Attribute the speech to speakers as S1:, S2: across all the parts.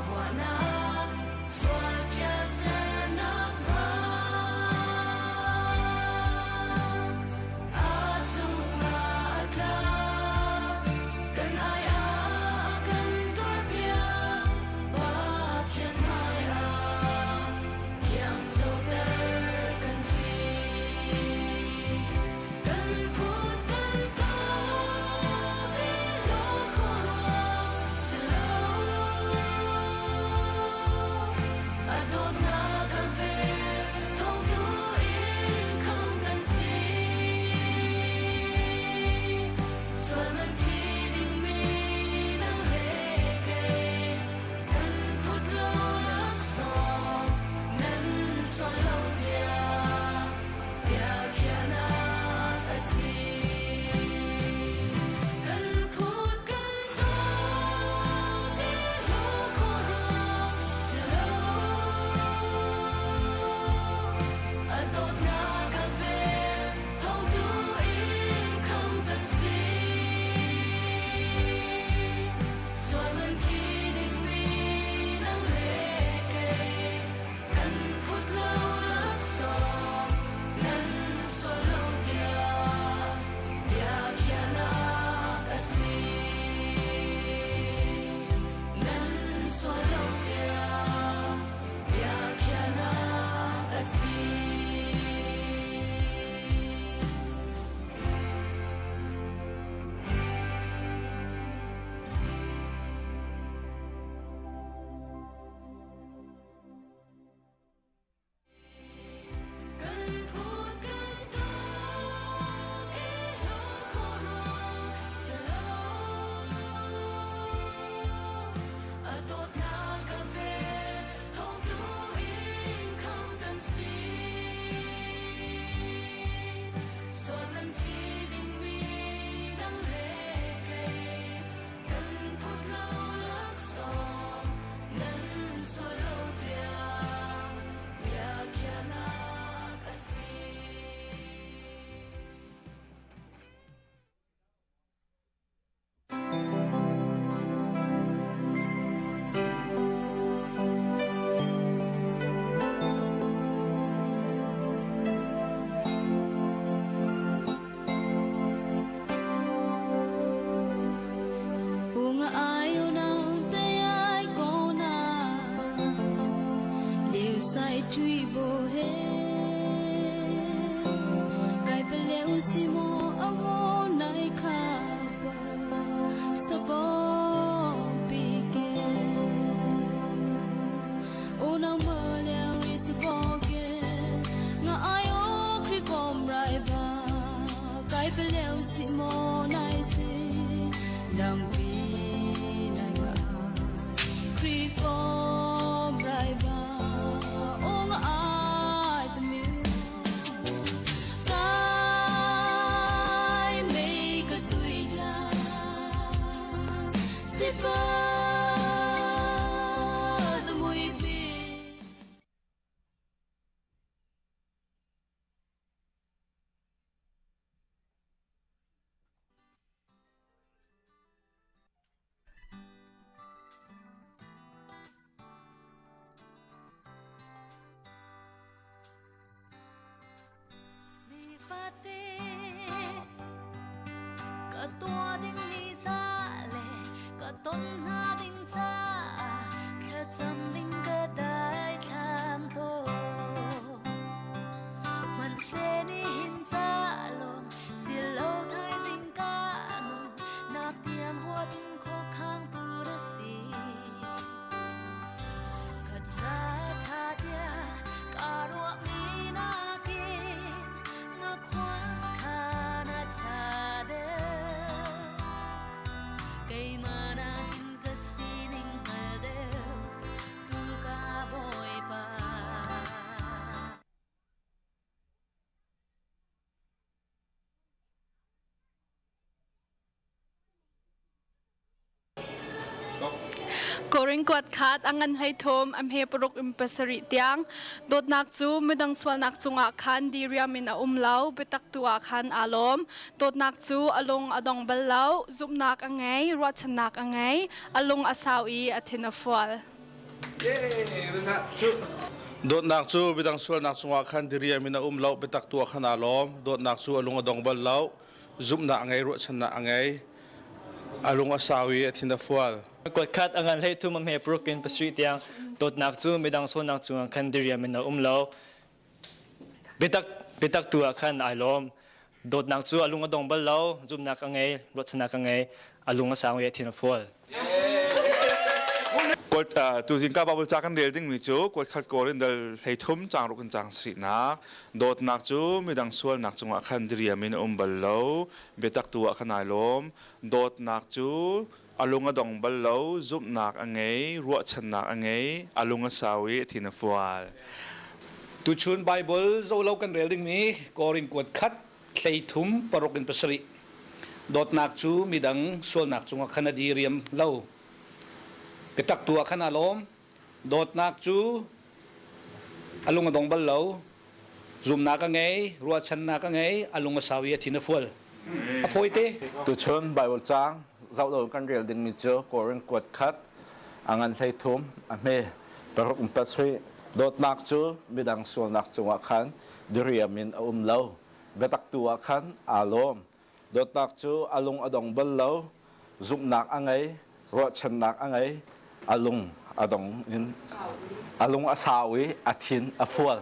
S1: Huahnak sual chia sernak hnga a cungah a tla. Kan ai ah kan tuarpiak Pathian hmaiah thiang coter kan si. Kan phut kan tawk i law khuaruah si lo. A dawtnak kan vel thawngtu in khamh kan si. Sual man thi dingmi nang le kei kan phut lo laksawng nan sual lo tiah biakhiahnak a si. Kan phut kan dawt i hlaw khuaruah si lo. A dawtnak kan vel thawngtu in khamh kan si. Sual man thi dingmi nang le kei kan phut lo laksawng nan sual lo tiah biakhiahnak a si. Nan sual lo tiah biakhiahnak a si. Kan phut kan tawk i hlaw khuaruah si lo. A dawtnak ka vel thawngtu in khamh kan si. Sual man thi dingmi nang le kei kan phut lo laksawng nan sual lo tiah biakhiahnak a si.
S2: Nifate ka tua ding ni ca le ka ton hna ding ca thlacam ding ka dai thlam to hmanhse nihin ca lawng silo thaizing ka nun nak tiang huat in khuakhang tu na si ka ca tha tiah ka ruah mi nakin na khua kha na tha deuh keimah nakin ka sining hngal deuh tu ka bawipa.
S3: Korin kuat khat a ngan hlei thum a hme paruk in pasarih tiang dawtnak cu midang sualnak cungah khan diriam in a um lo biatak tu ah khan aa lawm dawtnak cu a lung a dong bal lo zumhnak a ngei ruahchannak a ngei a lung a sau i a thin a fual.
S4: Dawtnak cu midang sualnak cungah khan diriam in a um lo, biatak tu ah khan aa lawm. Dawtnak cu a lung a dong bal lo. Zumhnak a ngei, ruahchannak a ngei. A lung a sau i a thin a fual.
S5: Kuat khat a ngan hlei thum a hme paruk in pasarih tiang dawtnak cu midang sualnak cungah khan diriam in a um lo. Biatak biatak tu ah khan ai lawm. Dawtnak cu a lung a dong bal lo, zumhnak a ngei, ruahchannak a ngei, a lung a sau i a thin a fual.
S6: Tuzing ka Bible ca kan rel dingmi cu kuatkhat Korin dal 13 caang ruk in caang sarihnak dawtnak cu midang sualnak cungah khan diriam in a um bal lo biatak tu ah khan ai lawm dawtnak cu a lung a dong bal lo zumhnak a ngei ruahchannak a ngei a lung a sau i a thin a fual.
S7: Tuchun Bible zohlo kan rel dingmi Korin kuat khat 13 paruk in pasarih dawtnak cu midang sualnak cungah khan a diriam lo biatak tu ah khan aa lawm dawtnak cu a lung a dong bal lo zumnak a ngei ruahchannak a ngei a lung a sau i a thin a fual a fawi te.
S8: Tuchun Bible caang zoh lo kan rel dingmi cu Korin kuat khat a ngan 13 a hme paruk in pasarih dawtnak cu midang sualnak cungah khan diriam in a um lo biatak tu ah khan aa lawm dawtnak cu a lung a dong bal lo zumhnak a ngei ruahchannak a ngei a lung a dong in a lung a sau i a thin a fual.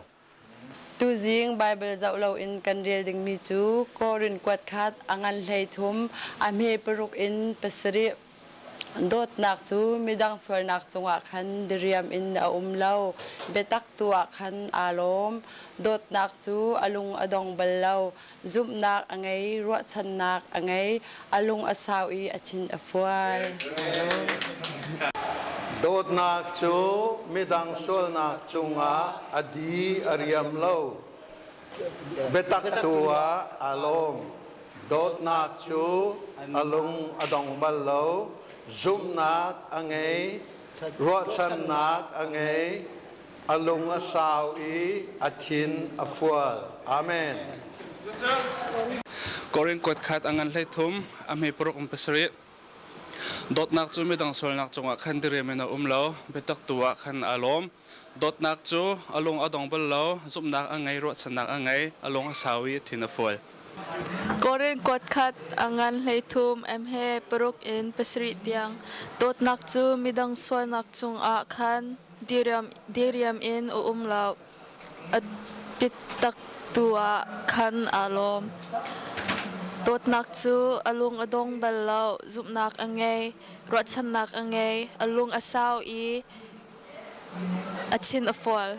S9: Tuzing Bible zoh loin kan rel dingmi cu Korin kuat khat a ngan 13 a hme paruk in pasarih. Dawtnak cu midang sualnak cungah khan diriam in a um lo, biatak tu ah khan aa lawm. Dawtnak cu a lung a dong bal lo, zumhnak a ngei, ruahchannak a ngei, a lung a sau i a thin a fual.
S10: Dawtnak cu midang sualnak cungah a di a riam lo, biatak tu ah aa lawm. Dawtnak cu a lung a dong bal lo, zumhnak a ngei, ruahchannak a ngei, a lung a sau i a thin a fual. Amen.
S11: Korin kuat khat a ngan 13, a hme paruk in pasarih. Dawtnak cu midang sualnak cungah khan diriam in a um lo, biatak tu ah khan aa lawm. Dawtnak cu a lung a dong bal lo, zumhnak a ngei, ruahchannak a ngei, a lung a sau i a thin a fual.
S12: Korin kuat khat a ngan 13 he paruk in pasarih tiang dawtnak cu midang sualnak cungah khan diriam in a um lo. A biatak tu ah khan aa lawm. Dawtnak cu a lung a dong bal lo, zumhnak a ngei, ruahchannak a ngei, a lung a sau i a thin a fual.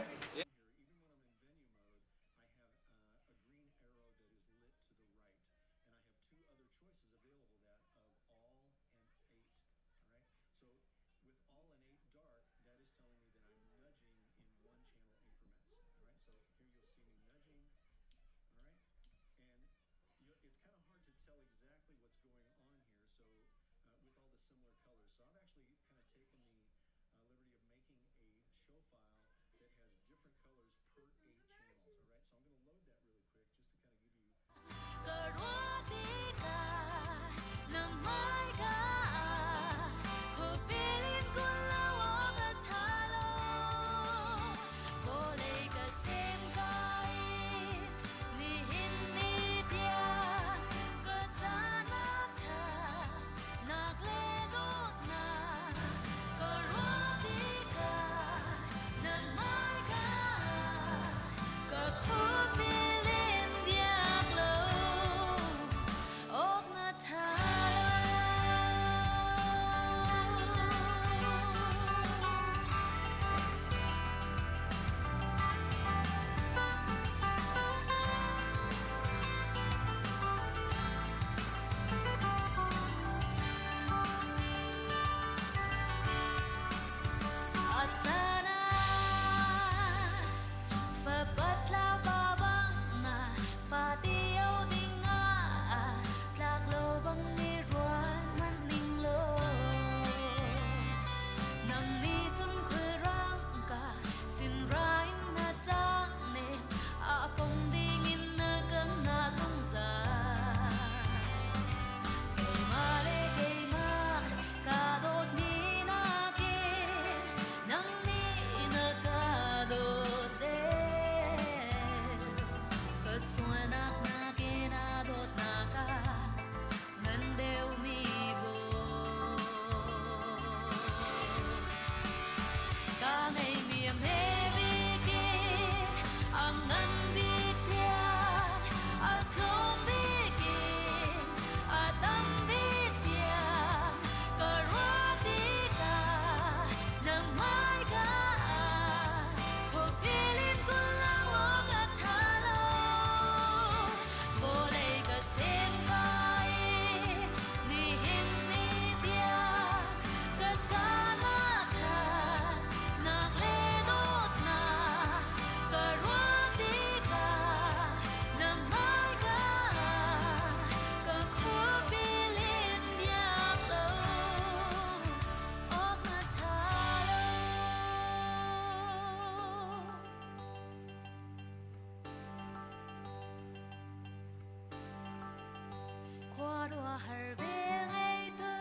S2: Khuaruahhar vel ngeitu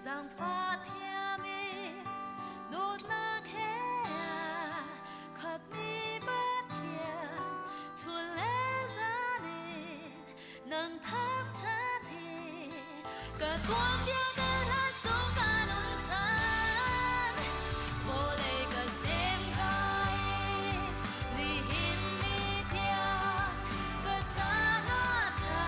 S2: zaangfah thiam i dawtnak he a khatmi Pathian chun le zan in nang thangṭhat hi ka tuanbia ka hla sung ka nun chan vawlei ka sem kai nihin ni tiang ka caan a ṭha.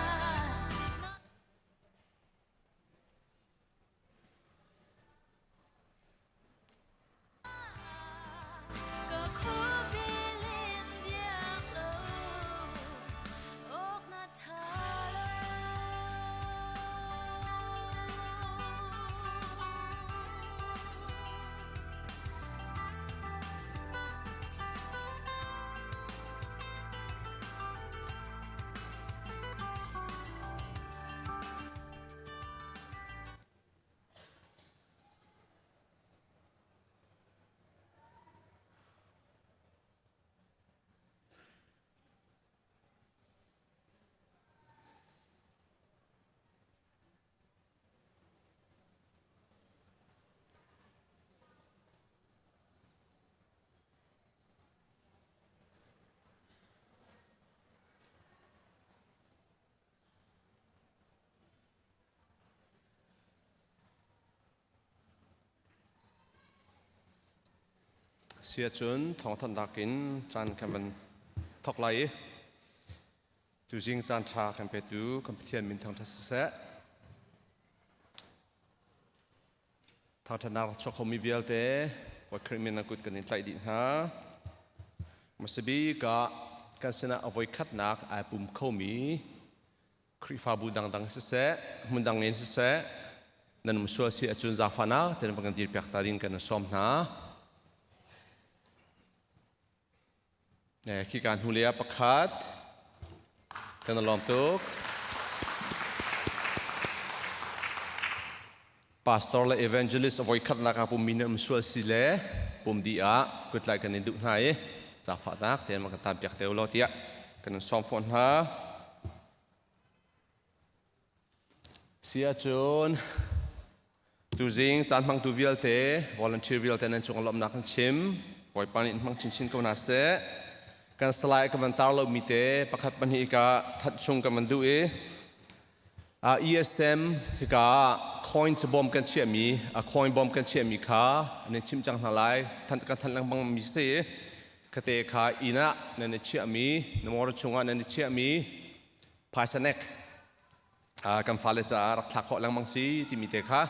S2: Ka khuapi len biak lo awk na ṭha lo.
S4: Si ahcun thawngthanhnak in caan kan van thawk lai i tuzing caan ṭha kan petu kan Pathian min thangṭhat siseh. Thangṭhatnak a chuak khomi vialte Bawi Khrih min nan kut kan in tlaih dih hna. Hmasabik ah kan sinah a voikhatnak ai pum khomi Khrihfabu dangdang siseh, hmun dang in siseh, nan um sual si ahcun zaangfahnak tein va kan dirpiak ta ding kan in sawm hna. Khika hnulei ah pakhat kan i lawm tuk. Pastor le evangelist a voikhatnak ah pummi na um sual si le pum dih ah kutlai kan in duh hna i zaangfahnak tein kan tan piak te u law tiah kan in sawm fawn hna. Si ahcun tuzing caan hmangtu vialte volunteer vialte nan cung lawmhnak kan chim. Bawipa nih in hmang chinchin ko hna seh. Kan salai ka van tar lomi te pakhat pahnih ka that chung ka van duh i ESM hika coin bom kan chiahmi coin bom kan chiahmi kha nan chimh cang hna lai. Than kan than lengmang mi si kate kha inn ah nan i chiahmi na motor chungah nan i chiahmi phaisa nek kan fale caah rak thlak khawh lengmang si timi te kha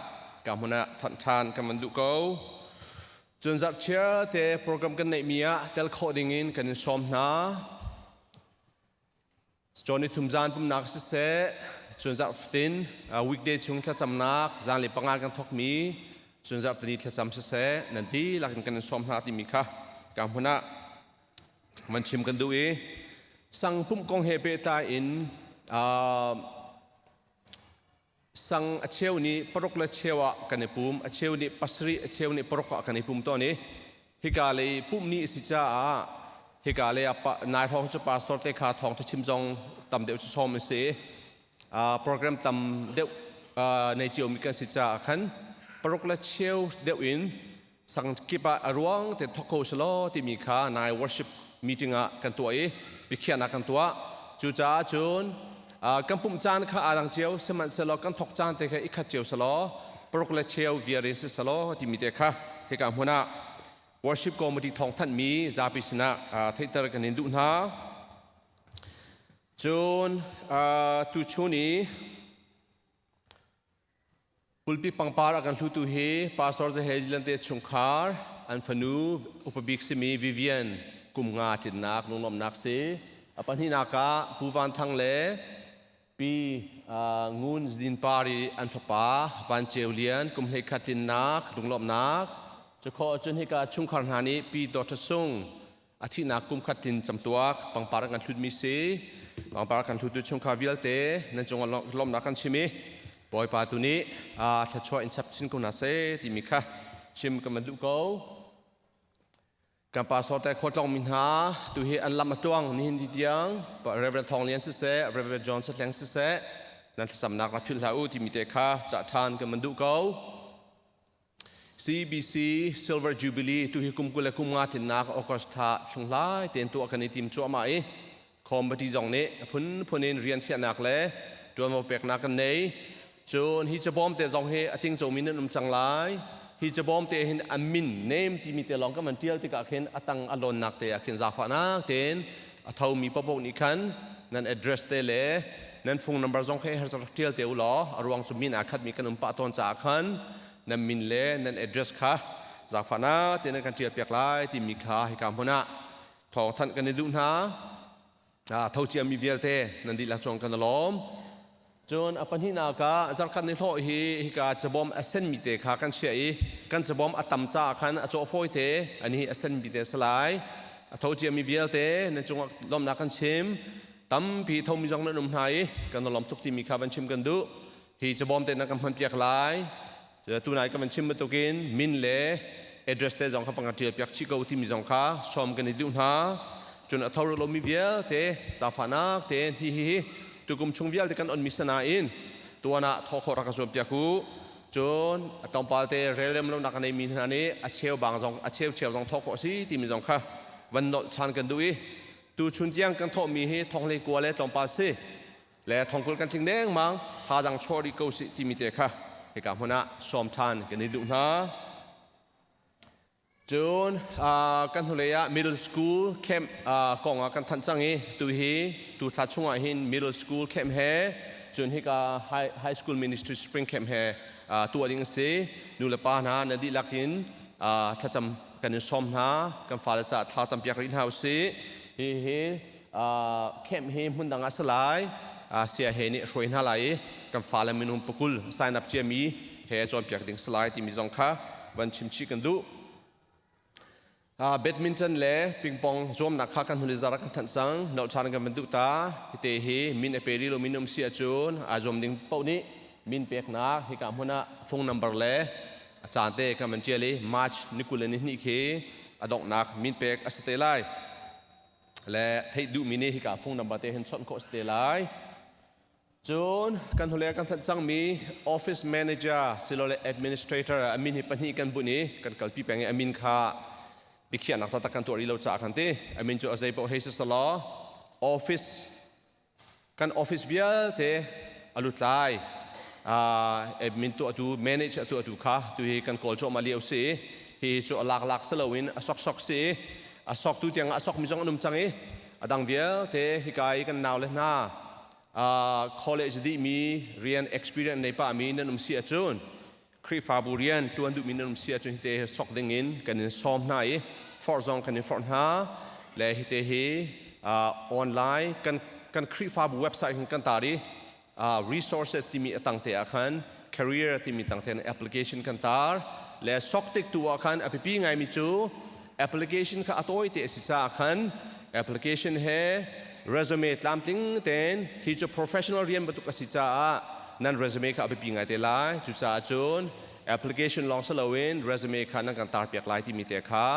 S4: ka hmun ah thanh ṭhan kan van duh ko. Cun zarhchiar te program kan neihmi ah tel khawh ding in kan in sawm hna. Cawn ni thum zan pumnak siseh, cun zarh fatin weekday chung thlacamnak zan le panga kan thawkmi cun zarh tani thlacam siseh nan ti lakin kan in sawm hna timi kha ka hmun ah van chim kan duh i sang pumh kong he pehtlai in sang a cheu nih paruk le cheu ah kan i pum, a cheu nih pasarih, a cheu nih paruk ah kan i pum tawn i hika lei pumh ni a si caah hika lei ah nai hrawng cu pastor te kha thawng chim zong tam deuh cu sawm an si i program tam deuh nei ciomi kan si caah khan paruk le cheu deuh in sang kip ah a ruang te thok kho selaw timi kha nai worship meeting ah kan tuah i biakhiahnak kan tuah. Cucaah cun kan pumh caan kha aa dang cio sihmanhsehlaw kan thok caan te kha i khat cio selaw paruk le cheu viar in si selaw timi te kha hika hmun ah worship committee thawng thanhmi zapi sinah theihter kan in duh hna. Cun tuchun i Pulpit pangpar a kan hlutu hi Pastor Zahel Lante chungkhar an fanu upabik simi Vivian kum nga tlinnak lunglawmhnak si. A pahnihnak ah Pu Van Thang le Pi Ngun Zdin Par i an fapa Van Ceu Lian kum 11 tlinnak lunglawmhnak. Cukhawh ahcun hika chungkhar hna nih Pi Dawt Sung a thihnak kum khat tlin camtuak pangpar an kan hlutmi si. Pangpar kan hlutu chungkhar vialte nan cung lawmhnak kan chim i Bawipa tu nih thluachuah in chap chin ko hna seh timi kha chim kan van duh ko. Kan pastor te khuatlong mi hna tu hi an lam a tuang nihin ni tiang Reverend Thong Lian siseh, Reverend John Satleng siseh.
S13: Nan thlacamnak rak philh hlah u timi te kha cah ṭhan kan van duh ko. CBC Silver Jubilee tu hi kum 25 tlinnak August thla thlunghlai tein tuah kan i tim cuahmah i committee zong nih a phunphun in rian thiahnak le ṭuanvo peknak kan nei. Cun hi cabawm te zong hi a tingcomi nan um cang lai. Hi cabawm te hin a min name timi te lawng kan van ṭial tikah khin a tang a lawnnak te ah khin zaangfahnak tein a thomi paohpaoh nih khan nan address te le nan phone number zong kha her rak ṭial te u law a ruang cu min aa khatmi kan um pah tawn caah khan nan min le nan address kha zaangfahnak tein nan kan ṭial piak lai timi kha hika hmun ah thawngthanh kan i duh hna. Tho ciami vialte nan dihlak cung kan i lawm. Cun a pahnihnak ah zarkhat ni hlawh hi hika cabawm a senmi te kha kan chiah i kan cabawm a tam caah khan a cawh fawi te ani hi a senmi te a si lai. A tho ciami vialte nan cungah lawmhnak kan chim. Tampi thomi zong nan um hna i kan i lawm tuk timi kha van chim kan duh. Hi cabawm te na kan hmanpiak lai. Tunai ka van chim bantukin min le address te zong kha fang ṭial piak chih ko timi zong kha sawm kan i duh hna. Cun a tho lomi vialte zaangfahnak tein hi hi hi tukum chung vialte kan onmi sanain tuan ah thawh khawh rak ka zuam piak u. Cun a tlawmpal te relrem lonak a neimi hna nih a cheu bang zong a cheu cheu zong thawh khawh a si timi zong kha van nolh ṭhan kan duh i tu chun tiang kan thawhmi hi thong hlei kua le tlawmpal si. Le thongkul kan tling dengmang thazaang chuah rih ko sih timi te kha hika hmun ah sawm ṭhan kan i duh hna. Cun kan hnulei ah middle school camp kong ah kan thanh cang i tu hi tu thla chungah hin middle school camp he cun hika high school ministry spring camp he tuah ding a si. Nu le pa hna na dihlak in thlacam kan in sawm hna. Kan fale caah thla campiak rih hna usih. Hi hi camp hi hmun dang ah si lai. Sia he nih hruai hna lai i kan fale minung pakul sign up ciami he cawnpiak ding si lai timi zong kha van chim chih kan duh. Badminton le ping-pong zuamnak kha kan hun i zar kan thanh cang. Nolh ṭhan kan van duh ta. Hite hi min a pe rih lo min um si ahcun aa zuam ding paoh nih min peknak hika hmun ah phone number le a caan te kan van ṭial i March ni 22 khi a donghnak min pek a si te lai. Le theih duhmi nih hika phone number te hin chawnh khawh si te lai. Cun kan hnulei ah kan thanh cangmi office manager silole administrator a min hi pahnih kan bunh i kan kalpi peng i a min kha biakhiahnak taktak kan tuah rih lo caah kan ti. A min cu a zei paoh hei si selaw office kan office vialte a lutlai admin tuahtu manage a tuahtu kha tu hi kan kawl cuahmah lio si i hi cu a laklak si loin a soksok si i a soktu tiang a sokmi zong an um cang i a dang vialte hika i kan nau le hna college dihmi rian experience nei pahmi nan um si ahcun Khrihfabu rian ṭuan duhmi nan um si ahcun hite hi sok ding in kan in sawm hna i forh zong kan in forh hna le hite hi online kan Khrihfabu website hin kan tar i resources timi a tang te ah khan career timi tang te application kan tar le sok tik tu ah khan a biapi ngaimi cu application kha a tawi te a si caah khan application he resume tlamtling tein hi cu professional rian bantuk a si caah nan resume kha a biapi ngai te lai. Cucaah cun application lawng si loin resume kha nan kan tar piak lai timi te kha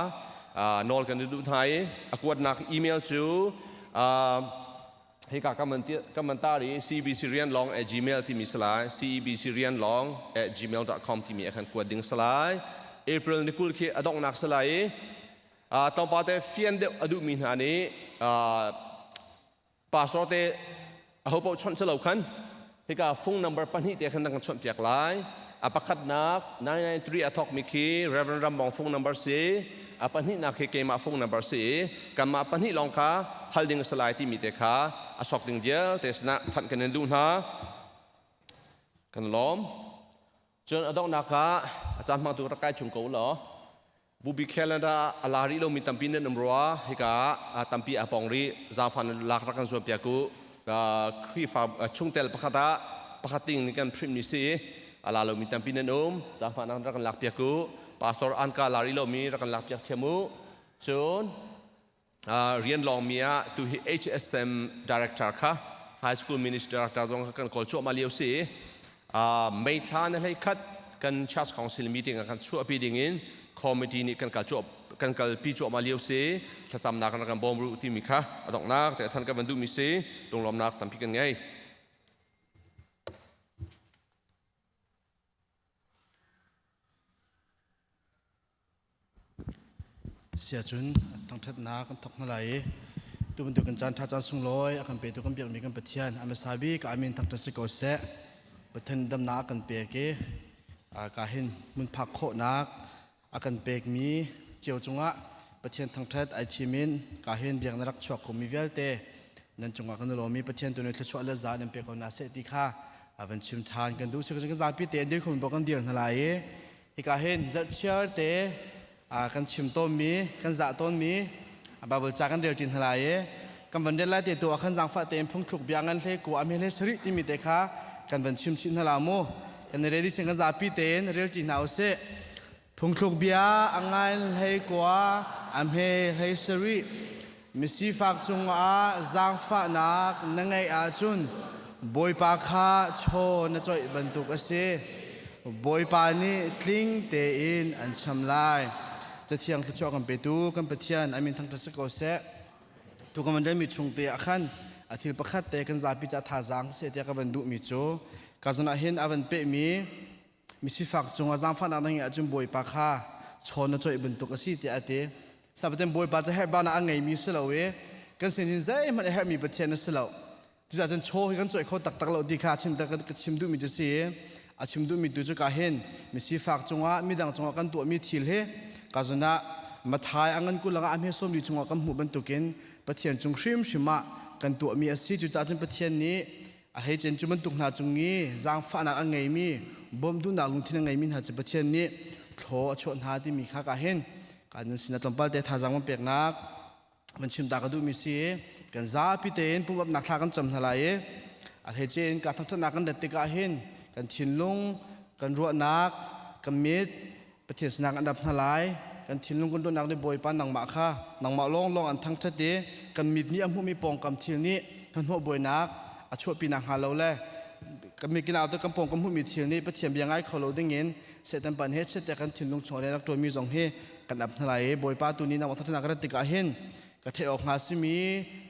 S13: nawl kan duh hna i a kuatnak email cu hika kan man tar i cbcrianlong@gmail timi si lai, cebcrianlong@gmail.com timi a kan kuat ding si lai. April ni 20 khi a donghnak si lai i tlawmpal te fian deuh a duhmi hna nih pastor te aho paoh chawnh si lo khan hika phone number pahnih te khan nan kan chawnh piak lai. A pakhatnak 993 a thawkmi khi Reverend Rambong phone number si, a pahnihnak khi keimah phone number si i kanmah pahnih lawng kha hal ding a si lai timi te kha a sok ding vialte sinah thanh kan in duh hna. Kan lawm. Cun a donghnak ah a caan hmangtu rak kai chung ko law Bupi calendar a la rih lomi tampi nan um rua. Hika ah tampi a pong rih. Zaangfah lak rak kan zuam piak u. Khrihfa chungtel pakhat ah pakhat ting nih kan print mi si i a la lomi tampi nan um. Zaangfah nan rak kan lak piak u. Pastor Anka la rih lomi rak kan lak piak thiam u. Cun rian lawngmi ah tu hi HSM director kha high school minister director zong kha kan kawl cuahmah lio si. May thla na hlei khat kan church council meeting ah kan chuahpi ding in committee nih kan kal cuah kan kalpi cuahmah lio si. Thlacamnak kan kan bawm ru timi kha a donghnak te than kan van duhmi si. Lunglawmnak tampi kan ngei.
S14: Siahcun thangṭhatnak kan thawk hna lai i tu bantuk kan caan ṭha caan sunglawi a kan petu kan biakmi kan Pathian a hmasa bik amin thangṭhat si ko seh. Pathian damnak a kan pek i ka hin hmun phak khawhnak a kan pekmi cio cungah Pathian thangṭhat ai thim in ka hin biak na rak chuak khomi vialte nan cungah kan i lawm i Pathian tu nih thluachuah le za nan pe ko hna seh ti kha a van chim ṭhan kan duh. Si kan zapi te dir khum kan dir hna lai i hika hin zarhchiar te kan chim tawnmi kan zah tawnmi Bible ca kan rel ṭin hna lai i kan van rel lai te tu ah khan zaangfah tein phungthluk bia ngan hle ku a hle sarih timi te kha kan van chim chih hna la mu. Kan i ready sin kan zapi tein rel ṭi hna usih. Phungthluk bia a ngan hlei kua a hme hlei sarih. Misifak cungah zaangfahnak na ngeih ahcun Bawipa kha chaw na coih bantuk a si. Bawipa nih tling tein an cham lai. Cathiang thluachuah kan petu kan Pathian a min thangṭhat si ko seh. Tu kan van relmi chung te ah khan a thil pakhat te kan zapi ca thazaang seh tiah ka van duhmi cu ka zawn ah hin a van pehmi misifak cungah zaangfahnak na ngeih ahcun Bawipa kha chaw na coih bantuk a si tiah a ti. Sabatin Bawipa cu herhbana a ngeimi si lo i kan sinin zeihmanh a herhmi Pathian a si lo. Cucaah cun chaw hi kan coih kho taktak lo ti kha chim ka chim duhmi cu si i a chim duhmi tu cu ka hin misifak cungah midang cungah kan tuahmi thil hi ka zun ah Mathai a ngan kulangah a hme sawmli chungah kan hmuh bantukin Pathian cung hrimhrim ah kan tuahmi a si. Cucaah cun Pathian nih A hleicen cu bantuk hna cung i zaangfahnak a ngeimi, bawmh duhnak lungthin a ngeimi hna cu Pathian nih thlaw a chuah hna timi kha ka hin kan nan sinah tlawmpal te thazaang van peknak van chim ta ka duhmi si i kan zapi tein pumapnak thla kan cam hna lai i a hleice in ka thangṭhatnak kan rat tikah hin kan thinlung, kan ruahnak, kan mit Pathian sinah kan ap hna lai. Kan thinlung kan ruahnak nih Bawipa nangmah kha nangmah lawnglawng an thangṭhat i kan mit nih a hmuhmi pawngkam thil nih hnahnawh buainak a chuahpi nakhnga lo le kan mit kinau te kan pawng kan hmuhmi thil nih Pathian bia ngai kho lo dingin Satan pan he chiat kan thinlung chung rak ṭuanmi zong hi kan ap hna lai i Bawipa tu nih nangmah thangṭhatnak ka rat tikah hin ka theih awk hnga simi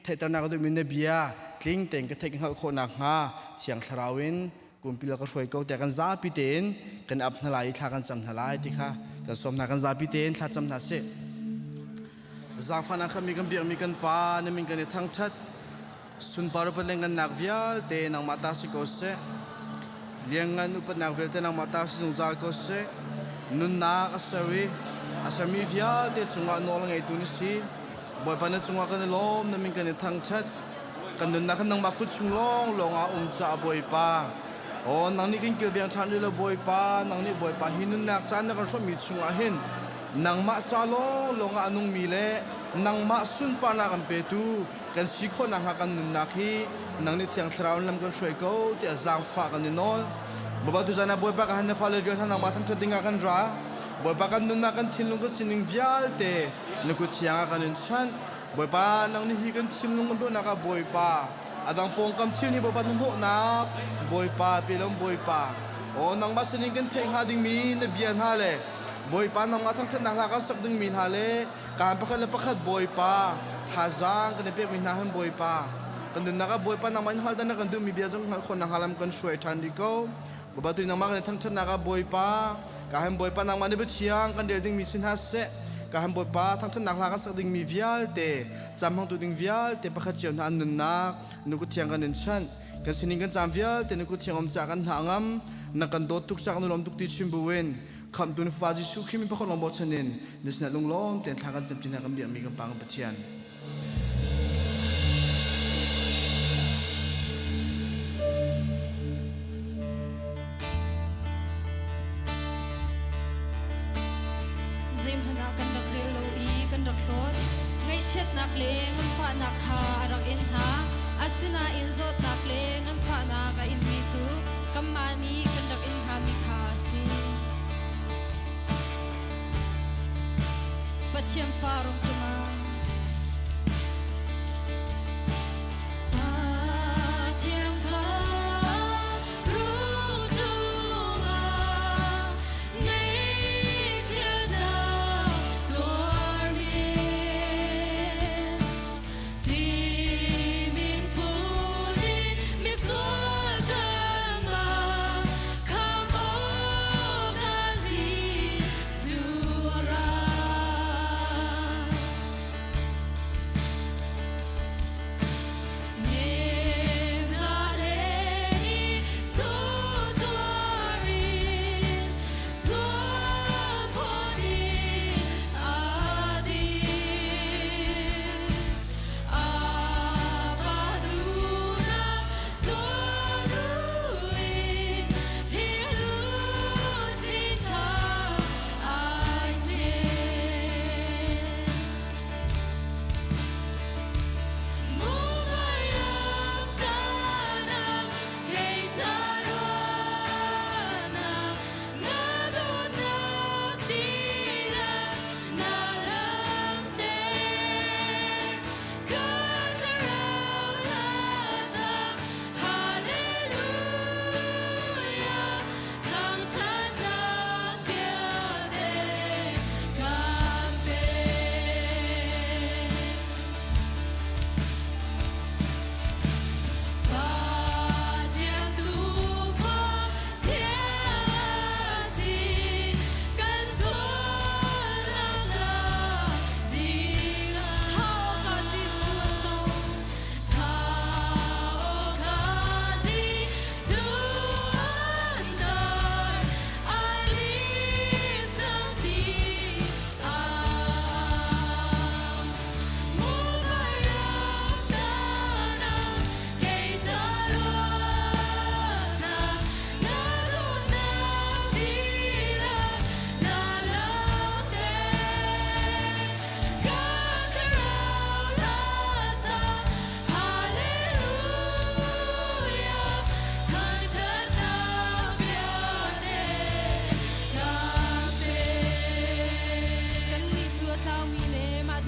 S14: theihternak ka duhmi na bia tling tein ka theih ka hngalh khawh nakhnga Thiang Thlarau in kumpil ka hruai ko tiah kan zapi tein kan ap hna lai i thla kan cam hna lai ti kha kan sawm hna. Kan zapi tein thla cam hna sih. Zaangfahnak kha mi kan biakmi kan pa, na min kan i thangṭhat. Sunpar upat le ngannak vialte nangmah ta si ko seh. Lianngan upatnak vialte nangmah ta si zungzal ko seh. Nunnak a ser i a sermi vialte cungah nawl a ngeitu na si. Bawipa, na cungah kan i lawm, na min kan i thangṭhat. Kan nunnak kan nangmah kut chung lawnglawng ah um caah Bawipa. Aw, nang nih kan kilveng ṭhan rih lo Bawipa, nang nih Bawipa hi nunnak caan na kan hrawmmi chungah hin nangmah ca lawnglawng ah a nungmi le nangmah sunparnak an petu kan si khawh nakhnga kan nunnak hi nang nih Thiang Thlarau in lam kan hruai ko tiah zaangfah kan i nawl. Bawipa, tuzan ah Bawipa ka han na fale vial hna nangmah thangṭhat dingah kan ra. Bawipa, kan nunnak kan thinlung kan sining vialte na kut thiang ah kan in chanh. Bawipa, nang nih hi kan thinlung kan ruahnak ah Bawipa, a dang pawngkam thil nih Bawipa hnahnawhnak, Bawipa pe lo Bawipa. Aw, nangmah sinin kan theih hnga dingmi na bia hna le Bawipa nangmah thangṭhatnak hla kan sak dingmi hna le kaan pakhat le pakhat Bawipa thazaang kan i pekmi hna hin Bawipa kan nunnak ah Bawipa nangmah in hngalh na kan duhmi bia zong hngalh khawh nakhnga lam kan hruai ṭhan rih ko. Bawipa, tu nangmah kan i thangṭhatnak ah Bawipa ka han Bawipa nangmah nih biathiang kan rel dingmi si hna seh. Ka han Bawipa thangṭhatnak hla kan sak dingmi vialte cam hmangtu ding vialte pakhat cio hna an nunnak nu kut thiang kan in chanh. Kan sining kan cam vialte na kut thiang um ca kan hna ngam. Na kan dawt tuk cak nu lawm tuk ti chim buin khamhtu na Fapa Jesuh Khrih min pakhat lawng bochan in na sinah lunglawm tein thla kan cam ṭi hna kan biakmi kan Pa kan Pathian.
S15: Zeihmanh ah kan rak rel lo i kan rak hlawt. Ngaihchiatnak le nganfahnak kha a rak in hna. Asinain zawtnak le nganfahnak a inmi cu kanmah nih kan rak in hngami kha a si. Pathian fa rung cungah Pathian fa rung cungah ngaihchiatnak tuarmi Timin punin misual kanmah khamh awk a Jesuh a ra.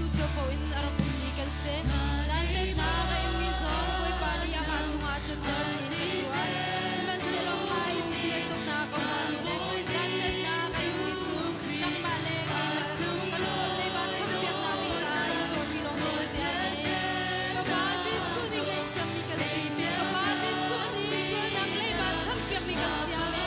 S15: tu cio paoh in a rak ummi kan si. Dantatnak a inmi zong Bawipa nih amah cungah a tlunter tiin kan ruat. Sihmanhsehlaw hma a inmi le tuknak a huami le dantatnak a inmi cu nangmah le keimah kan sual leiba champiaknak ding caah intuarmi lawngte an si. Amen. Fapa Jesuh nih ngaihthiammi kan si. Fapa Jesuh nih sualnak leiba champiakmi kan si. Amen.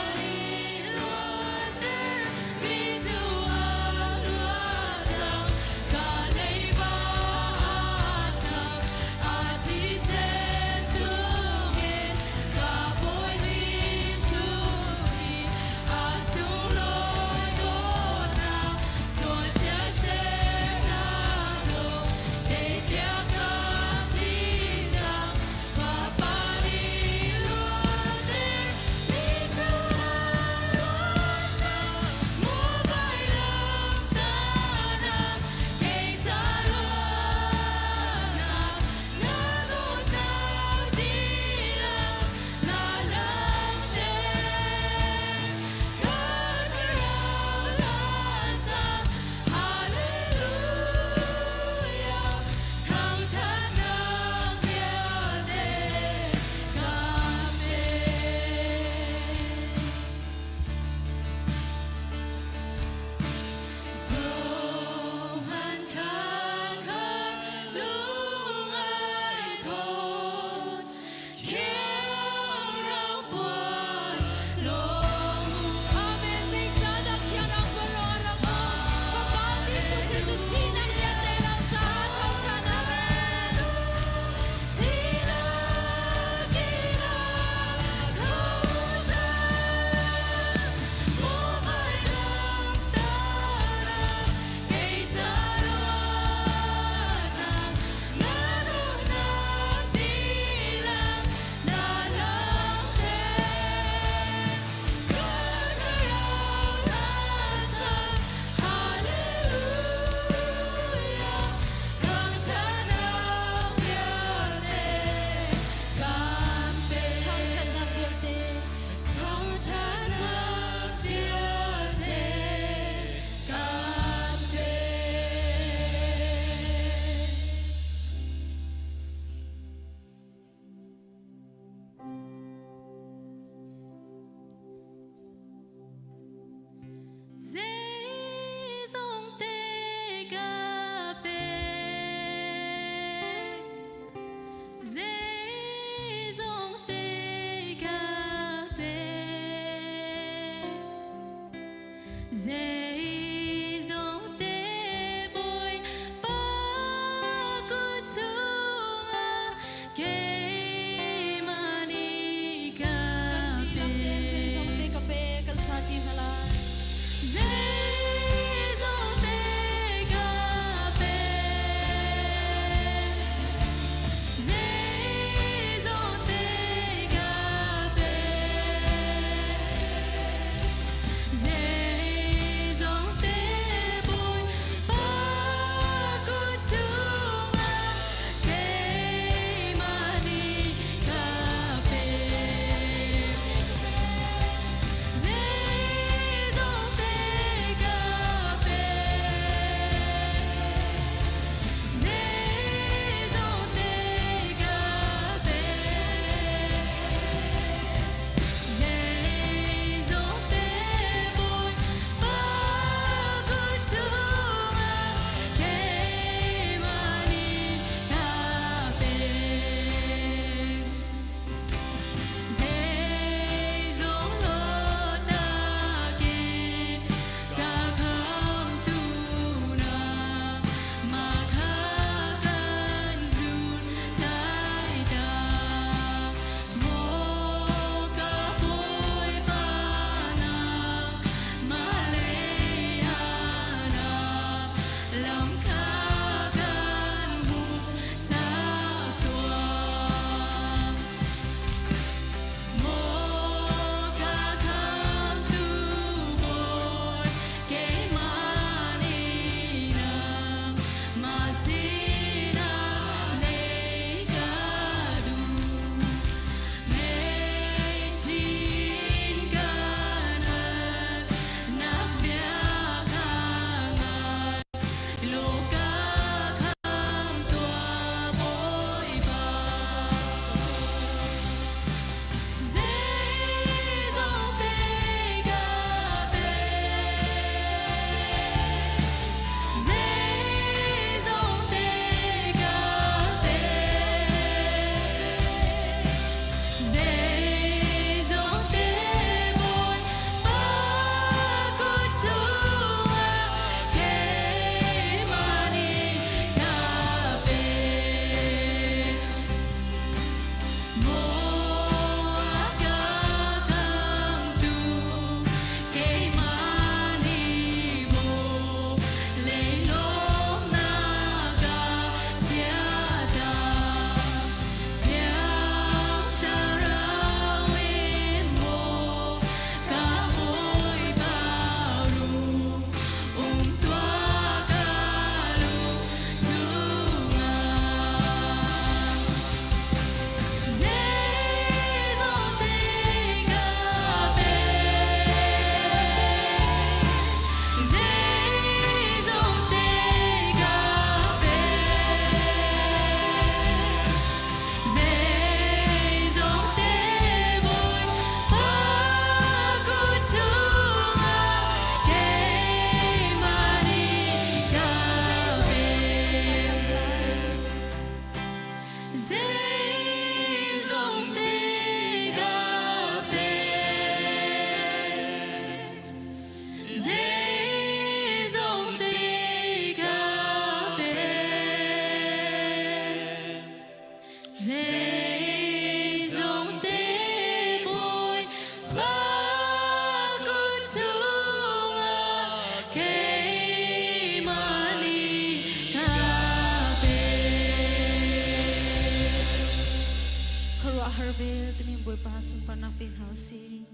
S15: Vel timi Bawipa sunparnak pe hna usih.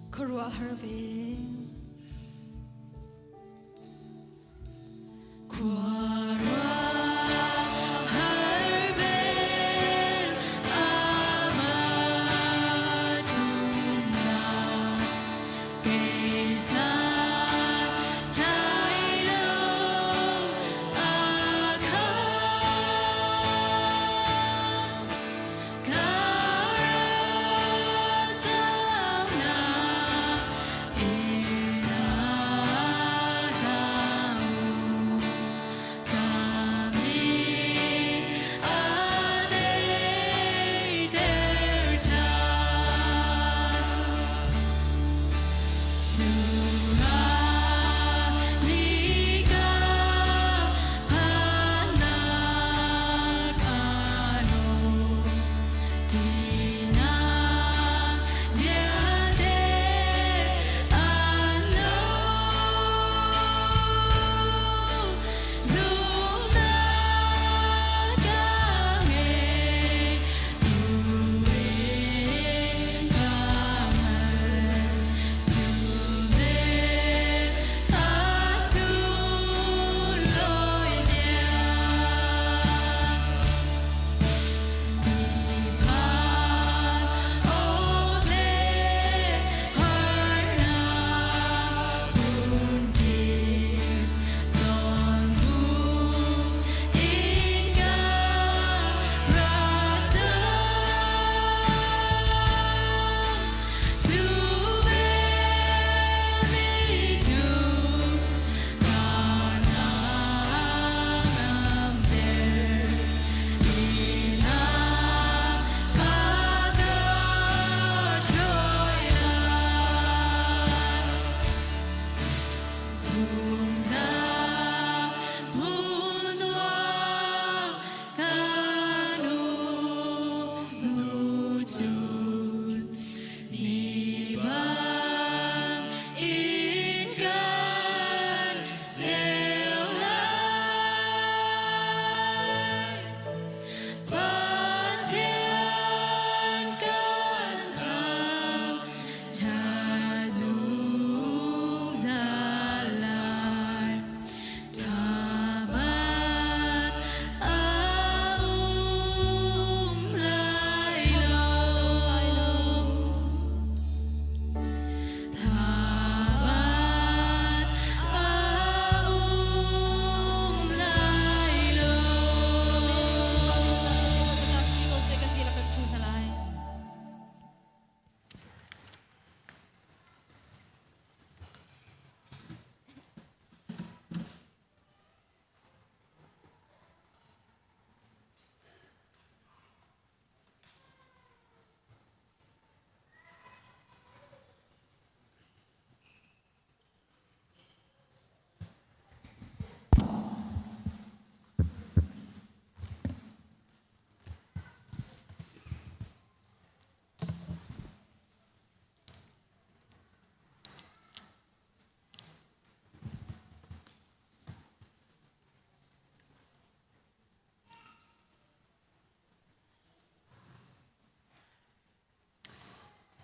S15: Khuaruahhar vel.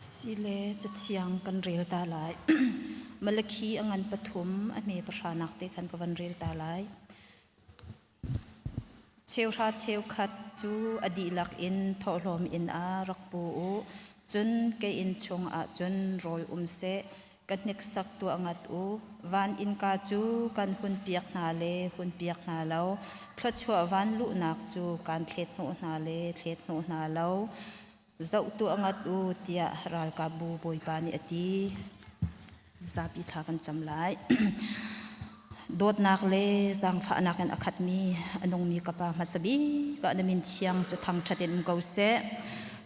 S16: Sile cathiang kan rel ta lai. Malakhi a ngan pathum a hme pahranak te khan ka van rel ta lai. Cheuhra cheukhat cu a dihlak in thawhlawm inn ah rak pu u, cun ka inn chungah cun rawl um seh, ka hniksak tuah ngat u. Van innka cu kan hunpiak hna le hunpiak hna lo, thluachuah van luhnak cu kaan thlet hnawh hna le thlet hnawh hna lo. Zoh tuah ngat u, tiah ralkapbu Bawipa nih a ti. Zapi thla kan cam lai. Dawtnak le zaangfahnak in a khatmi a nungmi ka Pa hmasa bik ah na min thiang cu thangṭhat in um ko seh.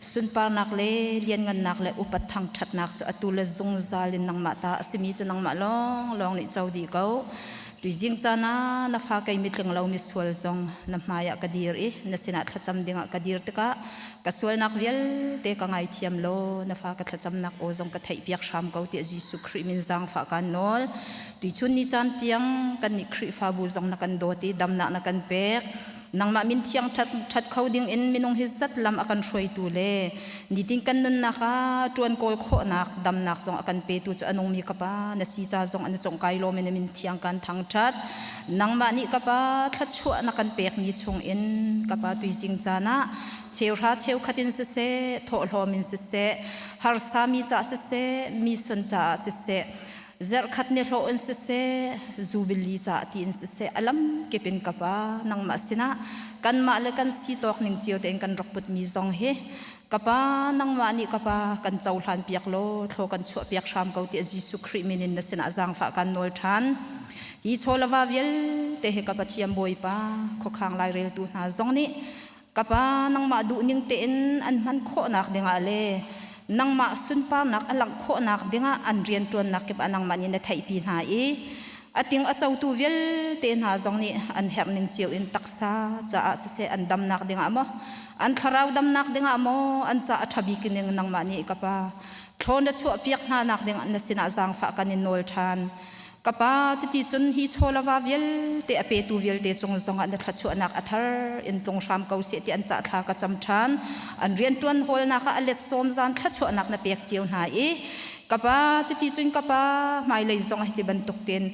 S16: Sunparnak le lianngannak le upat thangṭhatnak cu atu le zungzal in nangmah ta a simi cu nangmah lawnglawng nih co dih ko. Tuizing caan ah na fa kei mitling lo misual zong na hmai ah ka dir i na sinah thlacam dingah ka dir tikah ka sualnak vialte ka ngaithiam law na fa ka thlacamnak aw zong ka theihpiak hram ko tiah Jesuh Khrih min zaangfah kaan nawl. Tuichun ni caan tiang kannih Khrihfabu zong na kan dawt i damnak na kan pek. Nangmah min thiang ṭhat kho ding in minung hi zat lam a kan hruaitu le nitin kan nunnak ah ṭuan kawl khawhnak damnak zong a kan petu cu a nungmi ka Pa na si ca zong an cung kai lawm in na min thiang kan thangṭhat. Nangmah nih ka Pa thluachuah na kan pekmi chung in ka Pa tuizing caan ah cheuhra cheukhat in siseh, thawhlawm in siseh, harsami caah siseh, mi son caah siseh, zarhkhat ni hlawh in siseh zubili caah tiin siseh a lam kip in ka pa nangmah sinah kanmah le kan si tawk ning cio tein kan rak putmi zong hi ka pa nangmah nih ka pa kan cohlan piak law thlaw kan chuah piak hram ko tiah Jesuh Khrih min in na sinah zaangfah kan nawl ṭhan hi chawlava vialte hi ka Pathian Bawipa khuakhang laireltu hna zong nih Ka pa, nangmah duhning tein an hman khawhnak dingah le nangmah sunparnak a langh khawhnak dingah an rianṭuannak kip ah nangmah nih na theihpi hna i a ting a cotu vialte hna zong nih an herhning cio in taksa caah siseh an damnak dingah maw an thlarau damnak dingah maw an ca a ṭha bik ning nangmah nih ka pa thlawn na chuahpiak hna nak dingah na sinah zaangfah kan in nawl ṭhan. Ka pa, cuti cun hi chaw le va vialte a petu vialte cung zongah na thluachuahnak a thar in tlung hram ko seh ti an cah thla ka cam ṭhan. An rianṭuan hawlnak ah a let sawm zan thluachuahnak na pek cio hna i ka pa, cuti cun ka pa, hmailei zong hiti bantuk tein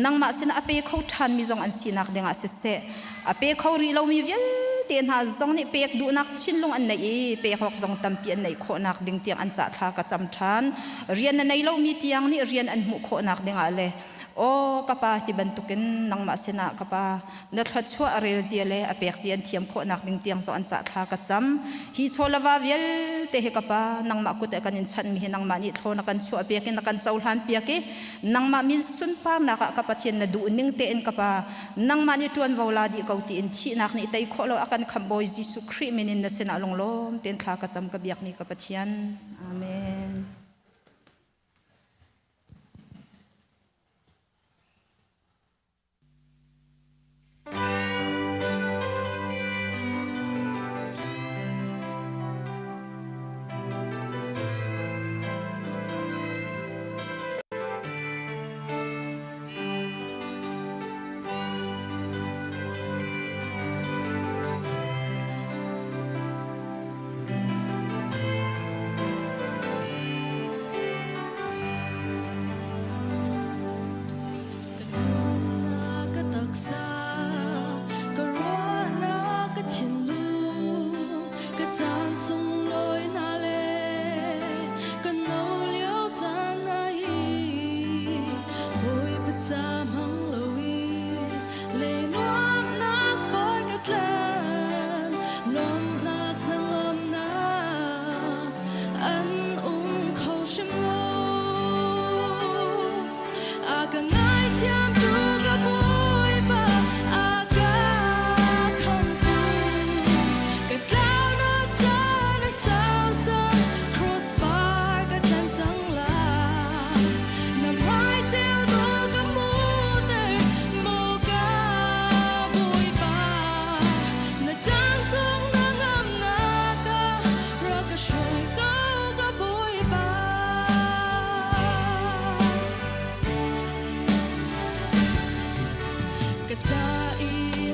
S16: nangmah sinah a pe kho ṭhanmi zong an sinak dingah siseh, a pe kho rih lomi vialte hna zong nih pek duhnak thinlung an neih i pek awk zong tampi an neih khawhnak ding tiang an cah thla ka cam ṭhan. Rian a nei lomi tiang nih rian an hmuh khawhnak dingah le aw ka pa ti bantukin nangmah sinah ka pa na thluachuah a rel zia le a pek zia an thiam khawhnak ding tiang zong an cah thla ka cam. Hi chawlava vialte hi ka pa nangmah kut ah kan in chanhmi hi nangmah nih thlaw na kan chuah piak i na kan cohlan piak i nangmah min sunparnak ah ka Pathian na duh ning tein ka pa nangmah nih ṭuanvo la dih ko tiin thihnak nih tei khawh lo a kan khamh Bawi Jesuh Khrih min in na sinah lunglawm tein thla ka cam ka biakmi ka Pathian. Amen.
S1: Ka taksa ka ruahnak ka thinlung ka caan sunglawi hna le ka no lio caan hna hi Bawipa ca hmang loin lei nuamnak par ka tlan lawmhnak hnangamnak an um kho hrim lo a ka ngaithiamtu ka Bawipa a ka khamhtu ka tlaunak caan a sau cang crossbar ka tlan cang lai na hmai ceu dawh ka hmuhter maw ka Bawipa na ṭang cung na ngamnak ah rak ka hruai ko ka Bawipa. Ka ca i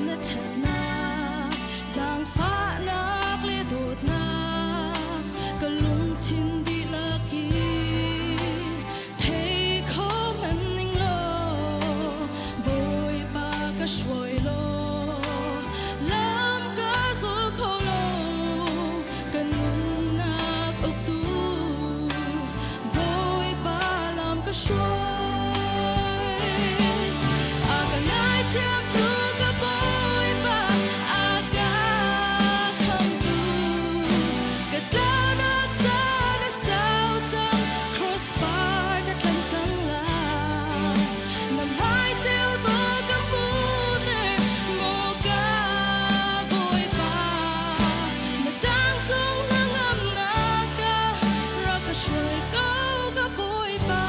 S1: na ṭhatnak, zaangfahnak le dawtnak, ka lungthin dihlak in thei kho hmanh ning law, Bawipa ka hruai law, lam ka zul kho lo, ka nunnak uktu Bawipa lam ka hruai. A ka ngaithiamtu ka Bawipa, a ka khamhtu. Ka tlaunak caan a sau cang, crossbar ka tlan cang lai. Na hmai ceu dawh ka hmuhter, maw ka Bawipa. Na ṭang cung na ngamnak ah rak ka hruai ko ka Bawipa.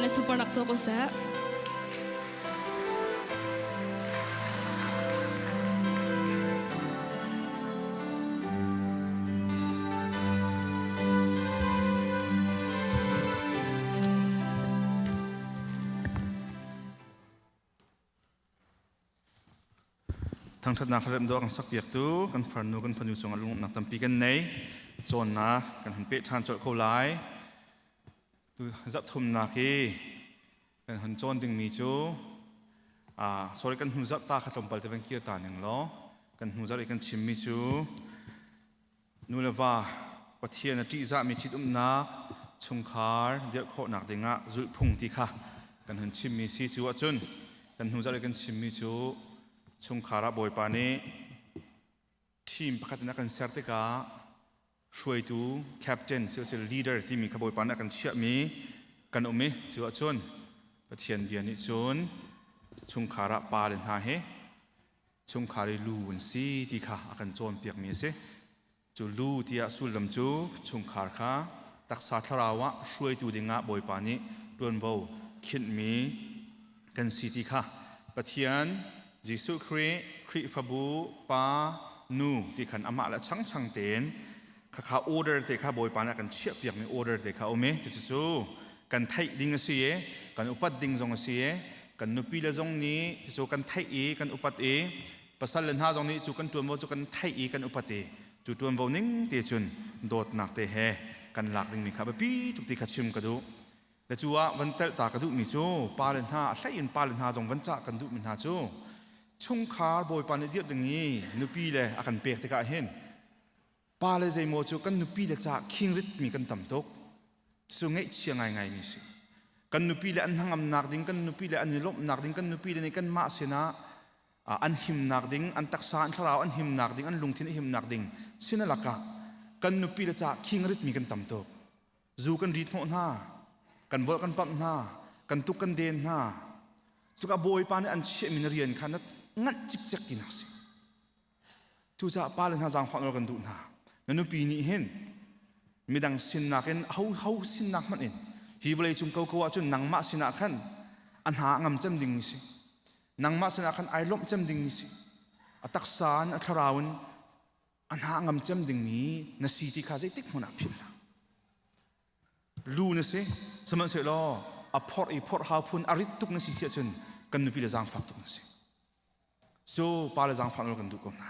S1: Bawipa nih sunparnak co ko seh.
S6: Thangṭhatnak hlaremh dawh kan sakpiaktu kan farnu kan fanu cungah lunglawmhnak tampi kan nei. Cawnnak kan hun peh ṭhan colh ko lai. Tu zarhthumnak i kan hun cawn dingmi cu sorry kan hnu zarh ta kha tlawmpal te van kir ta ning law kan hnu zarh i kan chimmi cu nu le va Pathian a ṭihzahmi ṭhitumnak chungkhar dirh khawhnak dingah zulhphung ti kha kan hun chimmi si cu ahcun kan hnu zarh i kan chimmi cu chungkhar ah Bawipa nih team pakhat in a kan ser tikah hruaitu captain si leader timi kha Bawipa nih a kan chiahmi kan um i cu ahcun Pathian bia nih cun chungkhar ah pa le hna hi chungkhar i lu an si ti kha a kan cawnpiakmi a si. Cu lu tiah sullam cu chungkhar kha taksa thlarau ah hruaitu dingah Bawipa nih ṭuanvo khinhmi kan si ti kha Pathian Jesuh Khrih Khrihfabu pa nu ti khan amah le changchang tein khakha order te kha Bawipa nih a kan chiahpiakmi order te kha a um i cucu kan theih ding a si i kan upat ding zong a si i kan nupi le zong nih cucu kan theih i kan upat i pasal le hna zong nih cu kan ṭuanvo cu kan theih i kan upat i cu ṭuanvo ning te cun dawtnak te he kan lak dingmi kha biapi tuk ti kha chim ka duh. Le cu ah van telh ta ka duhmi cu pa le hna a hlei in pa le hna zong van cah kan duhmi hna cu chungkhar Bawipa nih dirh ding i nupi le a kan pek tikah hin pa le zeimaw cu kan nupi le ca khingrit mi kan tam tuk. Cu ngaihchia ngaingai mi si. Kan nupi le an hnangamnak ding, kan nupi le an i lawmhnak ding, kan nupi le nih kanmah sinah an himnak ding, an taksa, an thlarau an himnak ding, an lungthin a himnak ding sinalakah kan nupi le ca khingrit mi kan tam tuk. Zu kan rit hnawh hna, kan volh kan pamh hna, kan tuk kan den hna. Cuka Bawipa nih an chiahmi na rian kha na nganh cikcek tinak si. Cucaah pa le hna zaangfah nawl kan duh hna. Na nupi nih hin midang sinnak in ho ho sinnak hmanh in hi vawlei cung koko ahcun nangmah sinah khan a hna a ngam cem ding mi si. Nangmah sinah khan ai lawmh cem ding mi si. A taksa in a thlarau in a hna ngam cem dingmi na si ti kha zeitik hmanh ah philh hlah. Lu na si, sihmanhsehlaw a phorh i phorh hau phun a rit tuk na si si ahcun kan nupi le zaangfak tuk na si. Cu pa le zaangfak nawl kan duh ko hna.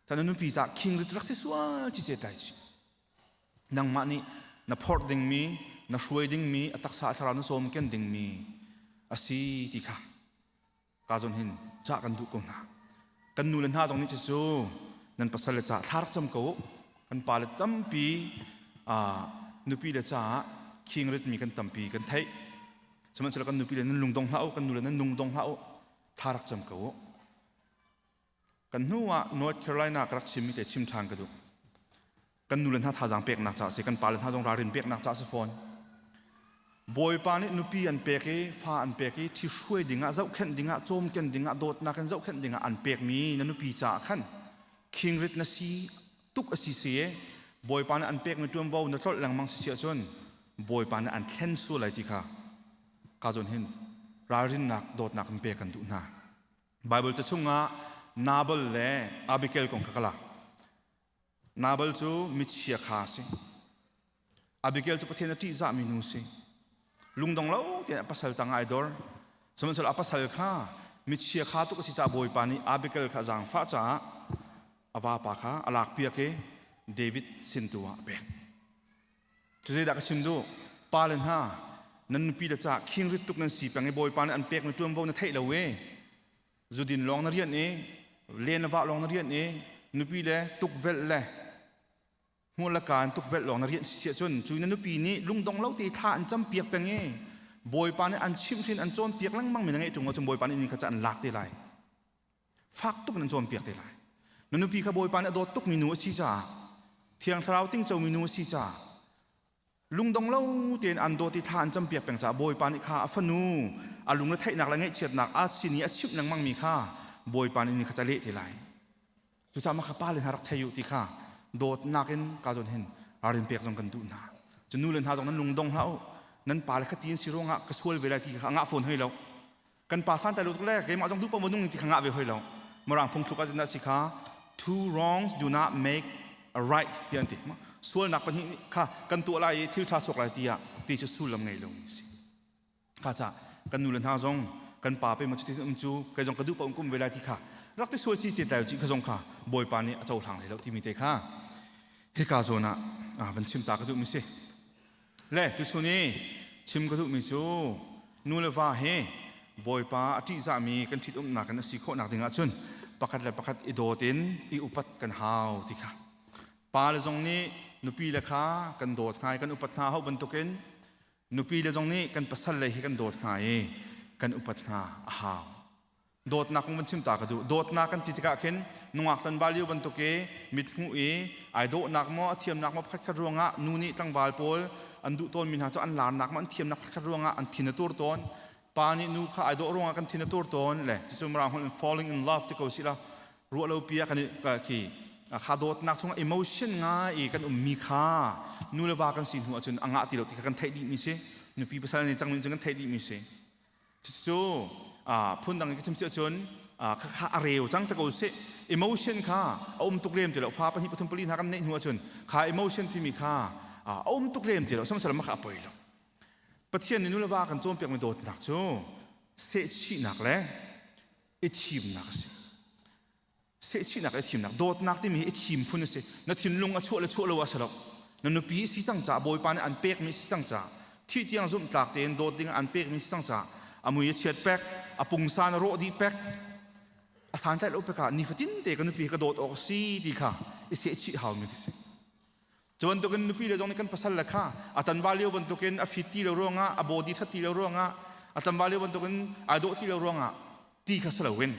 S6: Tan nupi ca king rit rak si sual ci ce tai chi. Nangmah nih na phorh dingmi, na hruai dingmi, a taksa a thlarau na sawm ken dingmi a si ti kha ka zawn hin cah kan duh ko hna. Kan nu le hna zong nih cucu nan pasal le ca thla rak cam ko u. Kan pa le tampi nupi le caah king ritmi kan tampi kan theih. Sihmanhsehlaw kan nupi le nan lung dong hlah u, kan nu le nan lung dong hlah u. Thla rak cam ko u. Kan hnu ah North Carolina ka rak chimmi te chim ṭhan ka duh. Kan nu le hna thazaang peknak caah si, kan pa le hna zong ralrin peknak caah si fawn. Bawipa nih nupi an pek i fa an pek i ṭhihruai dingah, zohkhenh dingah, cawmken dingah, dawtnak in zohkhenh dingah an pekmi na nupi caah khan khingrit na si tuk a si si i Bawipa nih an pekmi ṭuanvo na tlolh lengmang si si ahcun Bawipa nih an thlen sual lai ti kha ka zawn hin ralrinnak dawtnak in pek kan duh hna. Baibal ca chungah Nabal le Abigail kong kha ka lak. Nabal cu michia kha a si. Abigail cu Pathian a ṭihzahmi nu a si. Lungdong lo tein a pasal tangah ai dor. Sihmanhsehlaw a pasal kha michia kha tuk a si caah Bawipa nih Abigail kha a zaangfah caah a vapa kha a lakpiak i David sin tu ah a pek. Cu zeidah ka chim duh? Pa le hna, nan nupi le caah khingrit tuk nan si peng i Bawipa nih an pekmi ṭuanvo na theih lo i zudin lawng na rianh i len na vah lawng na rianh i nupi le tukvelh le hmuh le kaan tukvelh lawng na rianh si ahcun cu na nupi nih lungdong lo te thla an campiak peng i Bawipa nih an chimhhrin an cawnpiak lengmang mi na ngeih ṭung ahcun Bawipa nih ni kha ca an lak te lai fak tuk in an cawnpiak te lai na nupi kha Bawipa nih a dawt tukmi nu a si caah Thiang Thlarau tingco mi nu a si caah Lungdong lo tein an dawt i thla an campiak peng caah Bawipa nih kha a fanu a lungre theihnak le ngaihchiatnak a sin i a chimh lengmang mi kha Bawipa nih ni kha ca leh te lai. Cucaah mah kha pale hna rak thei u ti kha dawtnak in ka zawn hin ralrin pek zong kan duh hna. Cu nu le hna zong nan lungdong hlah u. Nan pa le kha ti in si ruangah ka sual ve lai ti kha a ngah fawn hoi lo. Kan pa san tai lo tuk le keimah zong duh paoh nung ti kha ngah ve hoi lo. Mirang phungthluk ah cun si kha two wrongs do not make a right ti an ti. Sualnak pahnih kha kan tuah lai i thil ṭha chuak lai tiah ti cu sullam ngei lo mi si. Kha ca kan nu le hna zong kan pa pe ma cutin um cu kei zong ka duh paoh kum ve lai ti kha rak ti sual ci ce tai ci kha zong kha Bawipa nih a cohlang hlei lo timi te kha hika zawn ah van chim ta ka duh mi si. Le tuchun i chim ka duhmi cu nu le va hi Bawipa a ṭihzahmi kan ṭhitumnak in a si khawhnak ding ahcun pakhat le pakhat i dawt in i upat kan hau ti kha. Pa le zong nih nupi le kha kan dawt hna i kan upat hna hau bantukin nupi le zong nih kan pasal le hi kan dawt hna i kan upat hna a hau. Dawtnak kong van chim ta ka duh. Dawtnak kan ti tikah khin nungak tlanval lio bantuk i mithmuh i ai dawhnak maw a thiamnak maw pakhat khat ruangah nu nih tlangval pawl an duh tawnmi hna cu an larnak maw an thiamnak pakhat ruangah an thin a tur tawn. Pa nih nu kha ai dawh ruangah kan thin a tur tawn le cucu mirang holh in falling in love ti ko si la ruah lo pi ah kan i khi kha dawtnak chungah emotion ngai i kan ummi kha nu le va kan si hnu ahcun a ngah ti lo ti kha kan theih dihmi si. Nupi pasal nih cangmi cu kan theih dihmi si. Cucu phundang in ka chim si ahcun khakha a reu cang te ko sih. Emotion kha a um tuk lem ti lo. Fa pahnih pathum pali hna kan neih hnu ahcun kha emotion timi kha a um tuk lem ti lo. Sihmanhsehlaw mah kha a poi lo. Pathian nih nu le va kan cawnpiakmi dawtnak cu sehchihnak le i thimnak a si. Sehchihnak le thimnak dawtnak timi hi i thim phun a si. Na thinlung a chuah le chuah lo a si lo. Na nupi si cang caah Bawipa nih an pekmi si cang caah thih tiang zumhtlak tein dawt ding an pekmi si cang caah a mui a chiat pek, a pungsan a rawh dih pek, a santlaih lo pek ah nifatin te ka nupi hi ka dawt awk a si ti kha i sehchih haumi ka si. Cu bantukin nupi le zong nih kan pasal le kha a tanva lio bantukin a fit ti lo ruangah a body ṭhat ti lo ruangah a tlanva lio bantukin ai dawh ti lo ruangah ti kha si loin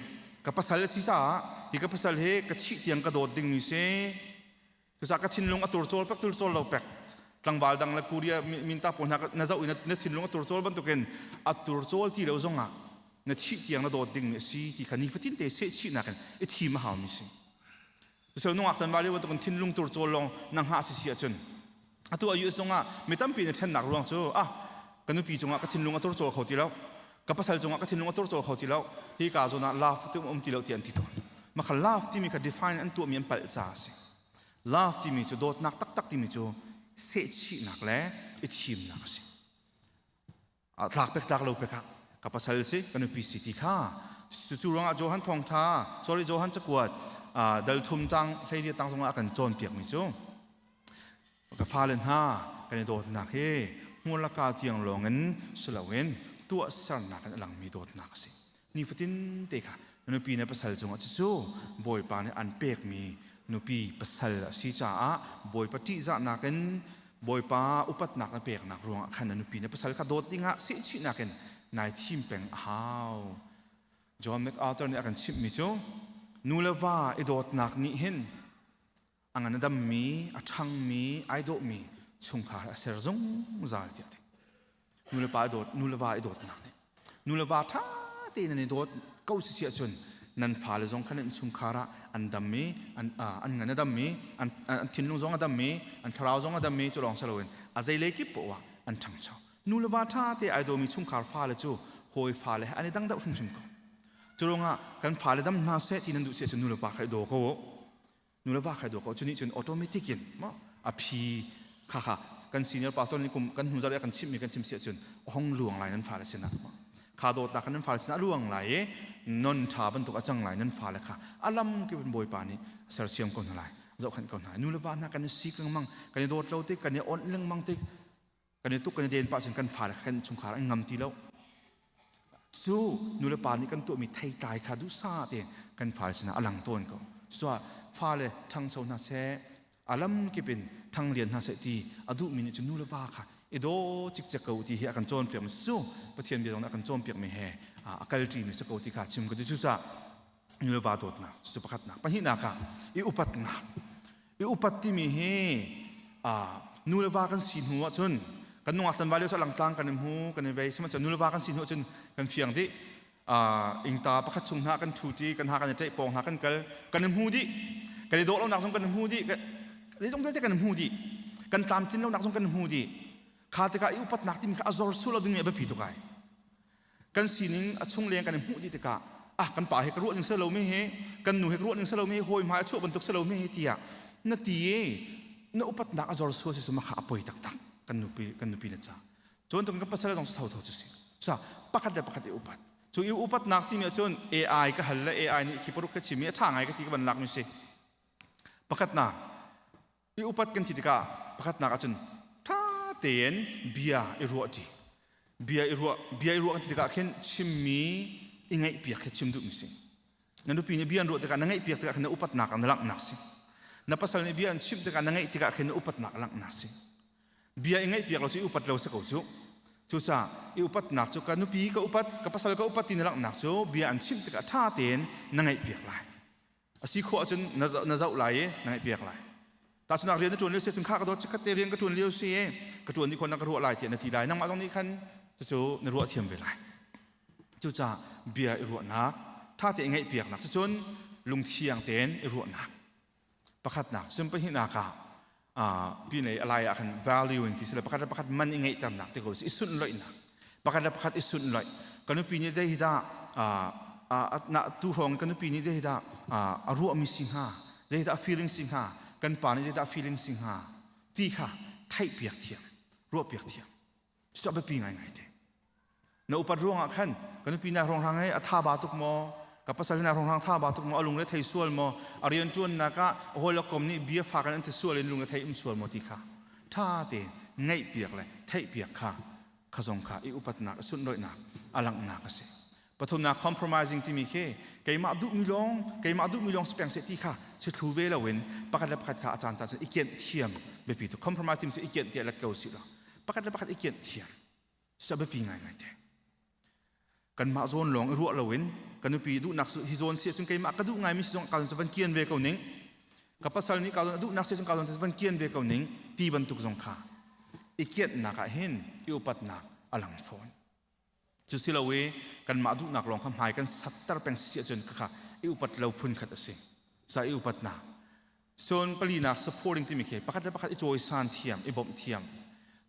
S6: ka pasal a si caah hi ka pasal hi ka thih tiang ka dawt dingmi si cucaah ka thinlung a turcawl pek turcawl lo pek tlangval dang le Korea minta pawl hna na zoh i na thinlung a turcawl bantukin a turcawl ti lo zongah na thih tiang na dawt dingmi a si ti kha nifatin te sehchihnak in i thim a haumi si. Pasal nungak tan vali bantukin thinlung tur cawl lawng na hngah si si ahcun atu a US zongah mi tampi na ṭhennak ruang cu ah ka nupi cungah ka thinlung a tur cawl kho ti lo ka pasal cungah ka thinlung a tur cawl kho ti lo hi ka zawn ah love ti um ti lo ti an ti tawn mah kha love timi kha define an tuahmi an palh ca a si love timi cu dawtnak taktak timi cu sehchihnak le i thimnak a si tlak pek tlak lo pek ah ka pasal si ka nupi si ti kha cu ruangah Johan thawngtha sorry Johan cakuat dal thum tang hleiriat tang zongah a kan cawnpiak mi cu ka fale hna kan i dawtnak hi hmurlaka tiang lawngin si loin tuahsernak in a langmi dawtnak a si nifatin te kha nupi na pasal cungah cucu Bawipa nih an pekmi nupi pasal a si caah Bawipa ṭihzahnak in Bawipa upatnak na peknak ruangah khan na nupi na pasal kha dawt dingah sehchihnak in nai thim peng a hau. John MacArthur nih a kan chimhmi cu nu le va i dawtnak nih hin a ngan a dammi, a ṭhangmi, ai dawhmi chungkhar a ser zungzal tiah a ti. Nu le pa i dawt, nu le va i dawtnak nih nu le va ṭha tein an i dawt ko si si ahcun nan fale zong khan an chungkhar ah an dam i an an ngan a dam i an an thinlung zong a dam i an thlarau zong a dam i cu lawng si loin a zeilei kip poah ah an ṭhangcho. Nu le va ṭha te ai dawmi chungkhar fale cu hawi fale he an i dang deuh hrimhrim ko. Cu ruangah kan fale dam hna seh ti nan duh si ahcun nu le pa kha i daw ko u. Nu le va kha daw ko cu nih cun automatic in maw a phi kha kha kan senior pastor nih kum kan hnu zarh kan chimmi kan chim si ahcun hong luang lai nan fale sinah kha dawtnak kha nan fale sinah a luang lai i non ṭha bantuk a cang lai nan fale kha a lam kip in Bawipa nih sersiam ko hna lai zohkhenh ko hna nu le va hna kan i sik lengmang kan i dawt lo tik kan i onh lengmang tik kan i tuk kan i den pah cun kan fale kha kan chungkhar an ngam ti lo cu nulepa nih kan tuahmi theitlai kha duhsah tein kan fale sinah a lang tawn ko cucaah fale ṭhangcho hna seh a lam kip in ṭhanglian hna seh ti a duhmi nih cun nu le va kha i daw cikcek ko ti hi a kan cawnpiak mi cu Pathian bia zong nih a kan cawnpiak mi he a kalṭi mi si ko ti kha chim ka duh cucaah nu le va dawtnak cu pakhatnak pahnihnak ah i upatnak i upat timi hi nu le va kan si hnu ahcun kan nungak tan va lio cu langtlang kan i hmu kan i vei sihmanhsehlaw nu le va kan si hnu ahcun kan fiang dih ingta pakhat chung hna kan ṭhu ṭi kan ha kan i ṭaih pawng hna kan kal kan i hmu dih kan i dawh lonak zong kan i hmu dih zeizong vialte kan i hmu dih kan tlamtlin lonak zong kan i hmu dih. Kha tikah i upatnak timi kha a zor sual lo dingmi a biapi tuk ai. Kan sining a chung leng kan i hmuh dih tikah ah kan pa he ka ruah ning si lo mi hi kan nu he ka ruah ning si lo mi hi hawi hmai a chuah bantuk si lo mi hi tiah na ti i na upatnak a zor sual si cu makha a poi taktak kan nupi kan nupi le ca. Cu bantuk kan pasal zong cu thotho cu si. Sa pakhat le pakhat i upat. Cu i upatnak timi ahcun AI ka hal le AI nih khi paruk ka chim i a ṭha ngai ka ti ka van lak mi si. Pakhatnak i upat kan ti tikah pakhatnak ahcun ṭha tein bia i ruahṭi. Bia i ruah bia i ruah kan ti tikah khin chimmi i ngaihpiak khi chim duhmi si. Na nupi nih bia an ruah tikah na ngaihpiak tikah khin na upatnak na langhnak si. Na pasal nih bia an chimh tikah na ngaih tikah khin na upatnak a langhnak si. Bia i ngaihpiak lo cu i upat lo si ko cu. Cucaah i upatnak cu ka nupi ka upat, ka pasal ka upat ti na langhnak cu bia an chimh tikah ṭha tein na ngaihpiak lai. A si khawh ahcun na zoh lai i na ngaihpiak lai. Tahchunhnak rian na ṭuan lio si ahcun kha ka dawt chikkhat te rian ka ṭuan lio si i ka ṭuan dih khawh na ka ruah lai tiah na ti lai. Nangmah zong nih khan cucu na ruah thiam ve lai. Cucaah bia i ruahnak, ṭha tein i ngaihpiaknak cucun lungthiang tein i ruahnak. Pakhatnak cun pahnihnak ah pinlei a lai ah khan valuing ti si le pakhat le pakhat man i ngeihternak ti ko si i sunloihnak pakhat le pakhat i sunloih ka nupi nih zei hi dah na tu hrawng ka nupi nih zei hi dah a ruahmi si hnga zei hi dah a feeling si hnga kan pa nih zei dah a feeling si hnga ti kha theihpiak thiam ruahpiak thiam Cucu a biapi ngaingai te. Na upat ruangah khan ka nupi na hrongrang he a tha ba tuk maw? Ka pasal na hrongrang tha ba tuk maw? A lungre thei sual maw? A rian ṭuannak ah a hawi kom nih bia fak in an ti sual in lungre thei um sual maw ti kha ṭha tein ngaihpiak le theihpiak kha kha zong kha i upatnak, i sunhlawihnak a langhnak a si. Pathumnak compromising timi khi keimah duhmi lawng keimah duhmi lawng si peng seh ti kha si thlu ve loin pakhat le pakhat kha a caan caan cun i kianh thiam biapi tu compromise timi cu i kianh tiah let ko si law pakhat le pakhat i kianh thiam cu biapi ngaingai te. Kanmah zawn lawng i ruah loin ka nupi duhnak hi zawn si ahcun keimah ka duh ngaimi si zong ka zawn cu van kian ve ko ning ka pasal nih ka zawn a duhnak si ahcun ka zawn cu van kian ve ko ning ti bantuk zong kha i kianhnak ah hin i upatnak a lang fawn. Cu si lo i kanmah duhnak lawng kha hmai kan satter peng si ahcun khakha i upat lo phun khat a si. Sa i upatnak. Cun palinak supporting timi khi pakhat le pakhat i cawisan thiam, i bawmh thiam.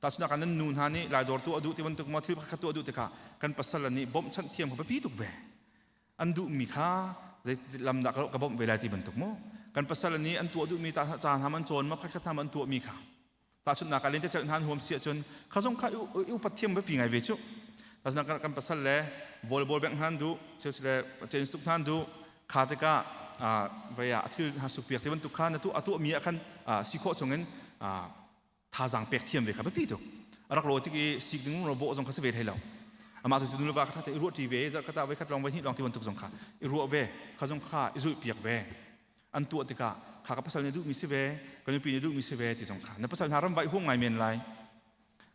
S6: Tahchunhnak ah nan nu hna nih laidawr tuah duh ti bantuk maw thil pakhat tuah duh tikah kan pasal nih bawmhchanh thiam kha biapi tuk ve. An duhmi kha zei lam dah ka bawmh ve lai ti bantuk maw. Kan pasal nih an tuah duhmi ca hna an cawn ma pakhat hna an tuahmi kha Tahchunhnak ah lentecelh hna an huam si ahcun kha zong kha i upat thiam biapi ngai ve cu. Tahchunhnak kan pasal le volleyball bengh hna an duh, le tennis tuk hna an duh, kha tikah vei ah a thil hna sukpiak ti bantuk kha na tuah a tuahmi ah khan si khawh chungin thazaang pek thiam ve kha biapi tuk. A rak lo tik i sik ding ro bawh zong kha si ve thai lo. Amah tu cu nuva kha i ruah ṭi ve, zarh khat ah voi khat lawng voi hnih lawng ti bantuk zong kha i ruah ve, kha zong kha i zulh piak ve. An tuah tikah kha ka pasal nih duhmi si ve ka nupi nih duhmi si ve ti zong kha na pasal hna ram vaih huam ngai men lai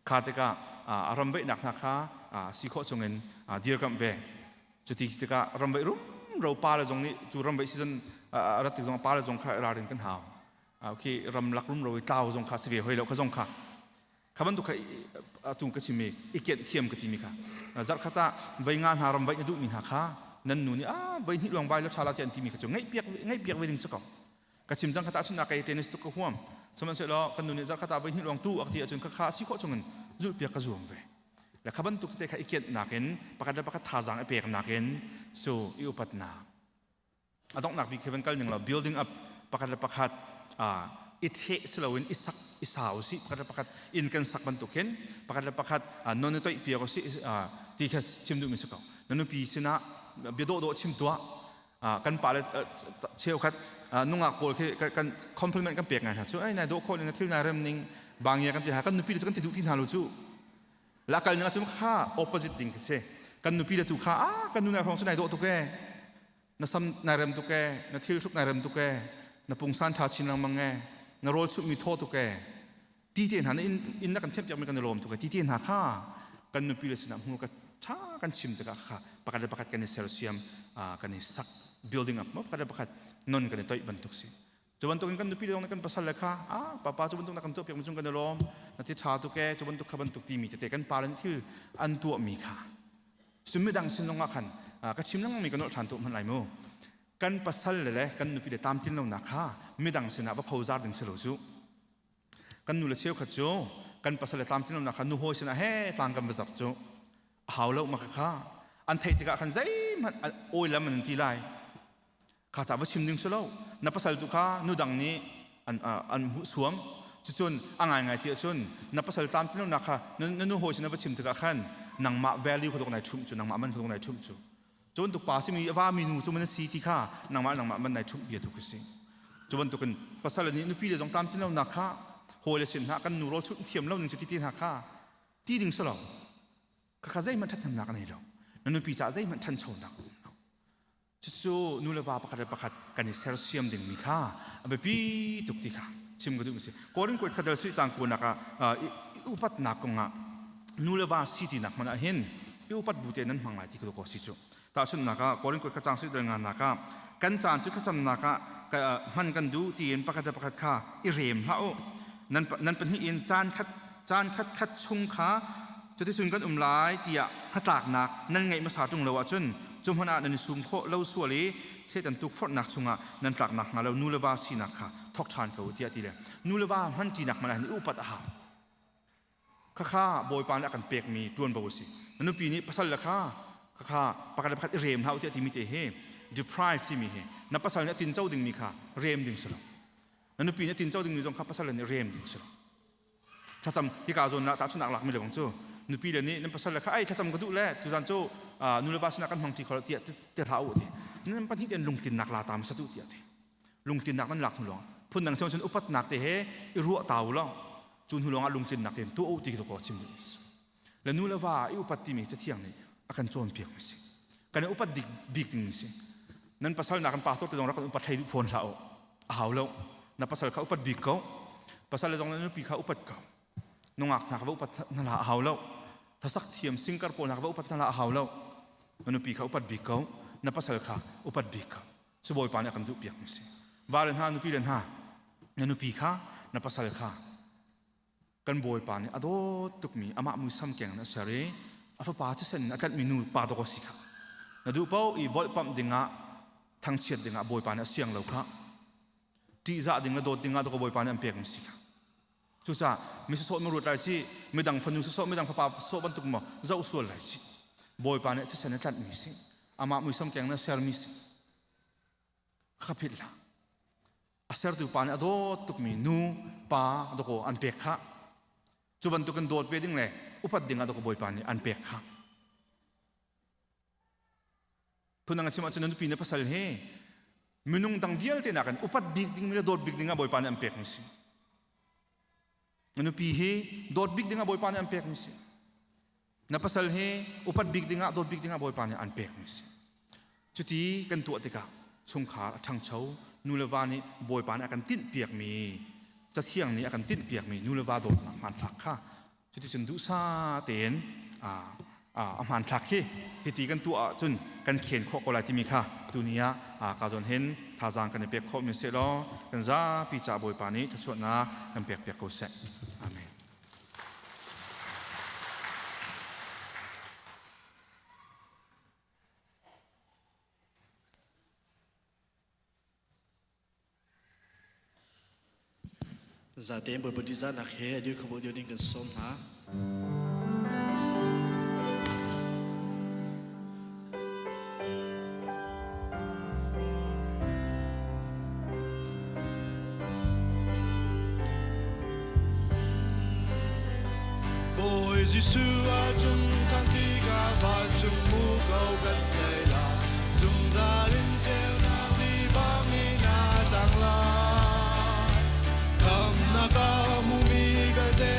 S6: kha tikah a ram vaihnak hna kha si khawh chungin dirkamh ve cuti tikah ram vaih rum ro pa le zong nih tu ram vaih season a rat tik zong pa le zong kha ralrin kan hau khi ram lak rum ro i tlau zong kha si ve hoi lo kha zong kha kha bantuk kha atu ka chimmi i kianh thiam ka timi kha zarh khat ah vei nga hna ram vaih na duhmi hna kha nan nu nih ah vei hnih lawng vai la ṭha la ti an timi kha cu ngaihpiak ngaihpiak ve ding si ko ka chim cang kha tahchunhnak kei tennis tuk ka huam sihmanhsehlaw kan nu nih zarh khat ah vei hnih lawng tu a ti ahcun kha kha si khawh chungin zulhpiak ka zuam ve le kha bantuk tete kha i kianhnak in pakhat le pakhat thazaang i peknak in cu i upatnak a donghnak bik khi van kal ning law building up pakhat le pakhat i theh si loin i sak i sau si pakhat le pakhat inn kan sak bantuk hin pakhat le pakhat non i toih piak si ti kha chim duhmi si ko na nupi sinah bia dawhdawh chim tuah kan pa le cheukhat nungak pawl khi kan compliment kan pek ngai hna cu ai nai dawh khawh ning thil nai rem ning bangia kan ti hna kan nupi le cu kan ti duh ti hna lo cu la kal ning ahcun kha opposite ding khi si kan nupi le tu kha ah kan nu nai hrawng cu nai dawh tuk e na sam nai rem tuk e na thil hruk nai rem tuk e na pungsan ṭha chin lengmang e na rawl chumhmi thaw tuk e ti te hna na inn inn na kan thiampiakmi kan i lawm tuk e ti te hna kha kan nupi le sinah hmur ka ṭha kan chim tikah kha pakhat le pakhat kan i sersiam kan i sak building up pakhat le pakhat non kan i toih bantuk si cu bantukin kan nupi le zong nih kan pasal le kha ah papa cu bantuk na kan tuahpiak mi cung kan i lawm na ti ṭha tuk e cu bantuk kha bantuk timi tete kan pa le nih thil an tuahmi kha Cun midang sin zongah khan ka chim lengmangmi ka nolh ṭhan tuah hmanh lai mu. Kan pasal le le kan nupi le tamtin lonak kha midang sinah va phozar ding si lo cu. Kan nu le cheukhat cu Kan pasal le tlamtlin lonak kha nu hawi sinah he tlang kan va zar cu a hau lo ma kha an theih tikah khan zeihmanh awi lam an ti lai. Kha ca va chim ding si lo. Na pasal tu kha nu dang nih an hmuh suam. Cucun a ngaingai ti ahcun na pasal tlamtlin lonak kha na nu hawi sinah va chim tikah khan nangmah value kha dok nai ṭhumh cu, nangmah man kha dok nai ṭhumh cu. Cu bantuk pa simi a vami nu cu man si ti kha nangmah nangmah man nai ṭhumh bia tu khi si. Cu bantukin pasal nih nupi le zong tlamtlin lonak kha hawi le sin hna kan nu rawl chunh thiam lo ning cu ti ti hna kha ti ding si lo. Khakha zeihmanh ṭhathnemnak a nei lo. Na nupi caah zeihmanh ṭhanchonak a um lo. Cucu nu le va pakhat le pakhat kan i sersiam dingmi kha a biapi tuk ti kha chim ka duhmi si. Korin kuat khatal sui cang kunak ah i upatnak kongah nu le va si tinak hmanh ah hin i upat bu te nan hmang lai ti ka ko si cu. Tahchunhnak ah Korin kuat kha cang sui dal ngan ah kan caan cu thlacamnak ah hman kan duh tiin pakhat le pakhat kha i rem hlah u. Nan pahnih in caan khat caan khat khat chung kha cuticun kan um lai tiah hnatlaknak nan ngeih hmasa ṭung lo ahcun cu hmanh ah nan i sum khawh lo sual i Satan tukforhnak chungah nan tlaknak hnga lo nu le va sinak kha thawk ṭhan ko tiah ti le nu le va hman ṭinak hmanh ah hin i upat a hau. Khakha Bawipa nih a kan pekmi ṭuanvo a si. Na nupi nih pasal le kha khakha pakhat le pakhat i rem hlah u tiah timi te hi deprive timi hi na pasal nih a tinco dingmi kha rem ding si lo. Na nupi nih a tinco dingmi zong kha pasal nih rem ding si lo. Thlacam hika zawn ah tahchunhnak lakmi le bang cu nupi le nih nan pasal le kha ai thlacam ka duh le tuzan cu nu le va sinah kan hmang ṭi kho lo tiah ti hlah u ti. Nan pahnih tein lungtlinnak la ta hmasa tu tiah ti. Lungtlinnak nan lak hnu lawng phundang cun upatnak te he i ruah ta u law cu hnu lawng ah lungtlinnak tein tuah u ti khi ko chim duh si. Le nu le va i upat timi cathiang nih a kan cawnpiak mi si. Kan i upat bik ding mi si. Nan pasal na kan pastor te zong rak kan upat hlei duh fawn hlah u. A hau lo. Na pasal kha upat bik ko. Pasal le zong na nupi kha upat ko. Nungak hna kha va upat hna hlah a hau lo. Hlasak thiam singkar pawl hna kha va upat hna hlah a hau lo. Na nupi kha upat bik ko. Na pasal kha upat bik ko. Cu Bawipa nih a kan duhpiak mi si. Va le hna nupi le hna na nupi kha na pasal kha kan Bawipa nih a dawt tukmi amah muisam keng in a ser i a fapa thisen in a tlanhmi nu pa dawk a si kha na duh paoh i volhpamh dingah thangchiat dingah Bawipa nih a siang lo kha ṭihzah ding le dawt dingah dawk Bawipa nih an pekmi si kha cucaah mi sawsawh ma ruat lai ci midang fanu sawsawh midang fapa sawh bantuk maw zoh sual lai ci Bawipa nih thisen a tlanhmi si amah muisam keng in a sermi si Ka philh hlah. A sertu pa nih a dawt tukmi nu pa dawkaw an pek khah. Cu bantukin dawt ve ding le upat ding ah dawkaw Bawipa nih an pek khah. Phundang a chim ahcun na nupi na pasal hi minung dang vialte nakin upat bik ding le dawt bik ding ah Bawipa nih an pekmi si. Na nupi hi dawt bik ding ah Bawipa nih an pekmi si. Na pasal hi upat bik dingah dawt bik dingah Bawipa nih an pekmi si. Cuti kan tuah tikah chungkhar a ṭhangcho, nu le va nih Bawipa nih a kan tinhpiakmi, Cathiang nih a kan tinhpiakmi nu le va dawtnak hmanthlak kha cuticun duhsah tein a hmanthlak hi hiti kan tuah ahcun kan khen khawh ko lai timi kha tuni ah ka zawn hin thazaang kan i pek khawhmi si law kan zapi caah Bawipa nih thluachuahnak kan pek piak ko seh. Amen.
S14: Zatein Bawipa ṭihzahnak he a dir kho dir ding kan sawm hna.
S17: Bawi Jesuh a tum than tikah vancung mu ko kan thei la zungzal in ceunak ni bangin a tlang lai khamnak a hmumi vialte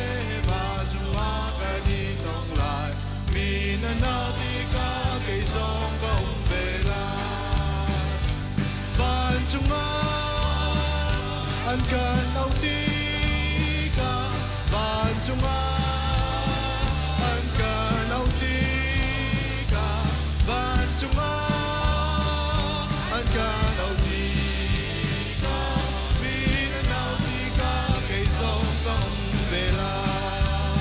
S17: vancung ah kan i tong lai mi na na tikah kei zong ka um ve lai Vancung ah an kan auh tikah vancung ah an kan auh tikah vancung ah an kan auh tikah mi nan auh tikah kei zong ka um ve lai.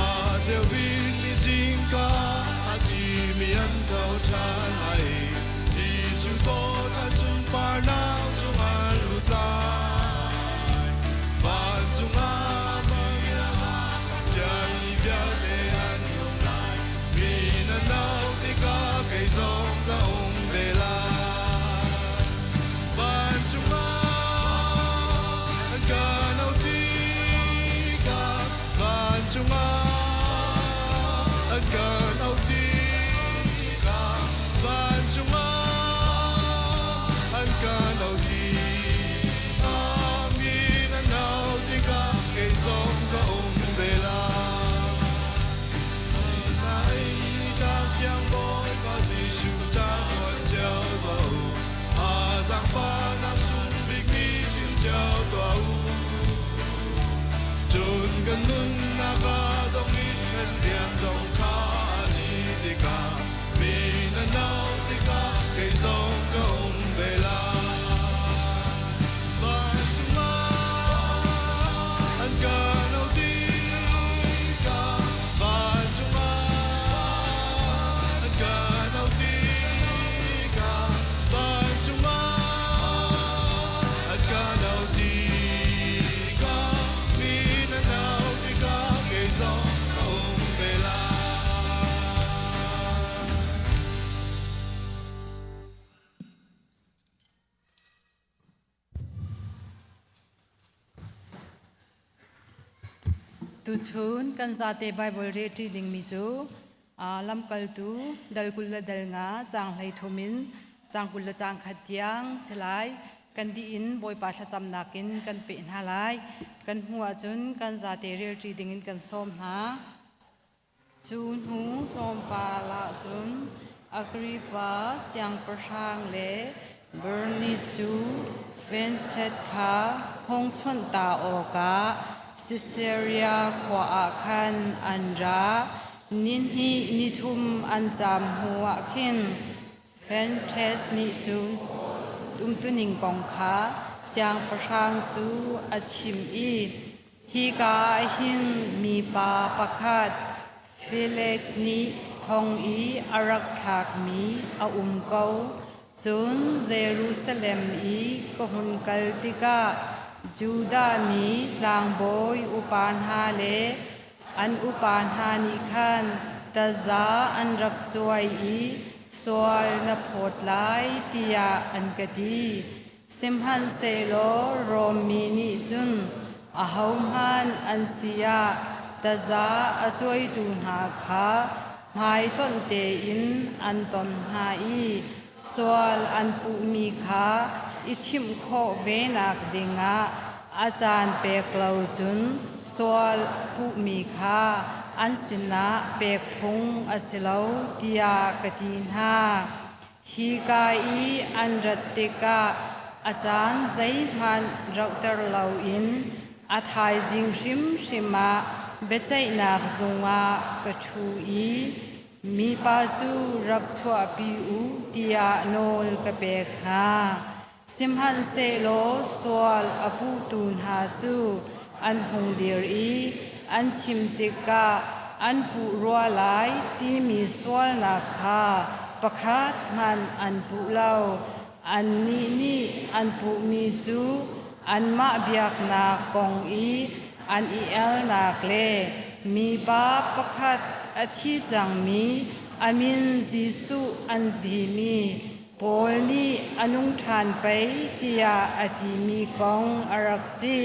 S17: A ceu bikmi zingka a cimi an tho ṭhan lai Jesuh dawt a sunparnak cungah lut lai. Kan rian zong kha a dih tikah mi na no tikah kei zong ka um ve lai. Vancung ah an kan auh tikah vancung ah an kan auh tikah vancung ah an kan auh tikah mi na no tikah kei zong ka um ve lai.
S18: Tuchun kan zate Bible rel dingmi cu lamkaltu dal 20 le dal 5 caang 33 in caang 20 le caang 1 tiang si lai. Kan dih in Bawipa thlacamnak in kan peh hna lai. Kan hmu ahcun kan zate relṭi dingin kan sawm hna. Cu hnu tlawmpal ah cun Agrippa siangpahrang le Bernice cu Fenstead kha hung chawnh ta awkah Sisaria khua ah khan an ra. Nihnih nithum an caam hnuah khin Fenstead nih cun umtuning kong kha siangpahrang cu a chimh i Hika ah hin mipa pakhat Felek nih thong i a rak thlakmi a um ko. Cun Jerusalem i ka hun kal tikah Judah mi tlangbawi upa hna le an upa hna nih khan taza an rak cuai i sual na phawt lai tiah an ka ti. Sihmanhsehlaw Rom mi nih cun ahohmanh an si ah taza a cuaitu hna kha hmaitonh tein an ton hna i sual an puhmi kha i chimh khawh venak dingah a caan pek lo cun sual puhmi kha an sinah pek phung a si lo tiah ka ti hna. Hika i an rat tikah a caan zeihmanh rauhter loin a thaizing hrimhrim ah biaceihnak zung ah ka ṭhu i mipa cu rak chuahpi u tiah nawl ka pek hna. Sihmanhsehlaw sual a puhtu hna cu an hung dir i an chim tikah an puh rua lai timi sualnak kha pakhat hmanh an puh lo. Annih nih an puhmi cu anmah biaknak kong i an i elnak le mipa pakhat a thi cangmi a min Jesuh an timi Paul nih a nung ṭhan pei tiah a timi kong a rak si.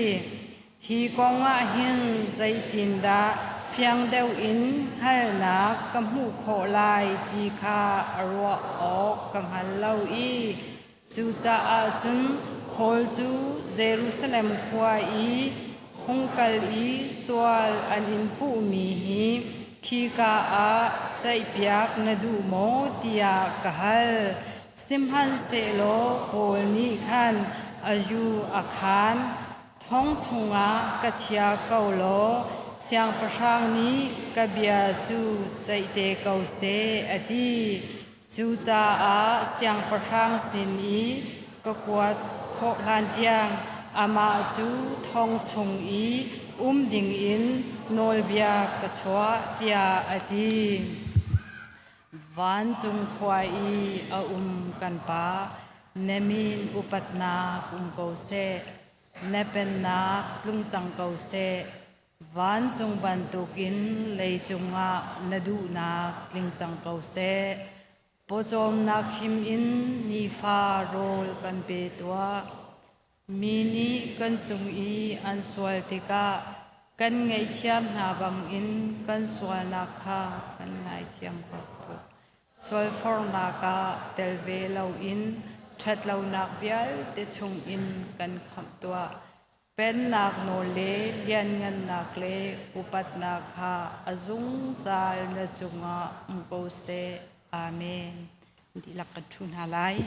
S18: Hi kong ah hin zeitindah fiang deuh in hngalhnak ka hmuh khawh lai ti kha a ruah awk ka hngal lo i cucaah cun Paul cu Jerusalem khua i hung kal i sual an in puhmi hi khika ah ceihpiak na duh maw tiah ka hal. Sihmanhsehlaw Paul nih khan a yu a khaan. Thong chungah ka chia ko law siangpahrang nih ka bia cu ceih te ko seh, a ti. Cucaah siangpahrang sin i ka kuat khawh hlantiang amah cu thong chung i um dingin nawlbia ka chuah, tiah a ti. Vancung khua i a um kan Pa, na min upatnak um ko seh, na pennak tlung cang ko seh. Vancung bantukin leicung ah na duhnak tling cang ko seh. Pawcawmnak him in nifa rawl kan pe tuah. Mi nih kan cung i an sual tikah kan ngaihthiam hna bangin kan sualnak kha kan ngaithiam ko. Sualfornak ah tel ve loin ṭhatlonak vialte chungin kan khamh tuah. Pennak nawl le lianngannak le upatnak kha a zungzal na cungah um ko seh. Amen. Dihlak kan ṭhu hna lai.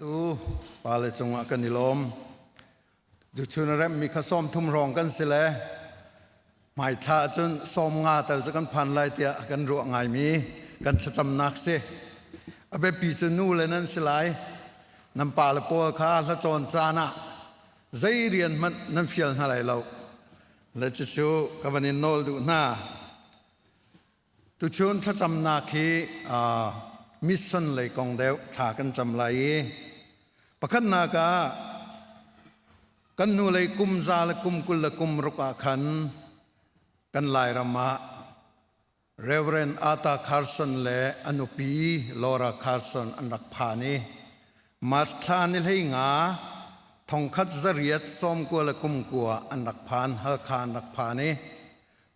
S10: Tu pale cungah kan i lawm. Tuchun a remmi kha sawm thum hrawng kan si le hmaithla ahcun sawm nga tal cu kan phan lai tiah kan ruah ngaimi kan thlacamnak si. A biapi cu nu le nan si lai. Nan pale pawl kha hlacawn caan ah zei rian hmanh nan fial hna lai lo. Le cucu ka van in nawl duh hna. Tuchun thlacamnak hi mission lei kong deuh thla kan cam lai i pakhatnak ah kan hnulei kum za le kum 20 le kum ruk ah khan kan Lairam ah Reverend Arthur Carson le a nupi Laura Carson an rak phan i March thla ni hlei nga thongkhat zariat sawmkua le kumkua an rak phan Halkha an rak phan i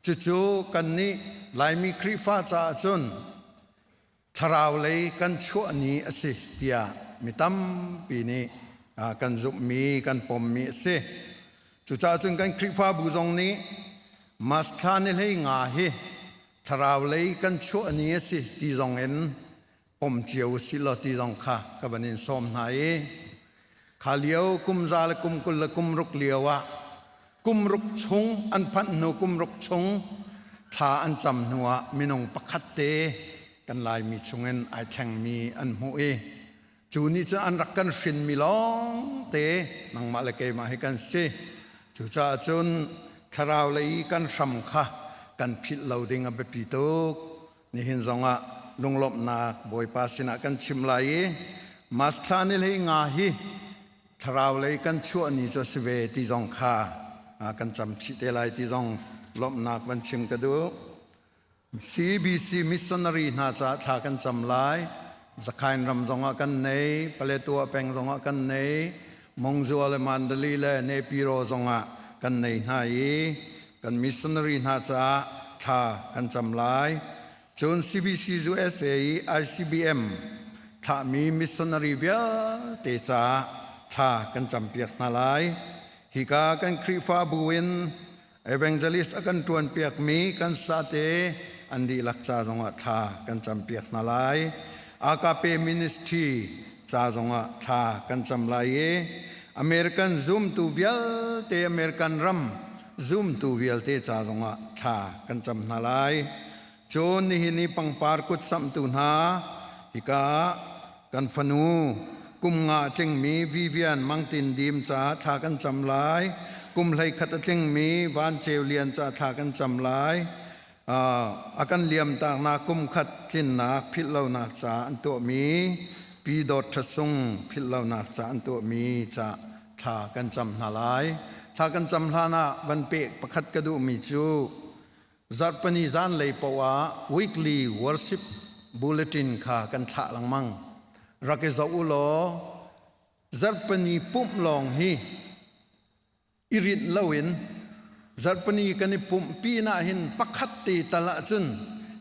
S10: cucu kannih Laimi Khrihfa caah cun thlarau lei kan chuah ni a si tiah mi tampi nih kan zumhmi kan pommi a si. Cucaah cun kan Khrihfabu zong nih March thla ni hlei nga hi thlarau lei kan chuah ni a si ti zong in pom cio u si law ti zong kha ka van in sawm hna i kha lio kum za le kum 20 le kum ruk lio ah kum ruk chung an phanh hnu kum ruk chung thla an cam hnu ah minung pakhat te kan Laimi chungin ai thlengmi an hmuh i cu nih cun an rak kan hrinmi lawng te nangmah le keimah hi kan si. Cucaah cun thlarau lei i kan hram kha kan philh lo ding a biapi tuk. Nihin zongah lunglawmhnak Bawipa sinah kan chim lai i Mas thla ni hlei nga hi thlarau lei kan chuah ni cu a si ve ti zong kha kan cam chih te lai ti zong lawmhnak van chim ka duh. CBC missionary hna caah thla kan cam lai. Zakhain ram zongah kan nei, Paletwa peng zongah kan nei, Mongzua le Mandali le Nepiro zongah kan nei hna i kan missionary hna caah thla kan cam lai. Cun CBC USA i ICBM thlahmi missionary vialte caah thla kan campiak hna lai. Hika kan Khrihfabu in evangelist a kan ṭuanpiakmi kan sate an dihlak ca zongah thla kan campiak hna lai. Agape Ministry ca zongah thla kan cam lai i American zumtu vialte American ram zumtu vialte ca zongah thla kan cam hna lai. Cun nihin i pangpar kut samhtu hna hika ah kan fanu kum nga a tlingmi Vivian Mangtin Dim caah thla kan cam lai. Kum 11 a tlingmi Van Ceu Lian caah thla kan cam lai. A kan liamtaknak kum khat tlinnak philhlonak caah an tuahmi Pi Dawt Ṭha Sung philhlonak caah an tuahmi caah thla kan cam hna lai. Thla kan cam hlan ah van pek pakhat ka duhmi cu Zarhpini zanlei paoh ah weekly worship bulletin kha kan thlah lengmang. Rak i zoh u law zarhpini pumh lawng hi i rinh loin zarhpini kan i pumh pinah hin pakhat te tal ahcun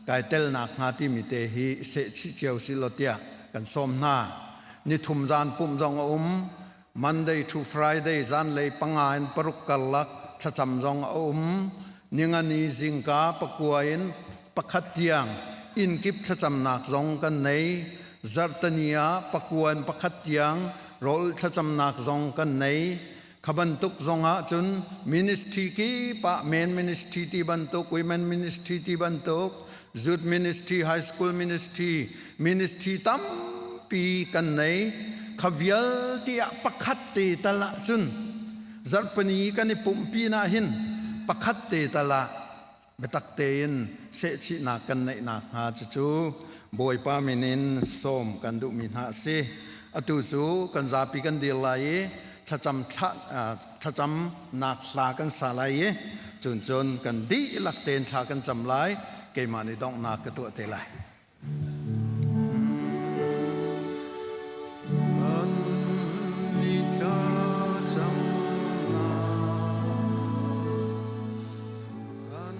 S10: kai tel nakhnga timi te hi sehchih cio si law tiah kan sawm hna. Nithum zan pumh zong a um. Monday to Friday zanlei panga in paruk karlak thlacam zong a um. Ningani zingka pakua in pakhat tiang innkip thlacamnak zong kan nei. Zarhtani ah pakua in pakhat tiang rawl thlacamnak zong kan nei. Kha bantuk zongah cun ministry kip ah men ministry ti bantuk, women ministry ti bantuk, youth ministry, high school ministry, ministry tampi kan nei. Kha vialte ah pakhat te tal ah cun zarhpini kan i pumhpi na hin pakhat te tal ah biatak tein sehchihnak kan neih nakhnga cucu Bawipa min in sawm kan duhmi hna a si. Atu cu kan zapi kan dir lai i thlacam thlacamnak hla kan sa lai i cun cun kan dihlak tein thla kan cam lai keimah nih donghnak ka tuah te lai. Kan ni thlacamnak kan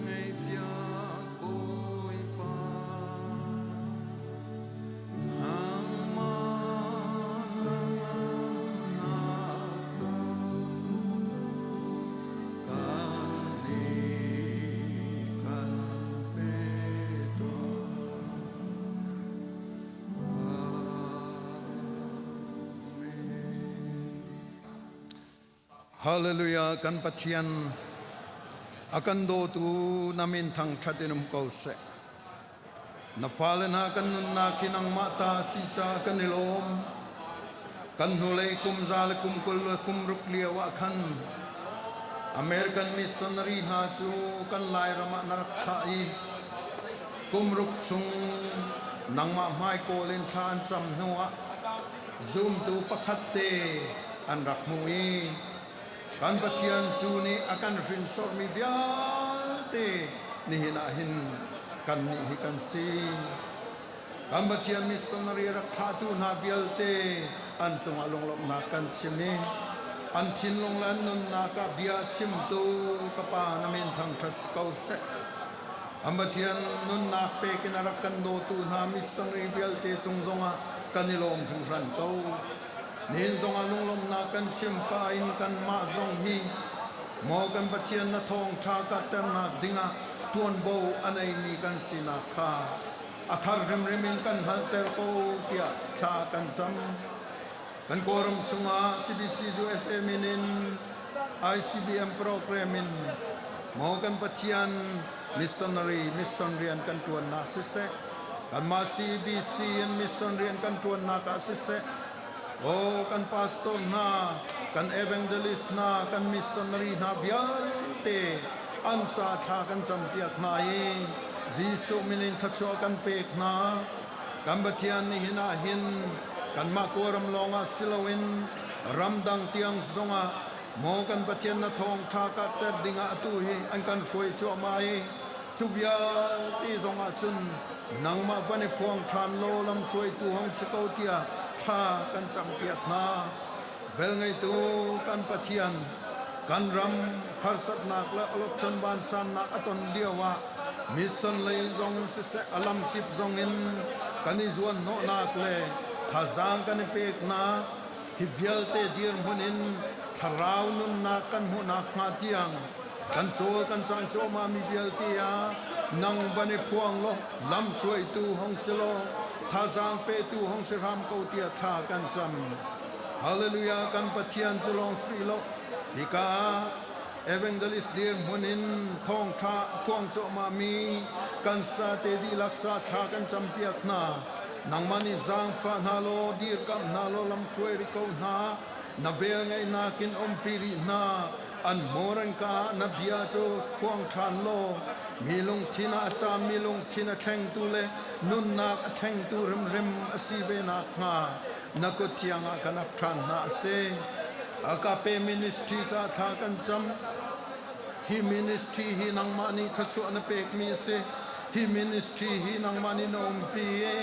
S10: ngaihpiak Bawipa nangmah hnangamnak cu kan nih kan pe tuah. Hallelujah kan Pathian a kan dawtu na min thangṭhat in um ko seh. Na fale hna kan nunnak hi nangmah ta si caah kan i lawm. Kan hnulei kum za le kum 20 le kum ruk lio ah khan American missionary hna cu kan Lairam ah na rak thlah i kum ruk chung nangmah hmaikawl in thla an cam hnuah zumtu pakhat te an rak hmuh i kan Pathian cu nih a kan hrinsormi vialte. Nihin ah hin kannih hi kan si. Kan Pathian missionary rak thlahtu hna vialte an cungah lunglawmhnak kan chim i an thinlung le an nunnak ah bia chimtu ka Pa na min thangṭhat si ko seh. An Pathian nunnak pek in a rak kan dawtu hna missionary vialte cung zongah kan i lawm hringhran ko. Nihin zongah lunglawmhnak kan chim pah in kanmah zong hi maw kan Pathian na thawngṭha karhternak dingah ṭuanvo a neimi kan sinak kha a thar hrimhrim in kan hngalhter ko tiah thla kan cam. Kan Kawlram chungah CBC USA min in ICBM program in maw kan Pathian missionary mission rian kan ṭuannak siseh, kanmah CBC in mission rian kan ṭuannak ah siseh, aw kan pastor hna, kan evangelist hna, kan missionary hna vialte an ca thla kan campiak hna i Jesuh min in thluachuah kan pek hna. Kan Pathian nihin ah hin kanmah Kawlram lawngah si loin ramdang tiang zongah maw kan Pathian na thawngṭha karhter dingah atu hi an kan hruai cuahmah i cu vialte zongah cun nangmah van i phuang ṭhan law lamhruaitu hong si ko tiah thla kan campiak hna. Velngeitu kan Pathian, kan ram harsatnak le awlokchon vansannak a ton lio ah mission lei zong in siseh a lamkip zong in kan i zuanhnawhnak le thazaang kan i peknak hi vialte dirhmun in thlarau nunnak kan hmuhnak hnga tiang kan cawl kan cang cuahmah mi vialte ah nang van i phuang law lamhruaitu hong si law thazaang petu hong si hram ko tiah thla kan cam. Hallelujah kan Pathian cu lawng si lo hika evangelist dirhmun in thawngṭha a phuang cuahmah mi kan sate dihlak ca thla kan campiak hna. Nangmah nih zaangfah hna law dirkamh hna law lamhruai rih ko hna. Na vel ngaihnak in umpi rih hna. An hmur an ka na bia cu phuang ṭhan law mi lungthin ah a caam mi lungthin a thlengtu le nunnak a thlengtu hrimhrim a si ve nakhnga na kut thiang ah kan ap ṭhan hna a si. Agape ministry ca thla kan cam. Hi ministry hi nangmah nih thluachuah na pekmi a si. Hi ministry hi nangmah nih na umpi i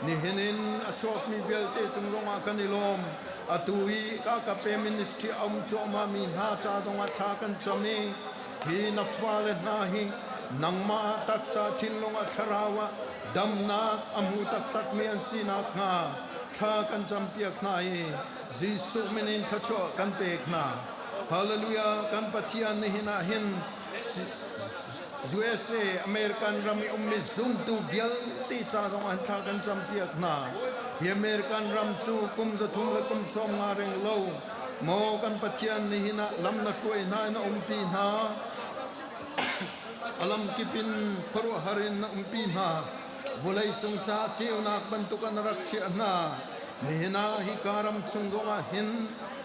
S10: nihin in a chuakmi vialte cung zongah kan i lawm. Atu i Agape ministry a um cuahmahmi hna ca zongah thla kan cam i hi na fale hna hi nangmah ah taksa thinlung ah thlarau ah damnak a hmu taktakmi an si nakhnga thla kan campiak hna i Jesuh min in thluachuah kan pek hna. Hallelujah kan Pathian nihin ah hin USA American ram i ummi zumtu vialte ca zong an thla kan campiak hna. Hi American ram cu kum 300 le kum 50 reng lo maw kan Pathian nihin ah lam na hruai hna in na umpi hna. A lamkip in khuaruahhar in na umpi hna. Vawlei cung ca ceunak bantuk an rak chiah hna. Nihin ah hika ram chung zongah hin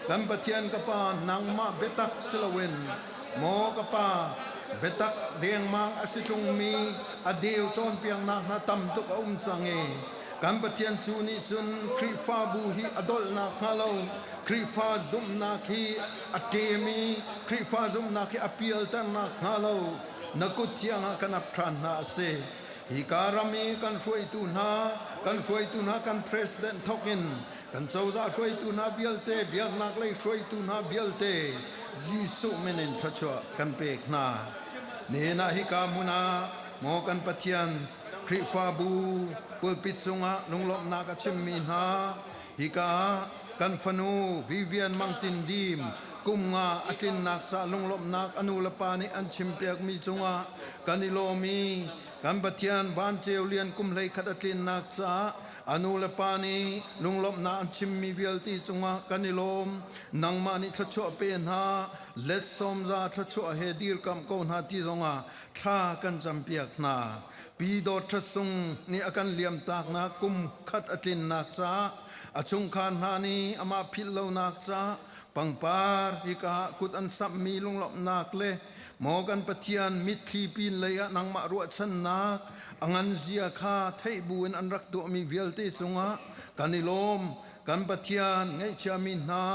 S10: kan Pathian ka Pa nangmah biatak si loin maw ka Pa biatak dengmang a si ṭungmi a deu cawnpiaknak hna tam tuk a um cang i kan Pathian cu nih cun Khrihfabu hi a dolhnak hnga lo Khrihfa zumhnak hi a ṭem i Khrihfa zumhnak hi a pialternak hnga lo na kut thiang ah kan ap ṭhan hna a si. Hika ram i kan hruaitu hna, kan hruaitu hna kan president thawk in kan cozah hruaitu hna vialte, biaknak lei hruaitu hna vialte Jesuh min in thluachuah kan pek hna. Nihin ah hika hmun ah maw kan Pathian Khrihfabu pulpit cungah lunglawmhnak a chimmi hna hika ah kan fanu Vivian Mang Tin Dim kum nga a tlinnak ca lunglawmhnak a nu le pa nih an chimpiakmi cungah kan i lawm i kan Pathian van ceu lian kum 11 a tlinnak caah a nu le pa nih lunglawmhnak an chimmi vialte cungah kan i lawm. Nangmah nih thluachuah pe hna, let sawmza thluachuah he dirkamh ko hna ti zongah thla kan campiak hna. Pi Dawt Ṭha Sung nih a kan liamtaknak kum khat a tlinnak caah a chungkhar hna nih amah philh lonak caah pangpar hika ah kut an samhmi lunglawmhnak le maw kan Pathian mitthli pin lei ah nangmah ruahchannak a ngan zia kha theih buin an rak tuahmi vialte cungah kan i lawm. Kan Pathian ngaihchiami hna.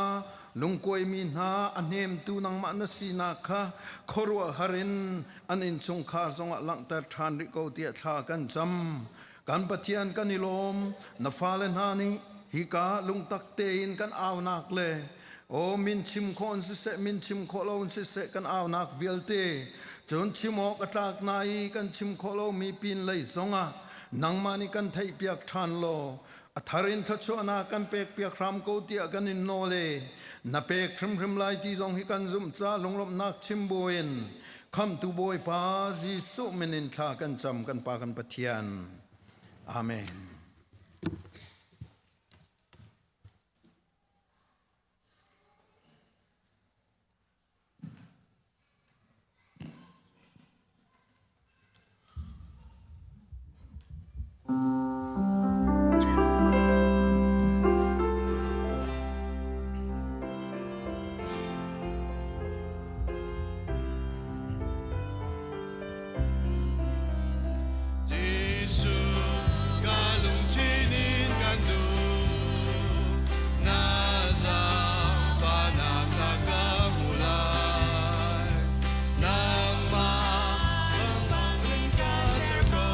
S10: Lungkuaimi hna a hnemtu nangmah na sinak kha khuaruahhar in an innchungkhar zongah langhter ṭhan rih ko tiah thla kan cam. Kan Pathian kan i lawm. Na fale hna nih hika lungtak tein kan aunak le aw min chim khawh in siseh min chim khawh lo in siseh kan aunak vialte cun chim awk a tlak na i kan chim khawh lomi pin lei zongah nangmah nih kan theihpiak ṭhan law a thar in thluachuahnak kan pekpiak hram ko tiah kan in nawl i na pek hrimhrim lai ti zong hi kan zumh ca lunglawmhnak chim buin khamtu Bawipa Jesuh min in thla kan cam kan Pa kan Pathian. Amen.
S17: Jesuh ka lungthin in kan duh na zaangfahnak kha ka hmu lai nangmah bangin ka ser ko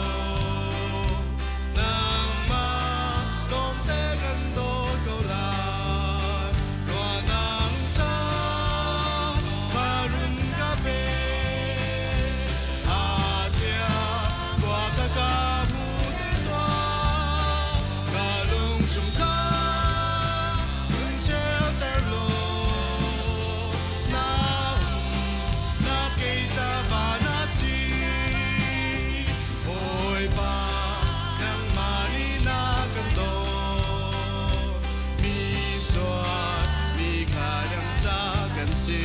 S17: nangmah lawngte kan dawt ko lai ruahnak ca run ka pe Kan si.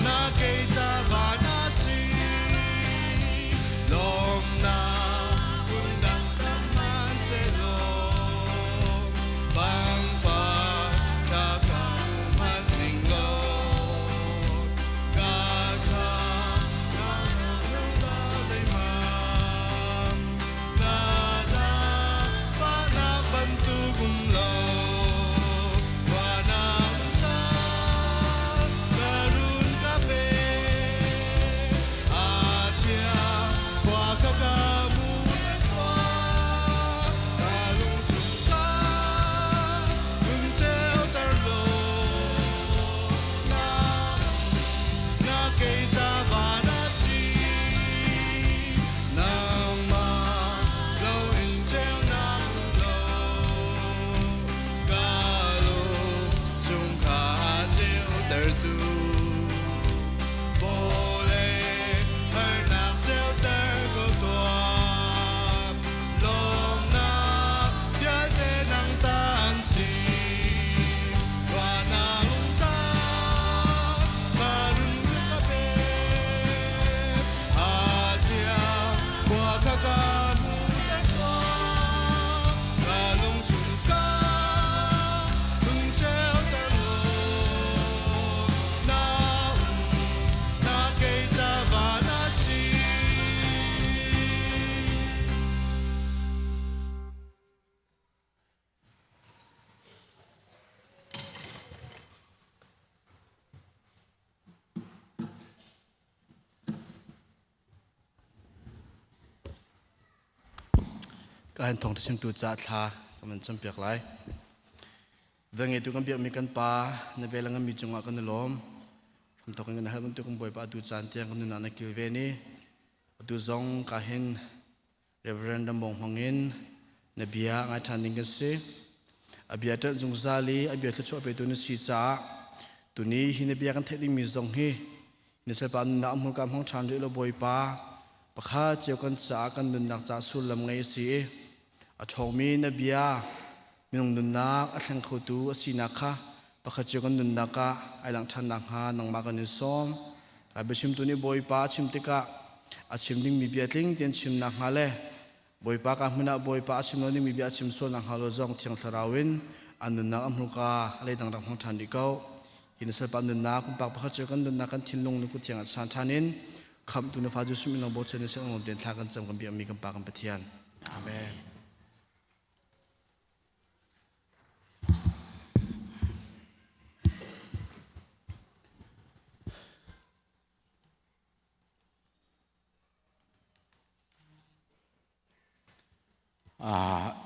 S17: Na kei ca van a si lawmnak phundang hmanhsehlaw pangpar tha ka hmu hmanh ning law ka kha na ta zeihmanh na zaangfahnak bantuk um lo Nangmah lo in ceunak lo Ka lung chung kha ceutertu vawlei harnak ceuter ko tuah lawmnak vialte nang ta an si Ruahnak lungca marun ka pe a chia khua kha ka hmuhter tuah ka lung chung ka lung ceuter law na um na kei ca van a si.
S14: Ka hin thawngṭha chimtu caah thla ka van campiak lai. Vengeitu kan biakmi kan pa na vel a nganmi cungah kan i lawm. Hramthawk in kan hal bantuk in Bawipa atu caan tiang kan nunah na kilven i atu zong ka hin Reverend Ramong hmangin na bia ngai ṭhan ding kan si. A bia ṭanh zungzal i a bia thluachuah petu na si caah tuni hi na bia kan theih dingmi zong hi na salpa nunnak hmurka hmang ṭhan rih lo Bawipa pakhat cio kan caah kan nunnak caah sullam ngei a si i a ṭhawngmi na bia minung nunnak a thleng khotu a sinak kha. Pakhat cio kan nunnak ah ai langh ṭhan nakhnga nangmah kan in sawm. Ka biachimtu nih Bawipa a chim tikah a chim dingmi bia tling tein chim nakhnga le Bawipa ka hmun ah Bawipa a chim lo dingmi bia a chim sual nakhnga lo zong Thiang Thlarau in an nunnak a hmuka a leidang rak hmang ṭhan rih ko. Hi na salpa nunnak pumpak pakhat cio kan nunnak kan thinlung lungput thiang ah san ṭhan in khamhtu na fa Jesuh min lawng bochan in sin tein thla kan cam kan biakmi kan Pa kan Pathian. Amen.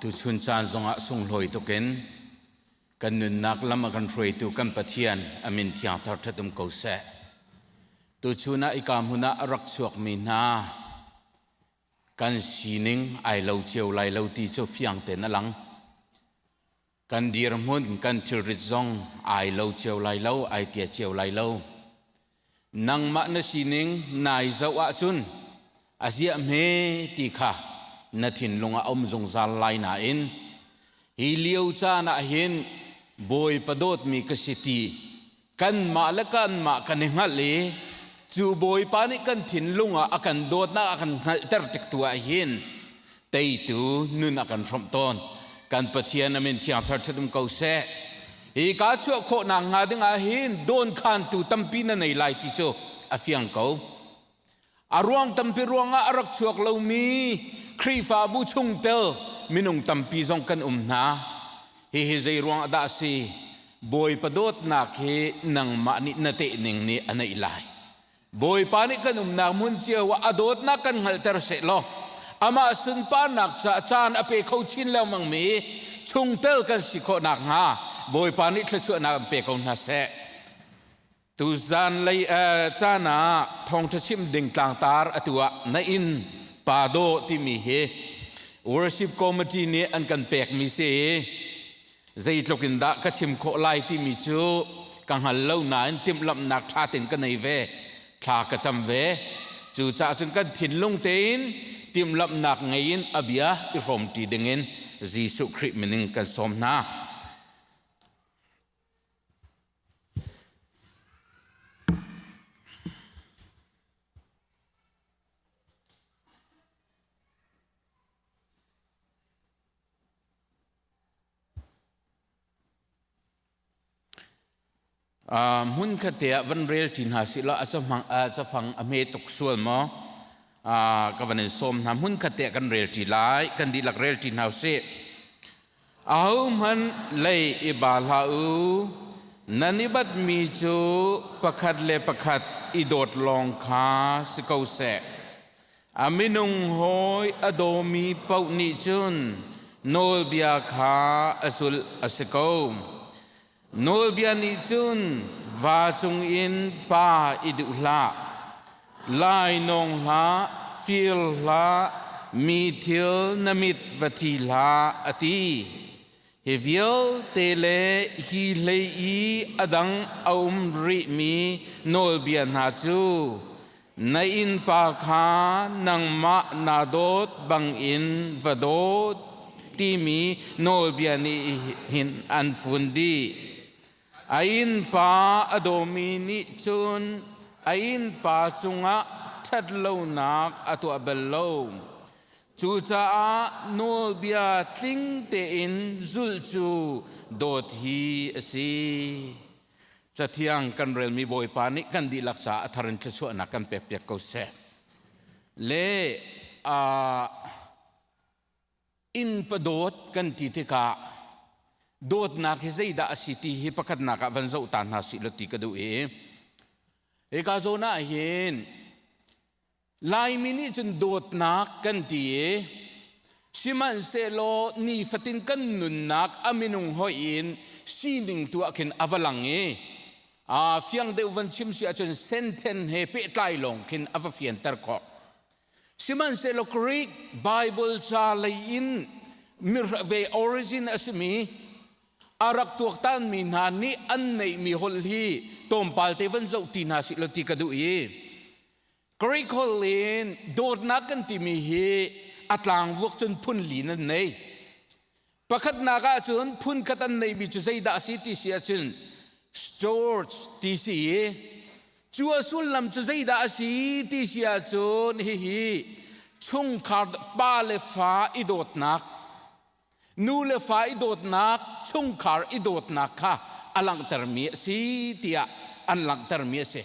S19: Tuchun caan zongah sunglawi tukin kan nunnak lam a kan hruaitu kan Pathian a min thiang thar ṭhat um ko seh. Tuchun ah ika hmun ah a rak chuakmi hna kan sining ai lo cio lai lo ti cu fiang tein a lang. Kan dirhmun, kan thilrit zong ai lo cio lai lo, ai tia cio lai lo. Nangmah na sining nai zoh ahcun a ziah hme ti kha na thinlung ah a um zungzal lai nain hi lio caan ah hin Bawipa dawtmi ka si ti kanmah le kanmah kan i hngalh i cu Bawipa nih kan thinlung ah a kan dawtnak a kan hngalhter tik tu ah hin teitu nun a kan hrawmh tawn. Kan Pathian a min thiang thar ṭhat um ko seh. Hi ka chuah khawhnak hnga ding ah hin dawnkhantu tampi na nei lai ti cu a fiang ko. A ruang tampi ruangah a rak chuak lomi Khrihfabu chungtel minung tampi zong kan um hna. Hihi zei ruangah dah a si? Bawipa dawtnak hi nangmah nih na tehning nih a neih lai. Bawipa nih kan umnak hmun cio ah a dawtnak kan hngalhter sehlaw amah sunparnak caah caan a pe kho chin lengmang mi chungtel kan si khawh nakhnga Bawipa nih thluachuahnak an pe ko hna seh. Tuzan lei caan ah thawngṭha chim ding tlangtar atu ah na inn pa dawh timi hi worship committee nih an kan pekmi si zeitluk in dah ka chim khawh lai timi cu ka hngal lo nain timhlamhnak ṭha tein ka nei ve thla ka cam ve cucaah cun kan thinlung tein timhlamhnak ngei in a bia i hrawmṭi dingin Jesuh Khrih min in kan sawm hna. Hmun khatte ah van rel ṭi hna sih law a cafang a hme tuk sual maw ka van in sawm hna hmun khatte ah kan rel ṭi lai kan dihlak rel ṭi hna usih ahohmanh lei i ba hlah u nan i batmi cu pakhat le pakhat i dawt lawng kha si ko seh A minung hawi a dawmi paoh nih cun nawlbia kha a zulh a si ko. Nawlbia nih cun va cungin pa i duh hlah, lainawng hlah, fir hlah, mi thil na mit va thi hlah a ti. Hi vialte le hi hlei i a dang a um rihmi nawlbia hna cu na innpa kha nangmah naa dawt bangin va dawt timi nawlbia nih hin an fun dih. A innpa a dawmi nih cun a innpa cungah ṭhatlonak a tuah bal lo. Cucaah nawlbia tling tein zulh cu dawt hi a si. Cathiang kan relmi Bawipa nih kan dihlak caah a thar in thluachuahnak kan pekpiak ko seh. Le innpa dawt kan ti tikah dawtnak hi zeidah a si ti hi pakhatnak ah van zoh ta hna sih law ti ka duh i hika zawn ah hin Laimi nih cun dawtnak kan ti i sihmanhsehlaw nifatin kan nunnak a minung hoih in sining tu ah khin a va lang i a fiang deuh van chim si ahcun senten he pehtlai lawng khin a va fianter khawh. Sihmanhsehlaw Greek Bible ca lei in ve origin a simi a rak tuaktanmi hna nih an neihmi holh hi tlawmpal te van zoh ti hna sih law ti ka duh i Greek holh in dawtnak kan timi hi a tlangvuak cun phun li nan nei. Pakhatnak ah cun phun khat an neimi cu zeidah a si ti si ahcun. Storge ti si i cu a sullam cu zeidah a si ti si ahcun hihi chungkhar pa le fa i dawtnak nu le fa i dawtnak chungkhar i dawtnak kha a langhtermi a si tiah an langhtermi a si.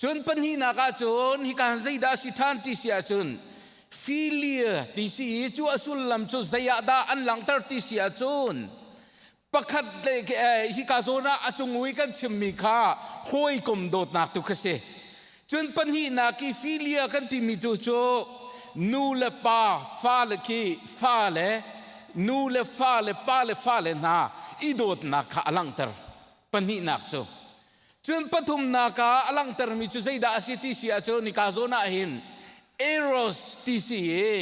S19: Cun pahnihnak ah cun hika zeidah a si ṭhan ti si ahcun philia ti si i cu a sullam cu zei ah dah an langhter ti si ahcun pakhat le hika zawn ah a cung i kan chimmi kha hawikom dawtnak tu kha si. Cun pahnihnak i philia kan timi tu cu nu le pa fale khi fale nu le fale pa le fale hna i dawtnak kha a langhter pahnihnak cu. Cun pathumnak ah a langhtermi cu zeidah a si ti si ahcun hika zawn ah hin eros ti si i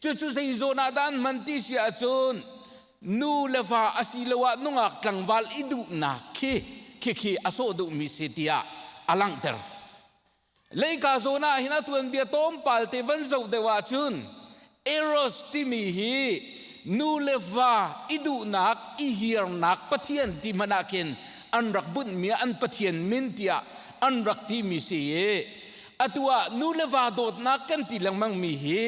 S19: cucu zei zawn ah dah an hman ti si ahcun nu le va asiloah nungak tlangval i duhnak khi khikhi a sawh duhmi si tiah a langhter. Leika zawn ah hin a tuanbia tlawmpal te van zoh deuh ahcun Eros timi hi nu le va i duhnak i hiarnak pathian ti hmanh ah khin an rak bunhmi an pathian min tiah an rak timi si i atu ah nu le va dawtnak kan ti lengmang mi hi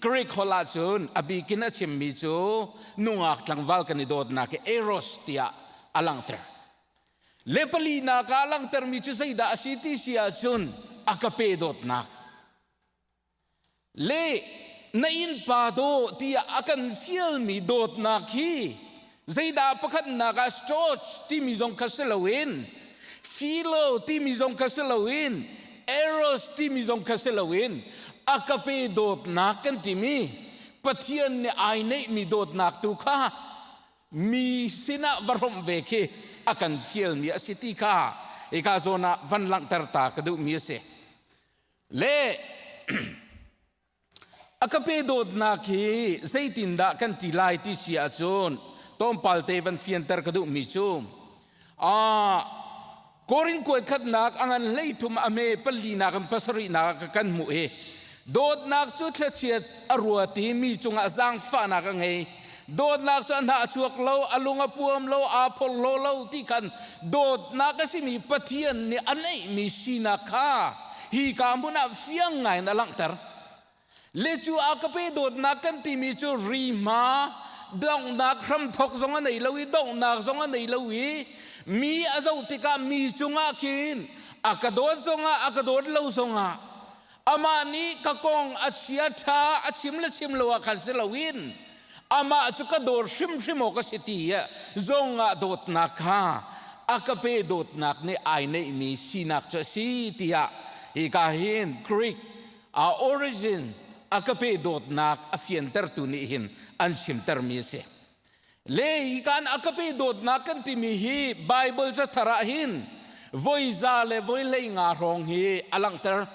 S19: Greek holh ahcun a bikin a chimmi cu nungak tlangval kan i dawtnak hi Eros tiah a langhter. Le palinak ah langhtermi cu zeidah a si ti si ahcun a ka pe dawtnak. Le na innpa daw tiah a kan fialmi dawtnak hi zeidah pakhatnak ah storge timi zong kha si loin philo timi zong kha si loin eros timi zong kha si loin a ka pe dawtnak kan timi Pathian nih ai neihmi dawtnak tu kha mi sinah va hrawmh ve khi a kan fialmi a si ti kha hika zawn ah van langhter ta ka duhmi a si. Le a ka pe dawtnak hi zeitindah kan ti lai ti si ahcun tlawmpal te van fianter ka duhmi cu Korin kuat khatnak a ngan hleithum a hme palinak in pasarihnak kan hmuh hi dawtnak cu thlachiat a ruat i mi cungah zaangfahnak a ngei dawtnak cu a hnah a chuak lo a lung a puam lo aa phorhlaw lo ti khan dawtnak a simi Pathian nih a neihmi sinak kha hi ka hmun ah fiang ngai in a langhter Le cu a ka pe dawtnak kan timi cu rihma donghnak hramthok zong a nei lo i donghnak zong a nei lo i mi a zoh tikah mi cungah khin a ka dawt zongah a ka dawt lo zongah amah nih ka kong a chia ṭha a chim le chim lo ah khan si loin amah cu ka dawt hrimhrim awk a si ti zongah dawtnak kha a ka pe dawtnak nih ai neihmi sinak cu a si tiah hika hin Greek A origin a ka pe dawtnak a fiantertu nih hin an chimtermi a si. Le hi kan a ka pe dawtnak kan timi hi Bible cathar ah hin voi za le voi hlei nga hrawng hi a langhter.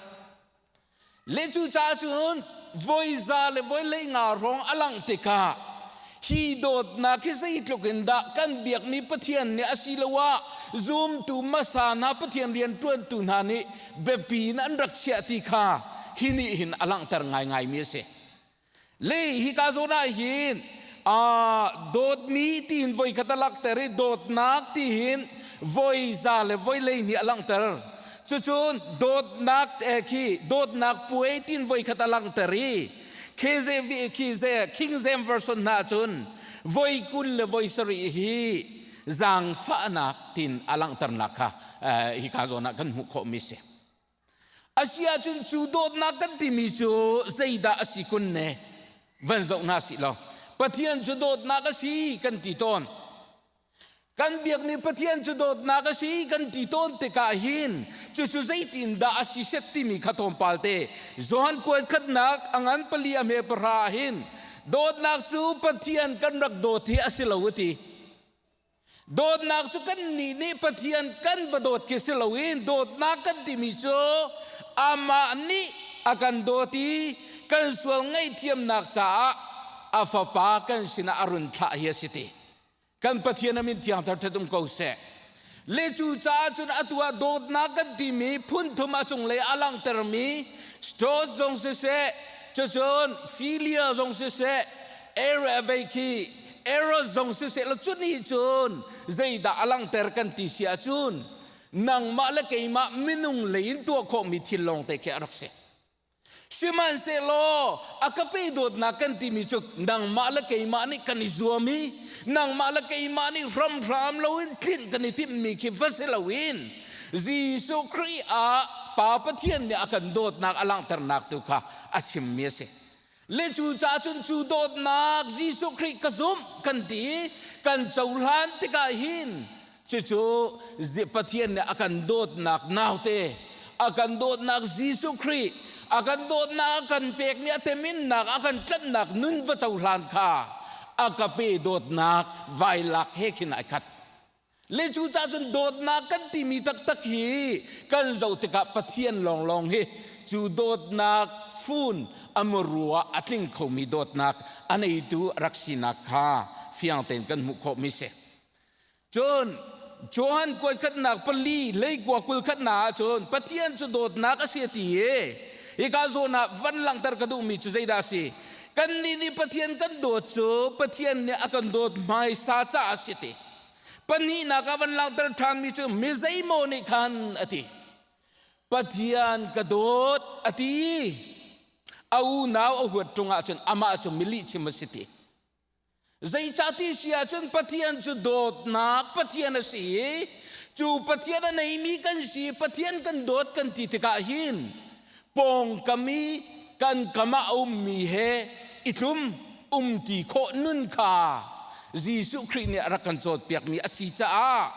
S19: Le cu caah cun voi za le voi hlei nga hrawng a langh tikah Hi dawtnak hi zeitluk in dah kan biakmi Pathian nih asiloah zumtu hmasa hna Pathian rianṭuantu hna nih biapi in an rak chiah ti kha hi nih hin a langhter ngaingaimi a si. Le hika zawn ah hin dawtmi tiin voi khat a langhter i dawtnak ti hin voi za le voi hleihnih a langhter. Cucun dawtnak khi dawtnak puai tiin voi khat a langhter i KJV King James Version hna cun voi 20 le voi 70 hi zaangfahnak tin a langhternak kha hika zawn ah kan hmuh khawhmi si. Asi ahcun cu dawtnak kan timi cu zeidah a si kun ne van zoh hna sih law Pathian cu dawtnak a si kan ti tawn. Kan biakmi Pathian cu dawtnak a si kan ti tawn tikah hin cucu zeitindah a si set timi kha tlawmpal te Johan kuat khatnak a ngan pali a hme pahra ah hin dawtnak cu Pathian kan rak dawt hi a si lo a ti. Dawtnak cu kannih nih Pathian kan va dawt khi si loin dawtnak kan timi cu amah nih a kan dawt i kan sual ngaihthiamnak caah a fapa kan sinah a run thlah hi a si ti. Kan Pathian a min thiangthar ṭhat um ko seh. Le cu caah cun atu ah dawtnak kan timi phunthum a cunglei a langhtermi storge zong siseh, cucun philia zong siseh, ere khi. Eros zong siseh law cu nih cun zeidah a langhter kan ti si ahcun nangmah le keimah minung lei in tuah khawhmi thil lawngte khi a rak si. Sihmanhsehlaw a ka pe dawtnak kan timi cu nangmah le keimah nih kan i zuam i nangmah le keimah nih hramhram loin tlinh kan i timhmi khi va si loin Jesuh Khrih ah Pa Pathian nih a kan dawtnak a langhternak tu kha a chimmi a si. Le cu caah cun cu dawtnak Jesuh Khrih ka zumh kan ti i kan cohlan tikah hin cucu Pathian nih a kan dawtnak naute a kan dawtnak Jesuh Khrih a kan dawtnak a kan pekmi a teminnak a kan tlanhnak nun va cohlan kha a ka pe dawtnak vailak he khin ai khat. Le cucaah cun dawtnak kan timi taktak hi kan zoh tikah Pathian lawnglawng hi cu dawtnak fun a muru ah a tling khomi dawtnak a neitu a rak sinak kha fiang tein kan hmuh khawhmi si. Cun Johan kuatkhatnak pali leikua kul khatnak ahcun Pathian cu dawtnak a si a ti i hika zawn ah van langhter ka duhmi cu zeidah a si? Kannih nih Pathian kan dawt cu Pathian nih a kan dawt hmaisa caah a si ti. Pahnihnak ah van langhter ṭhanmi cu mi zeimaw nih khan a ti. Pathian ka dawt a ti. A unau a huat ṭung ahcun amah cu milihchim a si ti. Zeicah ti si ahcun Pathian cu dawtnak Pathian a si i cu Pathian a neimi kan si Pathian kan dawt kan ti tikah hin pawngkam i kan kam ah a ummi he i tlum umṭi khawh nun kha Jesuh Khrih nih a rak kan cawnpiakmi a si caah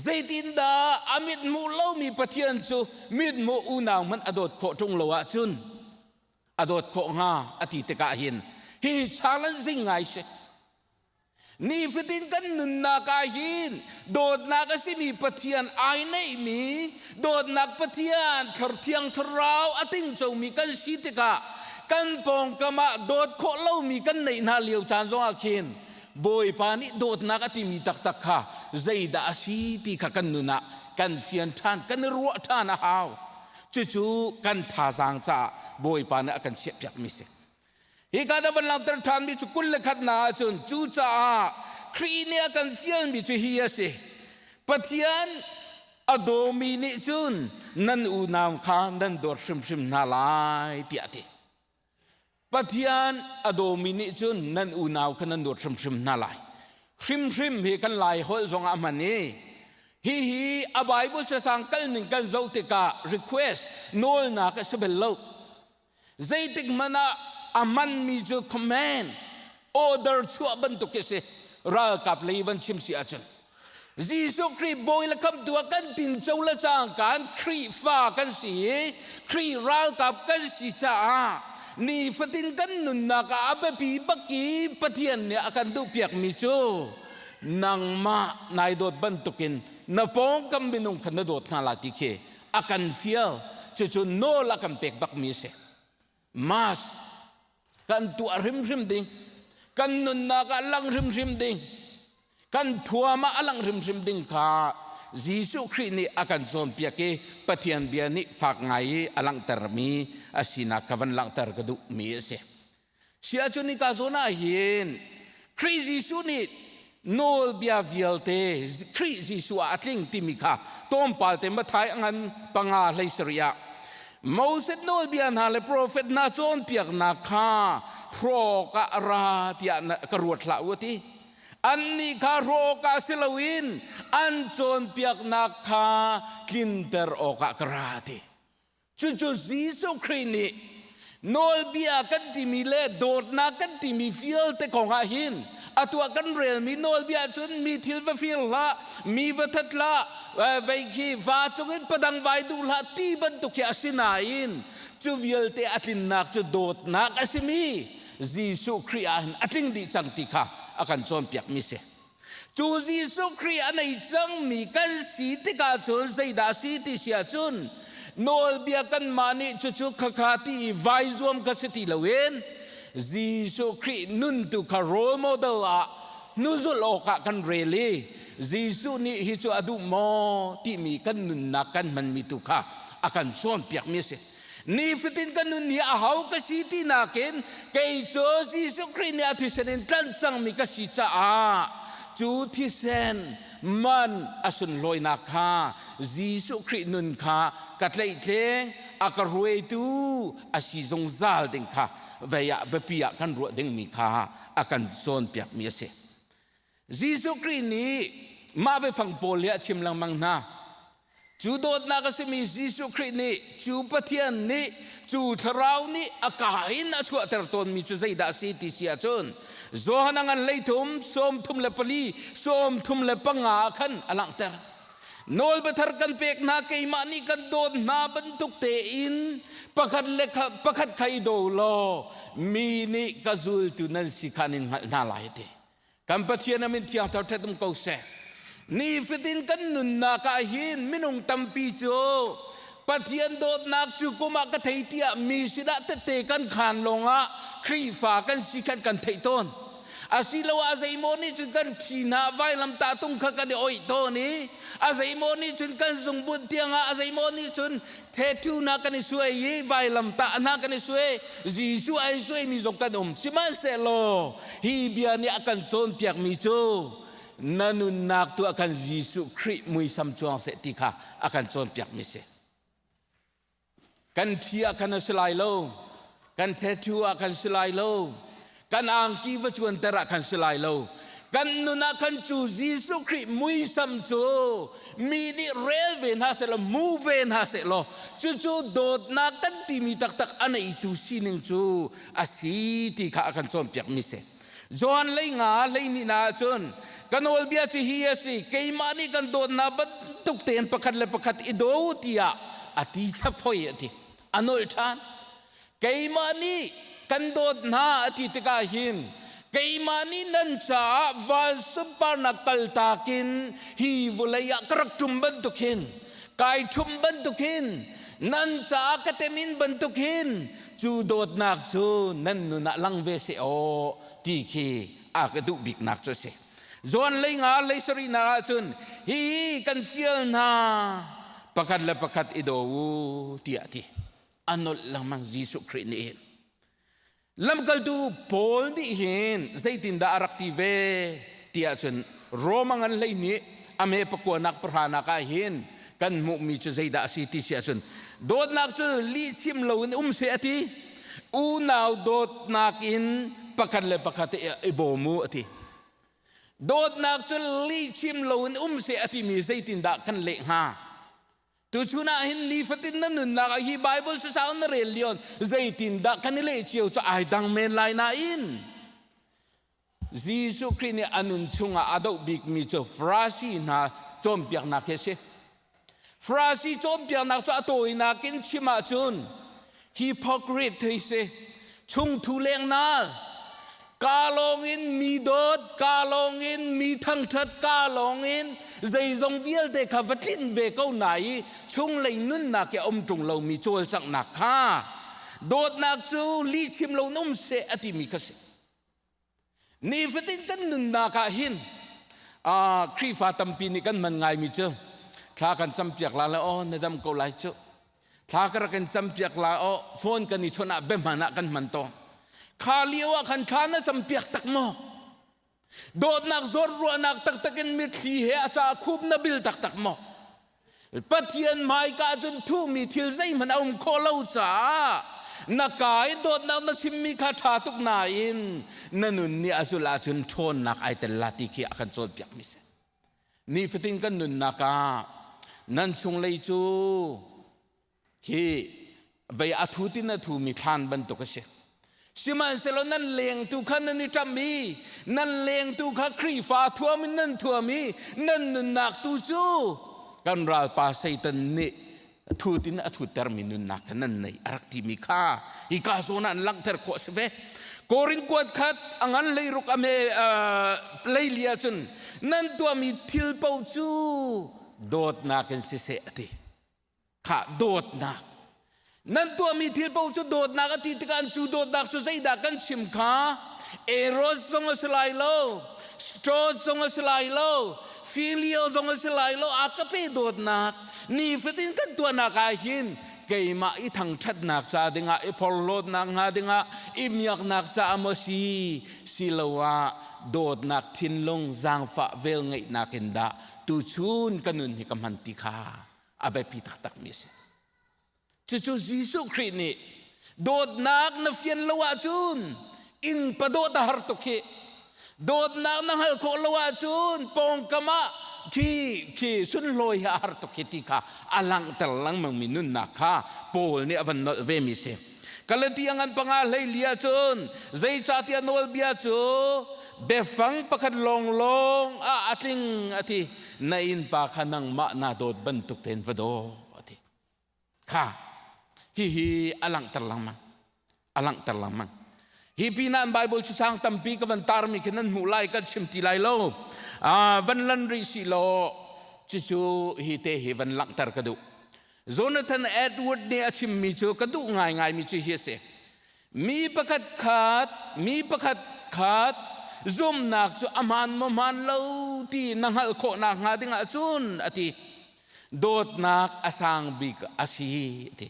S19: zeitindah a mithmuh lomi Pathian cu mithmuh unau hmanh a dawt khawh ṭung lo ahcun a dawt khawh hnga a ti tikah hin hihi challenging ngai si. Nifatin kan nunnak ah hin dawtnak a simi Pathian ai neihmi dawtnak Pathian Thiang Thlarau a tingcomi kan si tikah kan pawngkam ah dawt khawh lomi kan neih hna lio caan zongah khin Bawipa nih dawtnak a timi taktak kha zeidah a si ti kha kan nun ah kan fian ṭhan kan i ruah ṭhan a hau. Cucu kan thazaang caah Bawipa nih a kan chiahpiakmi si. Hi ka na van langhter ṭhanmi cu 21 ahcun cucaah Khrih nih a kan fialmi cu hi a si. Pathian a dawmi nih cun nan unau kha nan dawt hrimhrim hna lai tiah a ti. Pathian a dawmi nih cun nan unau kha nan dawt hrimhrim hna lai. Hrimhrim hi kan Lai holh zongah a hman i hihi a Bible cacang kal ning kan zoh tikah request nawlnak a si bel lo. Zeitik hmanh ah a hmanmi cu command order chuah bantuk khi si ralkap lei van chim si ahcun Jesuh Khrih bawi le khamtu ah kan tinco le cangkaan Khrihfa kan si i Khrih ralkap kan si caah nifatin kan nunnak ah a biapi bak i Pathian nih a kan duhpiakmi cu nangmah nai dawt bantukin na pawngkam minung kha na dawt hna la ti khi a kan fial cucu nawl a kan pek bakmi a si mas kan tuah hrimhrim ding kan nunnak ah lang hrimhrim ding kan thuam ah a lang hrimhrim ding kha Jesuh Khrih nih a kan cawnpiak i Pathian bia nih fak ngai i a langhtermi a sinak ka van langhter ka duhmi a si. Sia cu nika zawn ah hin Khrih Jesuh nih nawlbia vialte Khrih Jesuh ah a tling timi kha tlawmpal te Matthai a ngan panga hlei sarih ah Moses nawlbia hna le profet hna cawnpiaknak kha hrawk ah a ra tiah ka ruat hlah u a ti. Annih kha hrawk ah si loin an cawnpiaknak kha tlinter awkah ka ra a ti. Cucu Jesuh Khrih nih nawlbia kan timi le dawtnak kan timi vialte kong ah hin atu ah kan relmi nawlbia cun mi thil va fir hlah, mi va that hlah, vei khi va cungin padang vai duh hlah ti bantuk hi a si nain cu vialte a tlinnak cu dawtnak a simi Jesuh Khrih ah hin a tling dih cang ti kha a kan cawnpiakmi si. Cu Jesuh Khrih a nei cangmi kan si tikah cun zeidah a si ti si ahcun nawlbia kanmah nih cucu khakha ti i vai zuam kha si ti loin Jesuh Khrih nun tu kha role model ah hnuzulh awkah kan rel i Jesuh nih hi cu a duh maw timi kan nunnak kan hmanmi tu kha a kan cawnpiakmi a si. Nifatin ka nun hi a ho ka si ti nakin kei cu Jesuh Khrih nih a thisen in tlanh cangmi ka si caah cu thisen man a sunlawinak kha Jesuh Khrih nun kha ka tlaihtleng a ka hruaitu a si zungzal ding kha vei ah biapi ah kan ruah dingmi kha a kan cawnpiakmi a si. Jesuh Khrih nih mah biafang pawl hi a chim lengmang hna. Cu dawtnak a simi Jesuh Khrih nih cu Pathian nih cu thlarau nih a ka in a chuahter tawnmi cu zeidah a si ti si ahcun Johan a ngan hleithum 34 35 ah khan a langhter. Nawlbiathar kan pek hna keimah nih kan dawt hna bantuk tein pakhat le pakhat kha i daw law mi nih ka zultu nan si kha an in hngalh hna lai a ti. Kan Pathian a min thiang thar ṭhat um ko seh. Nifatin kan nunnak ah hin minung tampi cu Pathian dawtnak cu kum ah ka thei tiah mi sinah tette kan khaan lawngah Khrihfa kan si khan kan theih tawn. Asiloah a zeimaw nih cun kan ṭhi hna vailamtah tung kha kan i oih tawn i a zeimaw nih cun kan zungbunh tiangah a zeimaw nih cun tattoo hna kan i suai i vailamtah hna kan i suai Jesuh ai suaimi zong kan um. Sihmanhsehlaw hi bia nih a kan cawnpiakmi cu na nunnak tu a kan Jesuh Khrih muisam cuang seh ti kha a kan cawnpiakmi si. Kan thi ah khan a si lai lo. Kan tattoo ah khan si lai lo. Kan angki va cuanter ah khan si lai lo. Kan nun ah khan cu Jesuh Khrih muisam cu mi nih rel ve hna seh law hmu ve hna seh law cucu dawtnak kan timi taktak a neitu sining cu a si ti kha a kan cawnpiakmi si. Johan lei nga hlei ni na ahcun ka nawlbia cu hi a si keimah nih kan dawtnak bantuk tein pakhat le pakhat i daw tiah a ti chap hoi a ti a nolh ṭhan keimah nih kan dawt hna a ti tikah hin keimah nih nan caah van sunparnak kaltak in hi vawlei ah ka rak ṭum bantuk hin kai ṭhum bantuk hin nan caah ka temin bantuk hin cu dawtnak cu nan nun ah lang ve seh aw ti khi a ka duh biknak cu a si. John lei nga lei sarih nak ahcun hi kan fial hna pakhat le pakhat i daw u tiah a ti. A nolh lengmang Jesuh Khrih nih hin. Lamkaltu Paul nih hin zeitindah a rak ti ve ti ahcun Roma ngan hlei nih a me pakuanak pahranak ah hin kan hmuhmi cu zeidah a si ti si ahcun dawtnak cu lihchim loin um seh a ti unau dawtnak in pakhat le pakhat i bawm u a ti dawtnak cu lihchim loin um seh a timi zeitindah kan leh hnga Tuchun ah hin nifatin na nunnak ah hi Bible cu sau na rel lion zeitindah kan i leh cio cu ai dang men lai nain Jesuh Khrih nih a nun chungah a doh bikmi cu Farasi hna cawnpiaknak hi a si. Farasi cawnpiaknak cu a tawinak in chim ahcun hypocrite hi si. Chungthu lengnal, ka lawngin mi dawt, ka lawngin mi thangṭhat, ka lawngin zeizong vialte kha va tlinh ve ko na i chunglei nunnak i a um ṭung lomi cawlcanghnak kha dawtnak cu lihchim lo in um seh a timi kha si. Nifatin kan nunnak ah hin Khrihfa tampi nih kan hman ngaimi cu thla kan campiak la le aw na dam ko lai cu thla ka rak in campiak la aw phone kan i chawnh ah biahman ah kan hman tawn kha lio ah khan thla na campiak tak maw dawtnak zawt ruahnak taktak in mitthli he a ca khup na bil taktak maw Pathian hmaika cun thuhmi thil zeihmanh a um khawh lo caah na ka i dawtnak na chimmi kha ṭha tuk nain na nun nih a zulh ahcun ṭhawnnak ai tel la ti khi a kan cawnpiakmi si. Nifatin kan nunnak ah nan chunglei cu khi vei a thu tin a thumi thlan bantuk a si. Sihmanhsehlaw nan lengtu kha nan i ṭamh i nan lengtu kha Khrihfa thuam in nan thuam i nan nunnak tu cu kan ralpa Satan nih thut in a thuttermi nunnak kha nan nei a rak timi kha hika zawn ah an langhter khawh a si ve. Korin kuat khat a ngan leiruk a me leili ahcun nan tuahmi thil paoh cu dawtnak in siseh a ti. Khah dawtnak. Nan tuahmi thil paoh cu dawtnak a ti tikah cu dawtnak cu zeidah kan chim kha? Eros zong a si lai lo, Stros zong a si lai lo, Filio zong a si lai lo, agape dawtnak nifatin kan tuahnak ah hin keimah i thangṭhatnak ca dingah i porhlawtnak hnga dingah i miaknak caah maw si siloah dawtnak thinlung zaangfah velngeihnak in dah tuchun ka nun hi ka hman ti kha a biapi taktakmi a si. Cucu Jesuh Khrih nih dawtnak na fian lo ahcun innpa dawt a har tuk hi. Dawtnak na hngalh khawh lo ahcun pawngkam ah khi khi sunhlawi hi a har tuk hi ti kha a langhter lengmangmi nunnak kha Paul nih a van nolh ve mi si. Galatia ngan panga hlei li ahcun zeicahtiah nawlbia cu biafang pakhat lawnglawng ah a tling a ti na innpa kha nangmah naa dawt bantuk tein va daw a ti. Kha hihi a langhter lengmang. A langhter lengmang. Hi pinah an Bible cu sang tampi ka van tarmi khi nan hmuh lai kan chim ti lai lo. Van lan rih si law cucu hi te hi van langhter ka duh. Jonathan Edward nih a chimmi cu ka duh ngaingaimi cu hi a si. Mi pakhat khat, mi pakhat khat zumnak cu a hmaan maw hmaan lo ti na hngalh khawh nakhnga ding ahcun a ti. Dawtnak a sang bik a si a ti.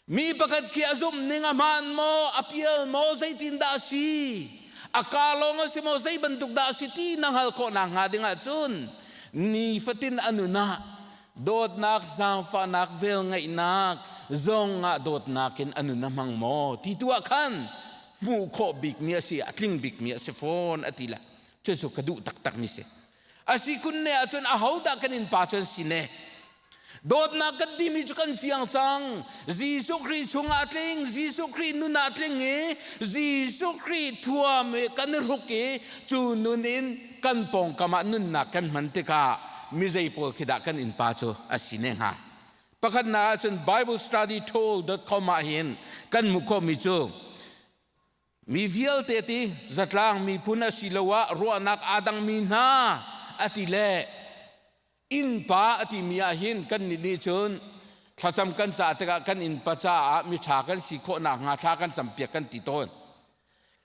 S19: Mi pakhat khi a zumh ning a hmaan maw, a pial maw, zeitindah a si, a kaa lawng a si maw, zei bantuk dah a si ti na hngalh khawh nakhnga ding ahcun nifatin a nun ah dawtnak, zaangfahnak, velngeihnak zong ah dawtnak in a nun a hmang maw ti tu ah khan hmuh khawh bikmi a si, a tling bikmi a si fawn a ti le cucu ka duh taktakmi si. A si kun ne ahcun ahodah kan innpa cu an si ne? Dawtnak kan timi cu kan fiang cang. Jesuh Khrih chungah a tling, Jesuh Khrih nun ah a tling i Jesuh Khrih thuam i kan i hruk i cu nun in kan pawngkam ah nunnak kan hman tikah mi zei pawl khi dah kan innpa cu a si ne hnga? Pakhatnak ahcun BibleStudyTool.com ah hin kan hmuh khawhmi cu Mi vialte ti zatlang miphun asiloah ruahnak aa dangmi hna a ti le innpa a timi ah hin kannih nih cun thlacam kan cah tikah kan innpa caah miṭha kan si khawh nakhnga thla kan campiak kan ti tawn.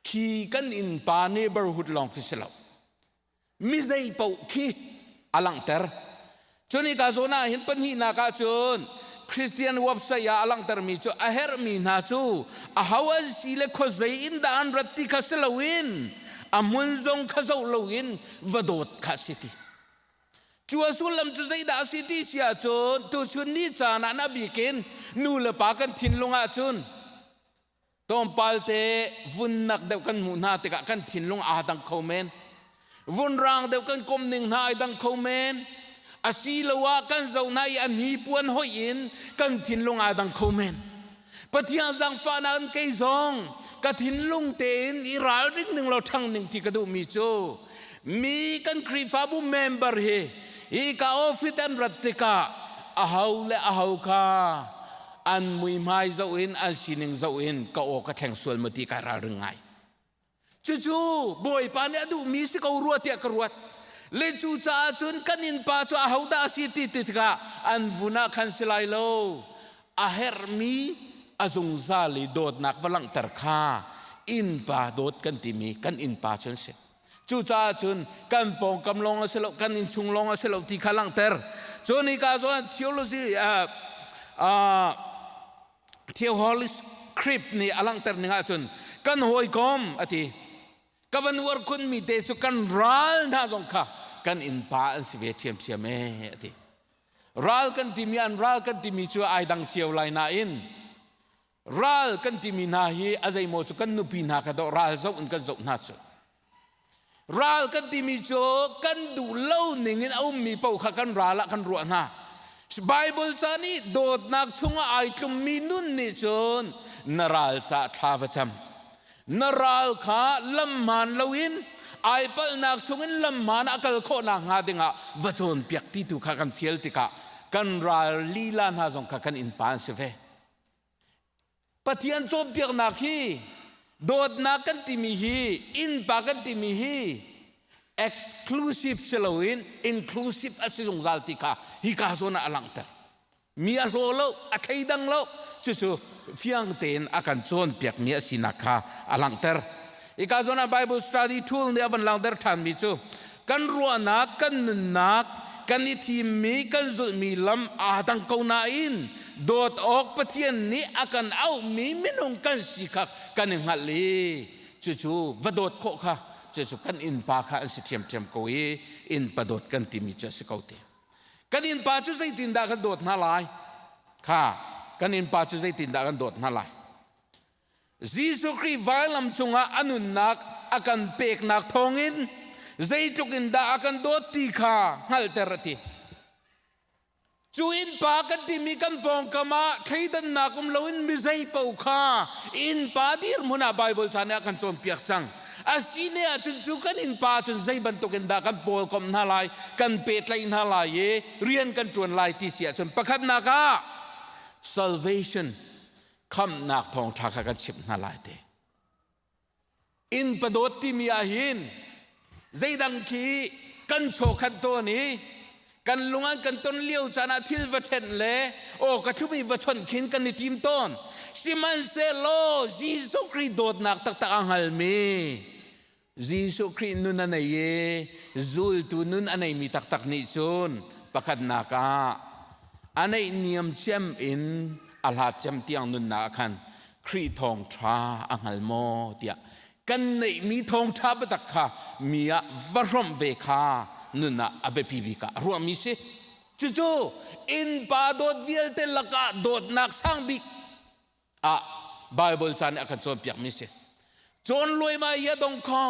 S19: Khi kan innpa neighborhood lawng khi si lo. Mi zei paoh khi a langhter. Cun hika zawn ah hin pahnihnak ah cun Christian website ah a langhtermi cu a herhmi hna cu aho an si le khuazei in dah an rat ti kha si loin a hmun zong kha zoh loin va dawt kha si ti. Cu a sullam cu zeidah a si ti si ahcun tuchun ni caan ah na bikin nu le pa kan thinlung ahcun Tlawmpal te vunnak deuh kan hmuh hna tikah kan thinlung aa dang kho men. Vunrang deuh kan kom ning hna ai dang kho men. Asiloah kan zoh hna i a hnipuan hoih in kan thinlung aa dang kho men. Pathian zaangfahnak in kei zong ka thinlung tein i ralring ning law ṭhang ning ti ka duhmi cu mi kan Khrihfabu member hi hi ka office an rat tikah aho le aho kha an muihmai zoh in an sining zoh in ka aw ka thleng sual maw ti kai ralring ngai. Cucu Bawipa nih a duhmi si ko rua tiah ka ruat. Le cu caah cun kan innpa cu ahodah a si ti tikah an vun ah khan si lai lo. A herhmi a zungzal i dawtnak va langhter kha innpa dawt kan timi kan innpa cu an si. Cucaah cun kan pawngkam lawng a si lo, kan innchung lawng a si lo ti kha langhter. Cun hika zawn theology Theoholis Crypt nih a langhter ning ahcun kan hawikom a ti. Ka van uar khunmi te cu kan ral hna zong kha kan innpa an si ve ṭhiamṭhiam ee a ti. Ral kan timi an ral kan timi cu ai dang cio lai nain Ral kan timi hna hi a zeimaw cu kan nupi hna kha dawh ral zoh in kan zoh hna cu. Ral kan timi cu kan duh lo ning in a ummi paoh kha kan ral ah kan ruah hna. Bible ca nih dawtnak chungah ai tlummi nun nih cun na ral ca thla va cam. Na ral kha lam hmaan loin ai palhnak chungin lam hmaan a kal khawh nakhnga dingah va cawnpiak ti tu kha kan fial tikah kan ral lila hna zong kha kan innpa an si ve. Pathian cawnpiaknak hi dawtnak kan timi hi innpa kan timi hi exclusive si loin inclusive a si zungzal ti kha hika zawn ah a langhter. Mi a hlaw lo, a thleidang lo, cucu fiang tein a kan cawnpiakmi a sinak kha a langhter. Ika zawn ah Bible study tool nih a van langter ṭhanmi cu kan ruahnak, kan nunnak, kan i thimmi, kan zulhmi lam aa dang ko nain dawt awk Pathian nih a kan auhmi minung kan si kha kan i hngalh i cucu va dawt khawh kha cucu kan innpa kha an si ṭhiamṭhiam ko i innpa dawt kan timi cu a si ko ti. Kan innpa cu zeitindah kan dawt hna lai? Kha kan innpa cu zeitindah kan dawt hna lai? Jesuh Khrih vailam cungah a nunnak a kan peknak thawngin zeitluk in dah a kan dawt ti kha hngalhter a ti. Cu innpa kan timi kan pawngkam ah thleidannak um loin mi zei paoh kha innpa dirhmun ah Baibal ca nih a kan cawnpiak cang. A si ne ahcun cu kan innpa cun zei bantuk in dah kan pawlkomh hna lai, kan pehtlaih hna lai i rian kan ṭuan lai ti si ahcun pakhatnak ah salvation khamhnak thawngṭha kha kan chimh hna lai te. Inn padawt timi ah hin zeidang khi kan chawkhat tawn i kan lung an kan ton lio caan ah thil va ṭhenh le aw ka thlumi va chawnh khin kan i tim tawn. Sihmanhsehlaw Jesuh Khrih dawtnak taktak a hngalmi Jesuh Khrih nun a nei i zultu nun a neimi taktak nih cun pakhatnak ah a neihniam cem in a hlat cem tiang nunnak ah khan Khrih thawngṭha a hngal maw tiah kan neihmi thawngṭha biatak kha mi ah va hrawmh ve kha nun ah a biapi bik ah a ruahmi si. Cucu innpa dawt vialte lakah dawtnak sang bik ah Bible ca nih a kan cawnpiakmi si. Cawn luaimai hi a dong kho.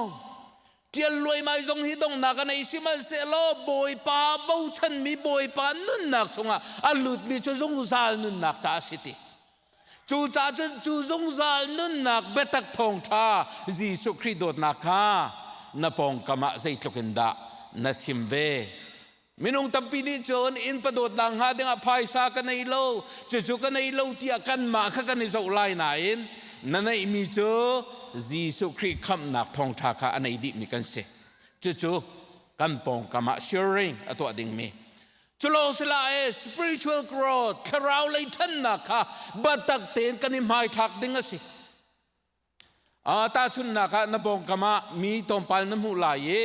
S19: Tial luaimai zong hi donghnak a nei sihmanhsehlaw Bawipa bochanmi Bawipa nunnak chungah a lutmi cu zungzal nunnak ca a si ti. Cucaah cun cu zungzal nunnak biatak thawngṭha Jesuh Khrih dawtnak kha na pawngkam ah zeitluk in dah na chim ve. Minung tampi nih cun inn padawtnak hnga dingah phaisa ka nei lo, cucu ka nei lo tiah kanmah kha kan i zoh lai nain na neihmi cu Jesuh Khrih khamhnak thawngṭha kha a nei dihmi kan si. Cucu kan pawngkam ah sharing a tuah dingmi. Cu lawng si la e spiritual growth thlarau lei ṭhannak kha biatak tein kan i hmaithlak ding a si. Tahchunhnak ah na pawngkam ah mi tlawmpal na hmuh lai i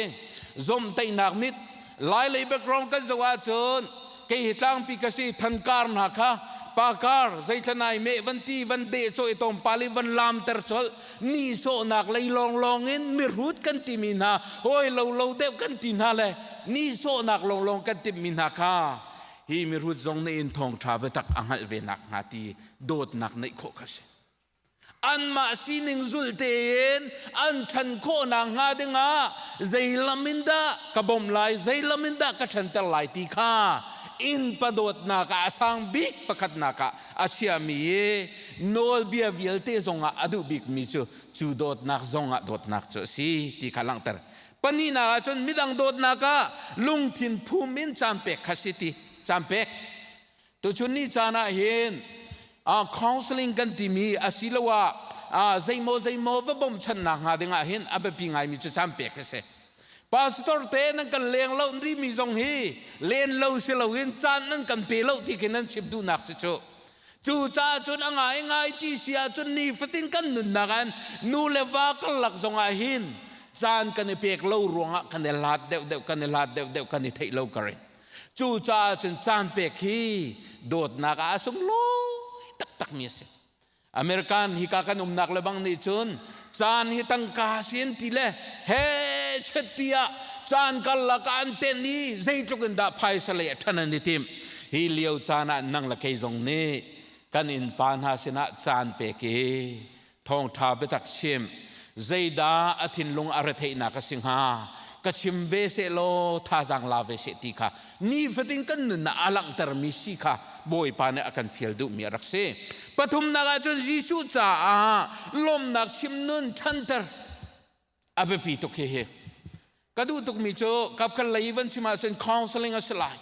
S19: zomhtaihnak mit Lailei background kan zoh ahcun kei hi tlangpi ka si thankar hna kha pakar zeithlanai meh van ti van deh cawh i tlawmpal i van lamter colh nihsawhnak lei lawnglawng in mihrut kan timi hna hawi lo lo deuh kan ti hna le nihsawhnak lawnglawng kan timhmi hna kha hi mihrut zong nih in thawngṭha biatak a hngalh ve nak hnga ti dawtnak neih khawh kha si. Anmah sining zulh tein an ṭhan khawhnak hnga dingah zei lam in dah ka bawmh lai, zei lam in dah ka ṭhanter lai ti kha innpa dawtnak ah a sang bik pakhatnak ah a chiami i nawlbia vialte zongah a duh bikmi cu cu dawtnak zongah dawtnak cu a si ti kha langhter. Pahnihnak ah cun midang dawtnak ah lungthin phum in caan pek kha si ti caan pek. Tuchun ni caan ah hin counseling kan timi asiloah zeimaw zeimaw va bawmchannak hnga dingah hin a biapi ngaimi cu caan pek a si. Pastor te nan kan leng lo timi zong hi len lo si loin caan nan kan pe lo ti khi nan chim duhnak si cu. Cu caah cun a ngai ngai ti si ahcun nifatin kan nunnak an nu le va karlak zongah hin caan kan i pek lo ruangah kan i hlat deuhdeuh kan i hlat deuhdeuh kan i theih lo karin. Cucaah cun caan pek hi dawtnak ah a sunglawi taktakmi a si. American hika kan umnak le bang nih cun caan hi tangka sin ti le he chet tiah caan karlak ah an tenh i zeitluk in dah phaisa lei a ṭhan an i timh. Hi lio caan ah nang le kei zong nih kan innpa hna sinah caan pek i Thawngṭha biatak chim. Zeidah a thinlung a retheihnak a si hnga? Ka chim ve sehlaw thazaang la ve seh ti kha nifatin kan nunnak a langhtermi si kha Bawipa nih a kan fial duhmi a rak si. Pathumnak ah cun Jesuh caah lawmhnak chim nun ṭhanter. A biapi tuk hihi. Ka duh tukmi cu kapkhat lei van chim ahcun counseling a si lai.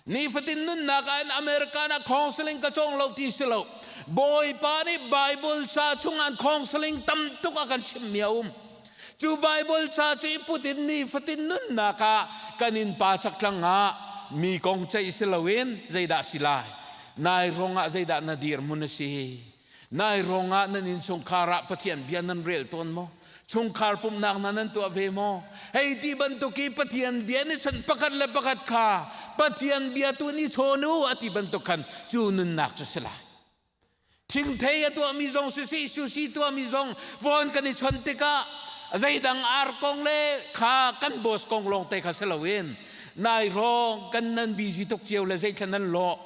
S19: Nifatin nunnak ah in American ah counseling ka cawng lo ti si lo. Bawipa nih Bible ca chung ah counseling tam tuk a kan chimmi a um. Cu Bible ca cu i put in nifatin nunnak ah kan innpa chaktlang ah mi kong ceih si loin zeidah si lai? Nai ruangah zeidah na dirhmun a si? Nai ruangah nan innchungkhar ah Pathian bia nan rel tawn maw? Chungkhar pumhnak hna nan tuah ve maw? Hei ti bantuk i Pathian bia nih cun pakhat le pakhat kha Pathian bia tu nih chawn u a ti bantuk khan cu nunnak cu si lai. Thingthei a tuahmi zong sisih sushi tuahmi zong phone kan i chawnh tikah zeidang ar kong le kha kan boss kong lawng te kha si loin nai hrawng kan nan busy tuk cio le zeithla nan lawh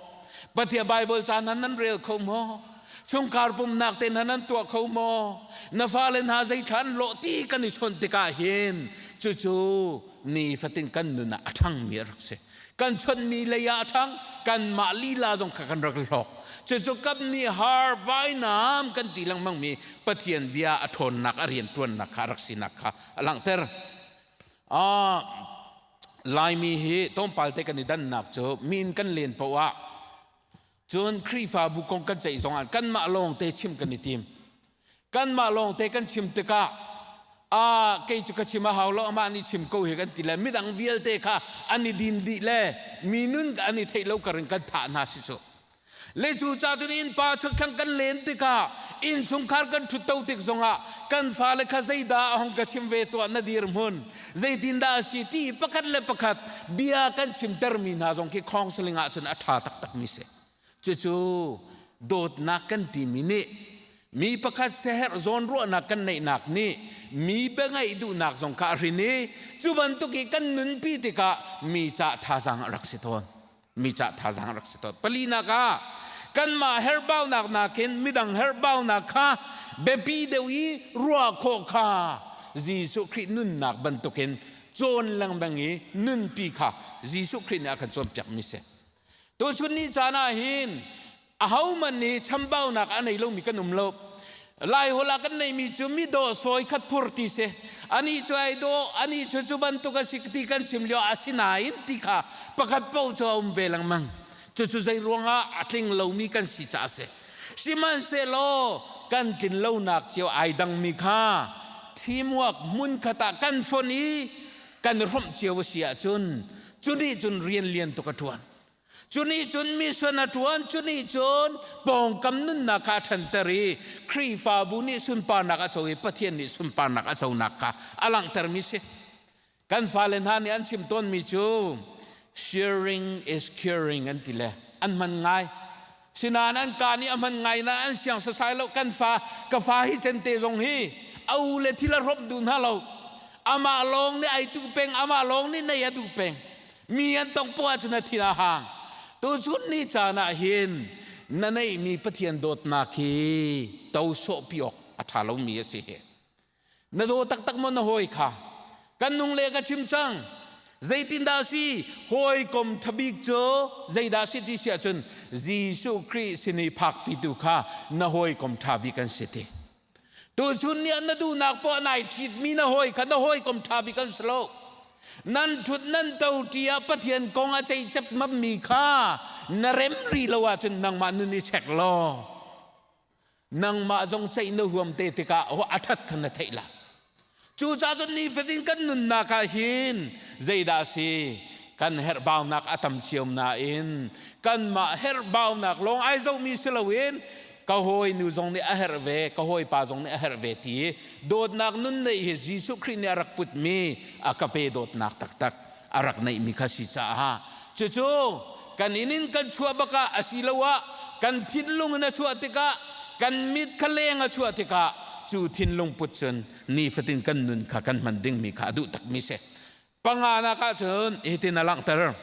S19: Pathian Bible ca hna nan rel kho maw? Chungkhar pumnak te hna nan tuah kho maw? Na fale hna zeithla an lawh ti kan i chawnh tikah hin cucu nifatin kan nun ah a ṭhangmi a rak si. Kan chawnhmi lei ah a ṭhang, kanmah lila zong kha kan rak hlawk. Cucu kap nih har vainam kan ti lengmangmi Pathian bia a ṭhawnnak, a rianṭuannak kha a rak sinak kha a langhter. Ah, Laimi hi tlawmpal te kan i dannak cu min kan len paoh ah cun Khrihfabu kong kan ceih zongah kanmah lawng te chim kan i tim. Kanmah lawng te kan chim tikah a kei cu ka chim a hau lo amah nih chim ko hi kan ti le midang vialte kha an i din dih le mi nun an i theih lo karin kan thah hna si cu. Le cu ca cun innpa chakthlang kan len tikah innchungkhar kan ṭhutto tik zongah kan fale kha zeidah a hong ka chim ve tuah na dirhmun zeitindah a si ti pakhat le pakhat bia kan chimtermi hna zong khi counseling ah cun a ṭha taktakmi si. Cucu dawtnak kan timi nih mi pakhat seherh zawnruahnak kan neihnak nih mi biangaih duhnak zong kha a hrin i cu bantuk i kan nunpi tikah mi cah thazaang a rak si tawn. Mi cah thazaang rak si tawn. Palinak ah kanmah herhbaunak nakin midang herhbaunak kha biapi deuh i ruah khawh kha Jesuh Khrih nunnak bantukin cawn lengmang i nunpi kha Jesuh Khrih nih a kan cawnpiakmi si. Tuchun ni caan ah hin ahohmanh nih chambaunak a nei lomi kan um lo. Laiholh ah kan neihmi cu mi dawh sawi khat phur ti si. Anih cu ai dawh, anih cu cu bantuk a si ti kan chim lio asinain ti kha pakhat paoh cu a um ve lengmang. Cucu zei ruangah a tling lomi kan si caah a si. Sihmanhsehlaw kan tlin lonak cio ai dangmi kha teamwork hmunkhat ah kan fonh i kan i hrawmh cio a si ahcun cu nih cun rian lian tuk a ṭuan. Cu nih cun mission a ṭuan, cu nih cun pawngkam nunnak kha a ṭhanter i Khrihfabu nih sunparnak a co i Pathian nih sunparnak a conak kha a langhtermi si. Kan fale hna nih an chim tawnmi cu sharing is caring an ti le an hman ngai. Sinain an ka nih a hman ngai na an siang sasai lo kan fa ka fa hi cente zong hi a u le thil a hrawmh duh hna lo. Amah lawng nih ai duh peng, amah lawng nih nei a duh peng. Mi an tong poah ahcun a thin a hang. Tuchun ni caan ah hin na neihmi Pathian dawtnak hi to sawhpi awk a ṭha lomi a si hi. Na daw taktak maw na hawi kha? Kan nung le ka chim cang. Zeitindah a si? Hawikom ṭhabik cu zeidah a si ti si ahcun Jesuh Khrih sin i phakpitu kha na hawikom ṭha bik an si ti. Tuchun ni ah na duhnak poah nai ṭhitmi na hawi kha na hawikom ṭha bik an si lo. Nan ṭhut nan to ṭi ah Pathian kong a ceicep mammi kha na rem ri lo ahcun nangmah nun i check law nangmah zong ceih na huam te tikah a ṭhat kha na theih lai. Cucaah cun nifatin kan nunnak ah hin zeidah a si? Kan herhbaunak a tam cio nain kanmah herhbaunak lawng ai zohmi si loin ka hawinu zong nih a herh ve, ka hawipa zong nih a herh ve ti dawtnak nun neih hi Jesuh Khrih nih a rak putmi a ka pe dawtnak taktak a rak neihmi kha si caah cucu kan inn in kan chuah bakah asiloah kan thinlung in a chuah tikah kan mit kha leng a chuah tikah cu thinlung put cun nifatin kan nun kha kan hman dingmi kha a duh takmi si. Panganak ah cun hitin a langhter.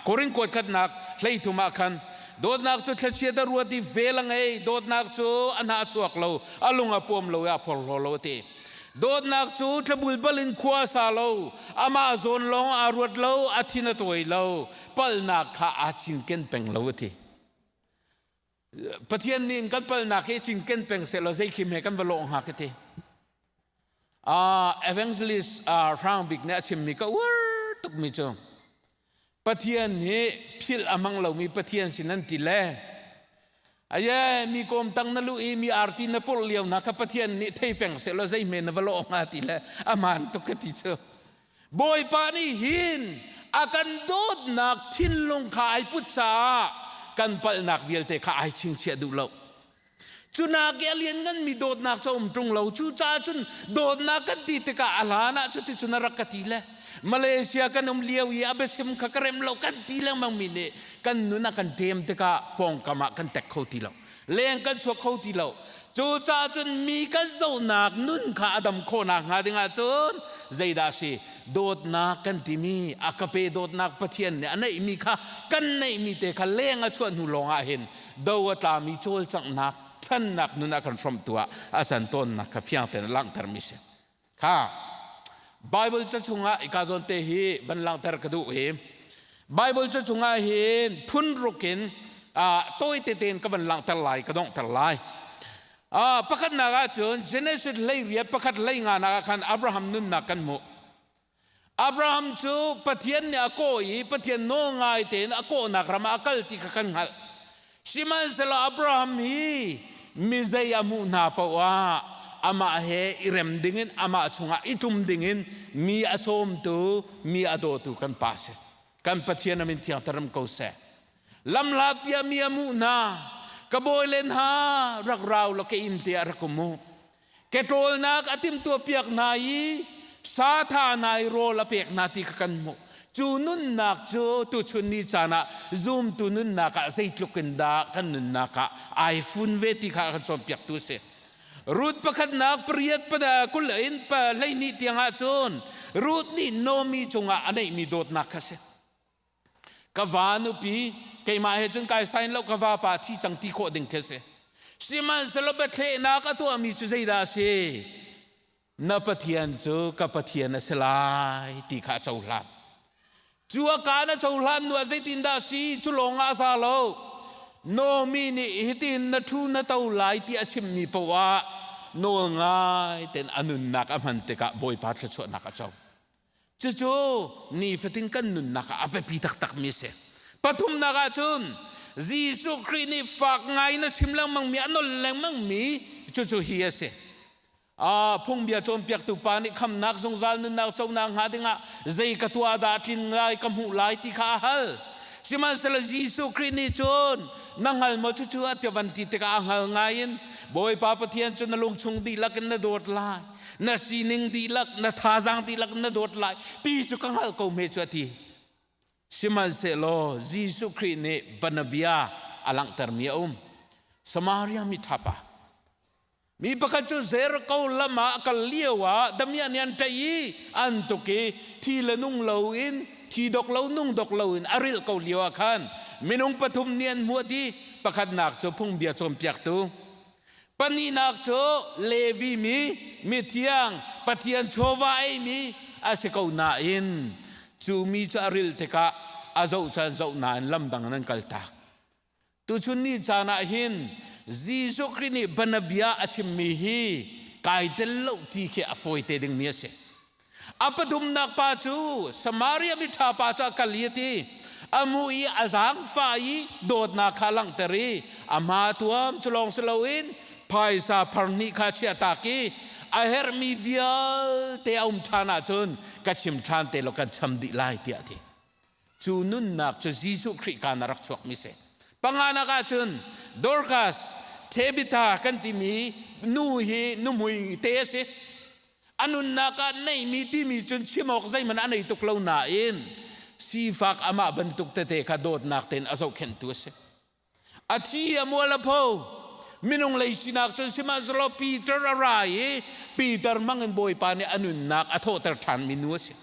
S19: Korin kuat khatnak hleithum ah khan dawtnak cu thlachiat a ruat i vel a ngei dawtnak cu a hnah a chuak lo a lung a puam lo i a phorhlaw lo a ti. Dawtnak cu tlabulbal in khua a sa lo amah zawn lawng aa ruat lo a thin a tawi lo palhnak kha aa cinken peng lo a ti. Pathian nih kan palnak hi cinken peng sehlaw zei khim he kan va lawh hnga ka ti. Uh, evangelist uh, Hrang Bik nih a chimmi ka uar tukmi cu Pathian hi philh a hmang lomi Pathian sin an ti le aye mi kawm tang na lu i mi arti na purh lio na kha Pathian nih thei peng sehlaw zei hme na va lawh hnga ti le a maan tuk ka ti cu Bawipa nih hin a kan dawtnak thinlung kha ai put caah kan palhnak vialte kha ai chingchiah duh lo.
S20: Cu nak i a liannganmi dawtnak cu a um ṭung lo. Cucaah cun dawtnak kan ti tikah a hlan ah cuticun a rak ka ti le Malaysia kan um lio i a biachim kha ka rem lo kan ti lengmangmi nih kan nun a kan ṭem tikah pawngkam ah kan tek kho ti lo. Leng kan chuak kho ti lo. Cucaah cun mi kan zohnak nun kha a dam khawh nakhnga ding ahcun zeidah a si? Dawtnak kan timi a ka pe dawtnak Pathian nih a neihmi kha kan neihmi te kha leng a chuah hnu lawng ah hin do a tlami cawlcanghnak ṭhannak nun a kan hrawmhtu ah a can tawnnak kha fiang tein a langhtermi si. Kha Bible ca chungah ika zawn te hi van langhter ka duh hi Bible ca chungah hin phun ruk in tawi tete in ka van langhter lai ka donghter lai. Pakhatnak ahcun Genesis 18 pakhat 15 nak ah khan Abraham nunnak kan hmuh. Abraham cu Pathian nih a kawh i Pathian nawl ngai tein a kawhnak ram ah a kal ti kha kan hngalh. Sihmanhsehlaw Abraham hi mi zei a hmuh hna paoh ah amah he i rem dingin amah chungah i tlum dingin mi a sawmtu, mi a dawtu kan pa si. Kan Pathian a min thiang terem ko seh. Lamhlat piah mi a hmuh hna. Ka bawi len ha rak rau law ka inn te ah rak um u. Ketawlnak a timhtuahpiak hna i sa tha hna i rawl a pek hna ti kha kan hmuh. Cu nunnak cu tuchun ni caan ah zumtu nunnak ah zeitluk in dah kan nunnak ah ai fun ve ti kha a kan cawnpiaktu a si. Ruth pakhatnak pariat 20 in 12 tiang ah cun Ruth nih Naomi cungah a neihmi dawtnak kha a si. Ka va nupi keimah he cun kai sain lo ka vapa thi cang ti khawh ding khi a si. Sihmanhsehlaw biathlehnak a tuahmi cu zeidah a si? Na Pathian cu ka Pathian a si lai ti kha a cohlan. Cu a kaan a cohlan hnu ah zeitindah a si? Cu lawng ah a za lo. Naomi nih hitin na ṭhu na to lai ti a chimmi paoh ah nawl ngai tein a nunnak a hman tikah Bawipa thluachuahnak a co. Cucu nifatin kan nunnak ah a biapi taktakmi a si. Pathumnak ah cun Jesuh Khrih nih fak ngai in a chim lengmangmi, a nol lengmangmi cucu hi a si. Phungbia cawnpiaktu pa nih khamnak zungzal nunnak conak hnga dingah zei ka tuah dah tlin lai ka hmuh lai ti kha a hal. Sihmanhsehlaw Jesuh Khrih nih cun na hngal maw cucu a ti van ti tikah a hngal ngai in Bawipa Pathian cu na lungchung dihlak in na dawt lai. Na sining dihlak, na thazaang dihlak na dawt lai ti cu ka hngalh ko hme cu a ti. Sihmanhsehlaw Jesuh Khrih nih banabia a langhtermi a um. Samaria mi ṭhapa. Mi pakhat cu Jericho lam ah a kal lio ah damiah nih an ṭaih i an tuk i thi le nung loin thi dok lo nung dok loin a rilh ko lio ah khan minung pathum nih an hmuh ti pakhatnak cu phungbia cawnpiaktu Pahnihnak cu Levi mi, mithiang, Pathian chawva eimi a si ko nain cu mi cu a ril tikah a zoh caan zoh nain lamdang in an kaltak. Tuchun ni caan ah hin Jesuh Khrih nih banabia a chimmi hi kai tel lo ti khi a fawite dingmi a si. A pathumnak pa cu Samaria miṭha pa cu a kal i a ti. A mu i a zaangfah i dawtnak kha a langhter i a hma tuam cu lawng si loin phaisa phar hnih kha a chiahtak i a herhmi vialte a um ṭhan ahcun ka chim ṭhan te law kan cham dih lai tiah a ti. Cu nunnak cu Jesuh Khrih kaan a rak chuakmi si. Panganak ahcun Dorcas, Tabitha kan timi nu hi nuhmui te a si. A nunnak ah neihmi timi cun chim awk zeihmanh a nei tuk lo nain sifak amah bantuk tete kha dawtnak tein a zohkhenhtu a si. A thi a mual a pho. Minung lei sinak cun sihmanhsehlaw Peter a ra i Peter hmang in Bawipa nih a nunnak a thawhter ṭhanmi nu a si.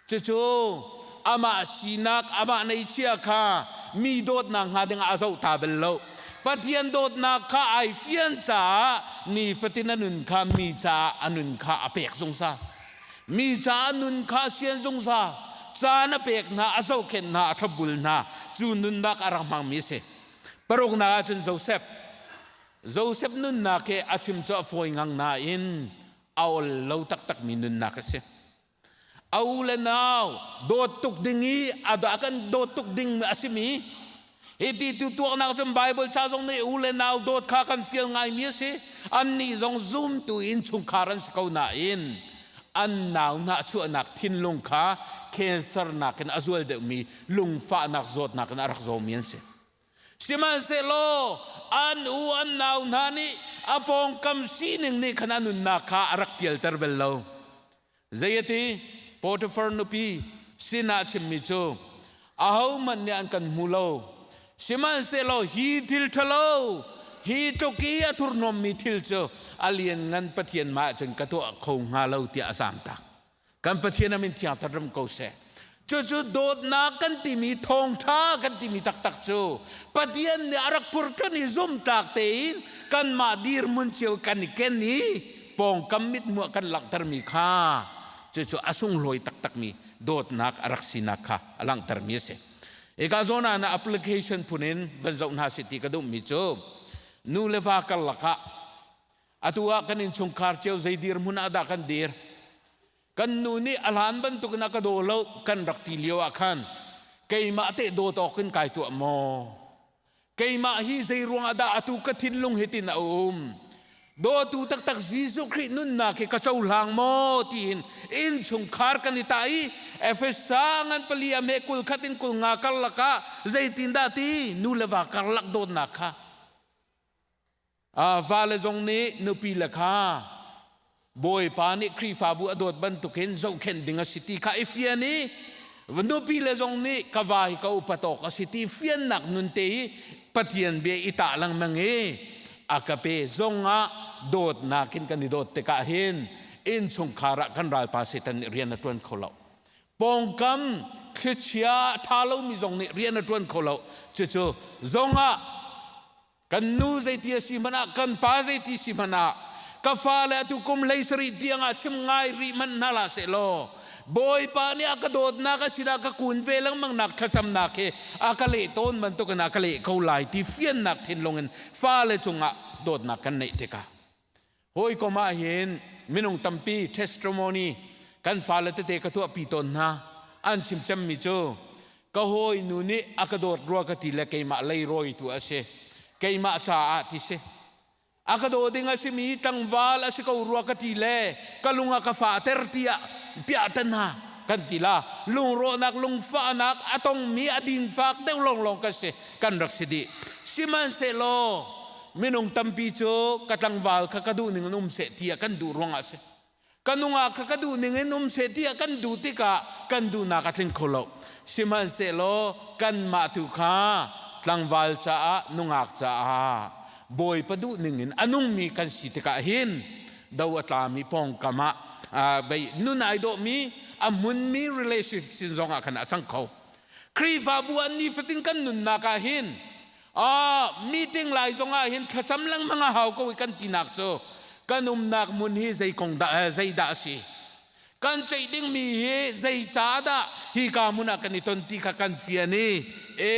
S20: Cucu amah sinak, amah neichia kha mi dawtnak hnga dingah a zoh ta bal lo. Pathian dawtnak kha ai fian caah nifatin a nun kha mi caah a nun kha a pek zungzal. Mi caah nun kha sian zungzal. Caan a pek hna, a zohkhenh hna, a thlopbul hna. Cu nunnak a rak hmangmi a si. Paruknak ahcun Joseph. Joseph nunnak hi a chim cu a fawi ngang nain a ol lo taktakmi nunnak a si. A u le nau dawt tuk ding i a kan dawt tuk ding a simi hi ti tu tuaknak cun Bible ca zong nih u le nau dawt kha kan fial ngaimi a si. Annih zong zumtu in chungkhar an si ko nain an nau hna chuahnak thinlung kha cancer nakin a zual deuhmi lungfahnak zawtnak in a rak zawmi an si. Sihmanhsehlaw an u an nau hna nih a pawngkam sining nih khan a nunnak kha a rak pialter bal lo. Zei a ti? Potifar nupi sinah a chimmi cu ahohmanh nih an kan hmu lo. Sihmanhsehlaw hi thil ṭhalo, hi tluk i a thurhnawmmi thil cu a lianngan Pathian mah cun ka tuah kho hnga lo tiah a zaamtak. Kan Pathian a min thiang ram ko seh. Cucu dawtnak kan timi thawngṭha kan timi taktak cu Pathian nih a rak purṭan i zumtlak tein kanmah dirhmun cio kan i ken i pawngkam mithmuh kan langhtermi kha cucu a sunglawi taktakmi dawtnak a rak sinak kha a langhtermi a si. Hika zawn ah na application phun in van zoh hna sih ti ka duhmi cu nu le va karlak ah atu ah kan innchungkhar cio zei dirhmun ah dah kan dir? Kan nu nih a hlan bantukin a ka daw lo kan rak ti lio ah khan keimah teh dawt awk in kai tuah maw? Keimah hi zei ruangah dah atu ka thinlung hitin a um? Dawtu taktak Jesuh Khrih nunnak hi ka cohlang maw tiin innchungkhar kan i tah i Efesa ngan pali a hme 20 khat in 50 karlak ah zeitindah ti nu le va karlak dawtnak kha Vale zong nih nupi le kha Bawipa nih Khrihfabu a dawt bantukin zohkhenh ding a si ti kha i fian i nupi le zong nih ka va hi ka upat awk a si ti fiannak nun te hi Pathian bia i tah lengmang i a ka pe zong ah dawtnak in kan i dawt tikah hin innchungkhar ah kan ralpa Satan nih rian a ṭuan kho lo. Pawngkam thlichia a ṭha lomi zong nih rian a ṭuan kho lo. Cucu zong ah Kan nu zeiti a si hmanh ah, kan pa zeiti si hmanh ah, ka fale atu kum 17 tiang ah chim ngai rih hmanh hna hlah seh law, Bawipa nih a ka dawtnak a sinah ka kun ve lengmang nak thlacamnak hi a ka leh tawn bantukin a ka leh ko lai ti fiannak thinlung in fale cungah dawtnak kan neih tikah hawikom ah hin minung tampi testimony kan fale tete ka tuahpi tawn hna. An chim cemmi cu ka hawinu nih a ka dawt rua ka ti le keimah leirawi tu a si, keimah caah ti si, a ka daw ding a simi tlangval a si ko rua ka ti le ka lung a ka fahter tiah piahtana kan ti la. Lungrawhnak lungfahnak a tongmi a dinfak deuh lawnglawng kan si, kan rak si dih. Sihmanhsehlaw minung tampi cu ka tlangval kha ka duh ning in um seh tiah kan duh ruangah a si, ka nungak kha ka duh ning in um seh tiah kan duh tikah kan duhnak a tling kho lo. Sihmanhsehlaw kanmah tu kha tlangval caah nungak caah Bawipa duh ning in a nungmi kan si tikah hin do a tlami pawngkam ah vei nun ai dawhmi a hmunmi relationship sin zong ah khan a cang kho. Khrihfabu an nifatin kan nunnak ah hin meeting lai zong ah hin thlacam lengmang a hau ko i kan tinak cu kan umnak hmun hi zei kong dah zei dah a si, kan ceih dingmi hi zei ca dah hi ka hmun ah kan i ton ti kha kan fian i e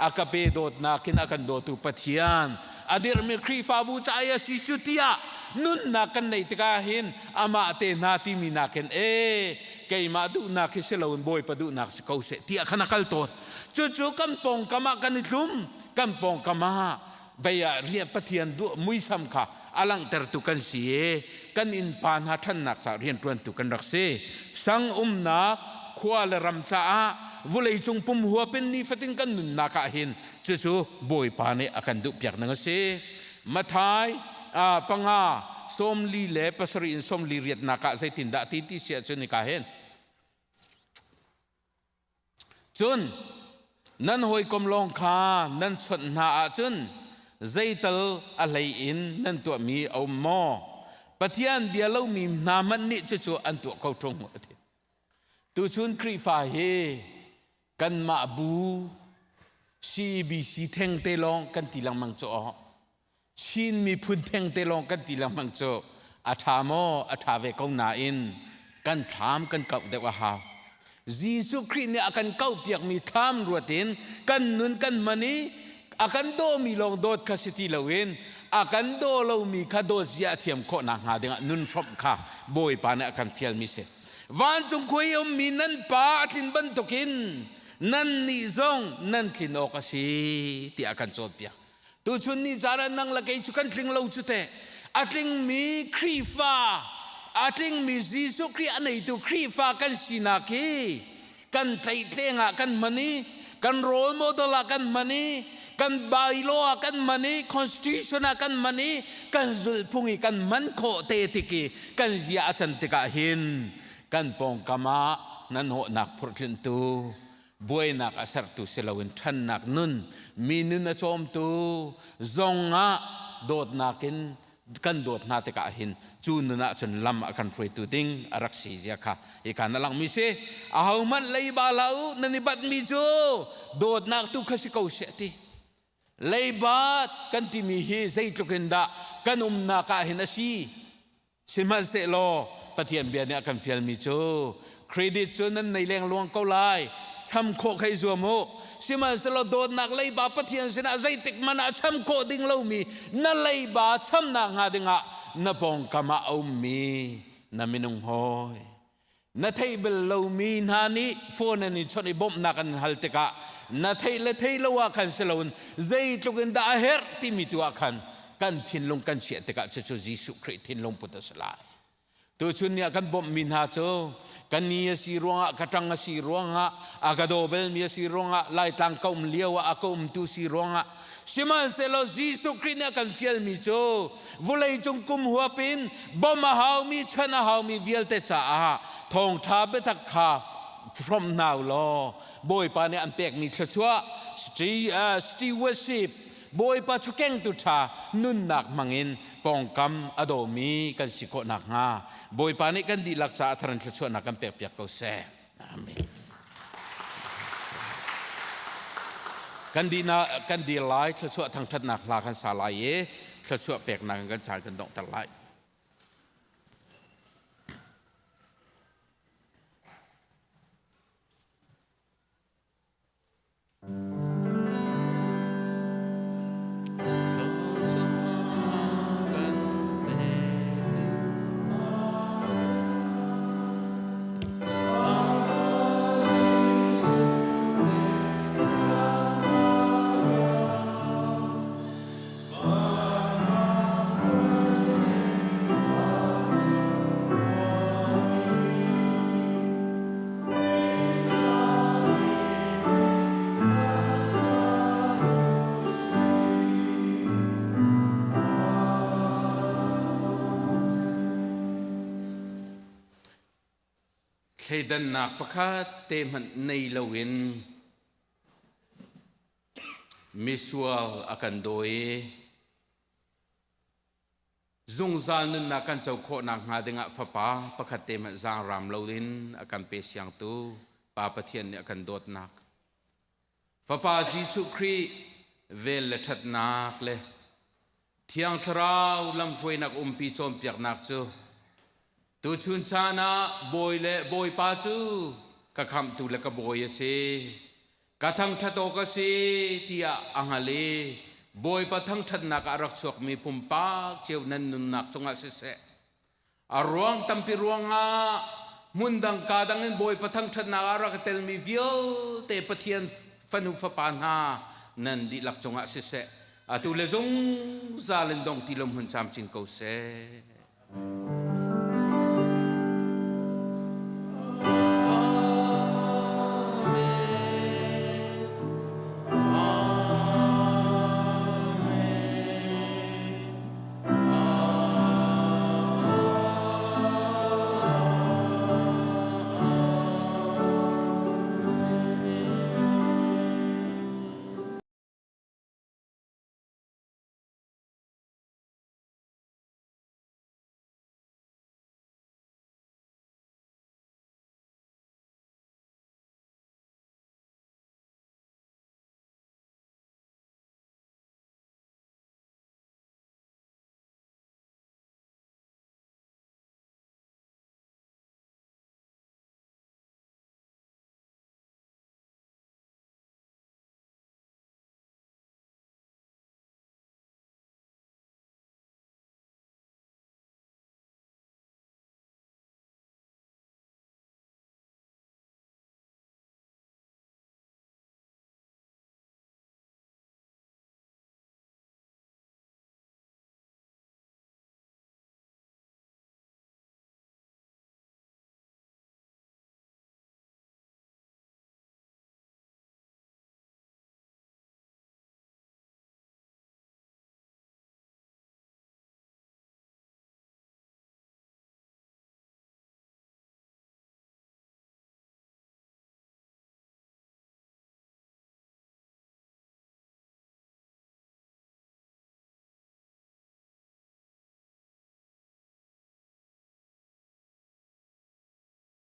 S20: a ka pe dawtnak in a kan dawtu Pathian a dirhmi Khrihfabu ca i a si cu tiah nunnak kan neih tikah hin amah te hna timi nakin e keimah duhnak hi si loin Bawipa duhnak si ko seh tiah khan a kal tawn. Cucu kan pawngkam ah kan i tlum, kan pawngkam ah vei ah rian Pathian duh muisam kha a langhtertu kan si i kan innpa hna ṭhannak caah rianṭuantu kan rak si. Sang umnak khua le ram caah vawleicung pum huap in nifatin kan nunnak ah hin cucu Bawipa nih a kan duhpiak ning a si. Matthai 5 47 in 48 ah zeitindah ti ti si ahcun hika hin Cun nan hawikom lawng kha nan chawnh hna ahcun zeital a hlei in nan tuahmi a um maw? Pathian bia lomi hna hmanh nih cucu an tuah ko ṭung a ti. Tuchun Khrihfa hi kanmah bu CEBC thengte lawng kan ti lengmang cu aw. Chin miphun thengte lawng kan ti lengmang cu a ṭha maw? A ṭha ve ko nain kan thlam kan kauh deuh a hau. Jesuh Khrih nih a kan kauhpiakmi thlam ruat in kan nun kan hman i a kan dawmi lawng dawt kha si ti loin a kan daw lomi kha dawt zia a thiam khawh nakhnga dingah nun hrawmh kha Bawipa nih a kan fialmi si. Vancung khua i ummi nan Pa a tlin bantukin nannih zong nan tlin awk a si tiah a kan cawnpiak. Tuchun ni caan ah nang le kei cu kan tling lo cu teh. A tlingmi Khrihfa, a tlingmi Jesuh Khrih a neitu Khrihfa kan sinak hi kan tlaihtleng ah kan hman i kan role model ah kan hman i Kan bylaw ah kan man i constitution ah kan man i kan zulhphung i kan man khawh te tik i kan zia a can tikah hin kan pawngkam ah nan hawhnak phurhtlinhtu buainak a sertu si loin ṭhannak nun mi nun a cawmtu zong ah dawtnak in kan dawt hna tikah hin cu nun ah cun lam a kan hruaitu ding a rak si zia kha hika na langmi si. Ahohmanh leiba hlah u, nan i batmi cu dawtnak tu kha si ko seh ti. Leibat kan timi hi zeitluk in dah kan umnak ah hin a si? Sihmanhsehlaw Pathian bia nih a kan fialmi cu credit cu nan nei lengluang ko lai, cham khawh kha i zuam u. Sihmanhsehlaw dawtnak leiba Pathian sinah zeitik hmanh ah cham khawh ding lomi na leiba chamnak hnga dingah na pawngkam ah a ummi na minung hawi na theih bal lomi hna nih phone an i chawnh i bawmhnak an hal tikah na theih le theih lo ah khan si loin zeitluk in dah a herh timi tu ah khan kan thinlung kan chiah tikah cucu Jesuh Khrih thinlung put a si lai. Tuchun ni ah kan bawmhmi hna cu kan ni a si ruangah, ka ṭang a si ruangah, a ka daw belmi a si ruangah, Laitlang ka um lio ah a ka umtu si ruangah. Sihmanhsehlaw Jesuh Khrih nih a kan fialmi cu vawleicung kum huap in bawmh a haumi, chanh a haumi vialte caah thawngṭha biatak kha hrawm hna u law Bawipa nih an pekmi thluachuah stewardship Bawipa chukengtu ṭha nunnak hmangin pawngkam a dawmi kan si khawh nakhnga Bawipa nih kan dihlak caah thar in thluachuahnak kan pekpiak ko seh. Amen. Kan dihna kan dir lai, thluachuah thangṭhatnak hla kan sa lai i thluachuah peknak in kan caan kan donghter lai. Thleidannak pakhat te hmanh nei loin misual a kan dawi i Zungzal nunnak kan co khawhnak hnga dingah Fapa pakhat te hmanh zaangraam loin a kan pe siangtu Pa Pathian nih a kan dawtnak. Fapa Jesuh Khrih vel le ṭhatnak le Thiang Thlarau lamhruainak umpi cawnpiaknak cu tuchun caan ah Bawi le Bawipa cu ka khamhtu le ka Bawi a si. Ka thangṭhat awk a si tiah a hngal i Bawipa thangṭhatnak ah a rak chuakmi pumpak cio nan nunnak cungah siseh, a ruang tampi ruangah hmundang kaa dang in Bawipa thangṭhatnak ah a rak i telmi vialte Pathian fanu fapa hna nan dihlak cungah siseh, atu le zungzal in dong ti lo hmun camcin ko seh.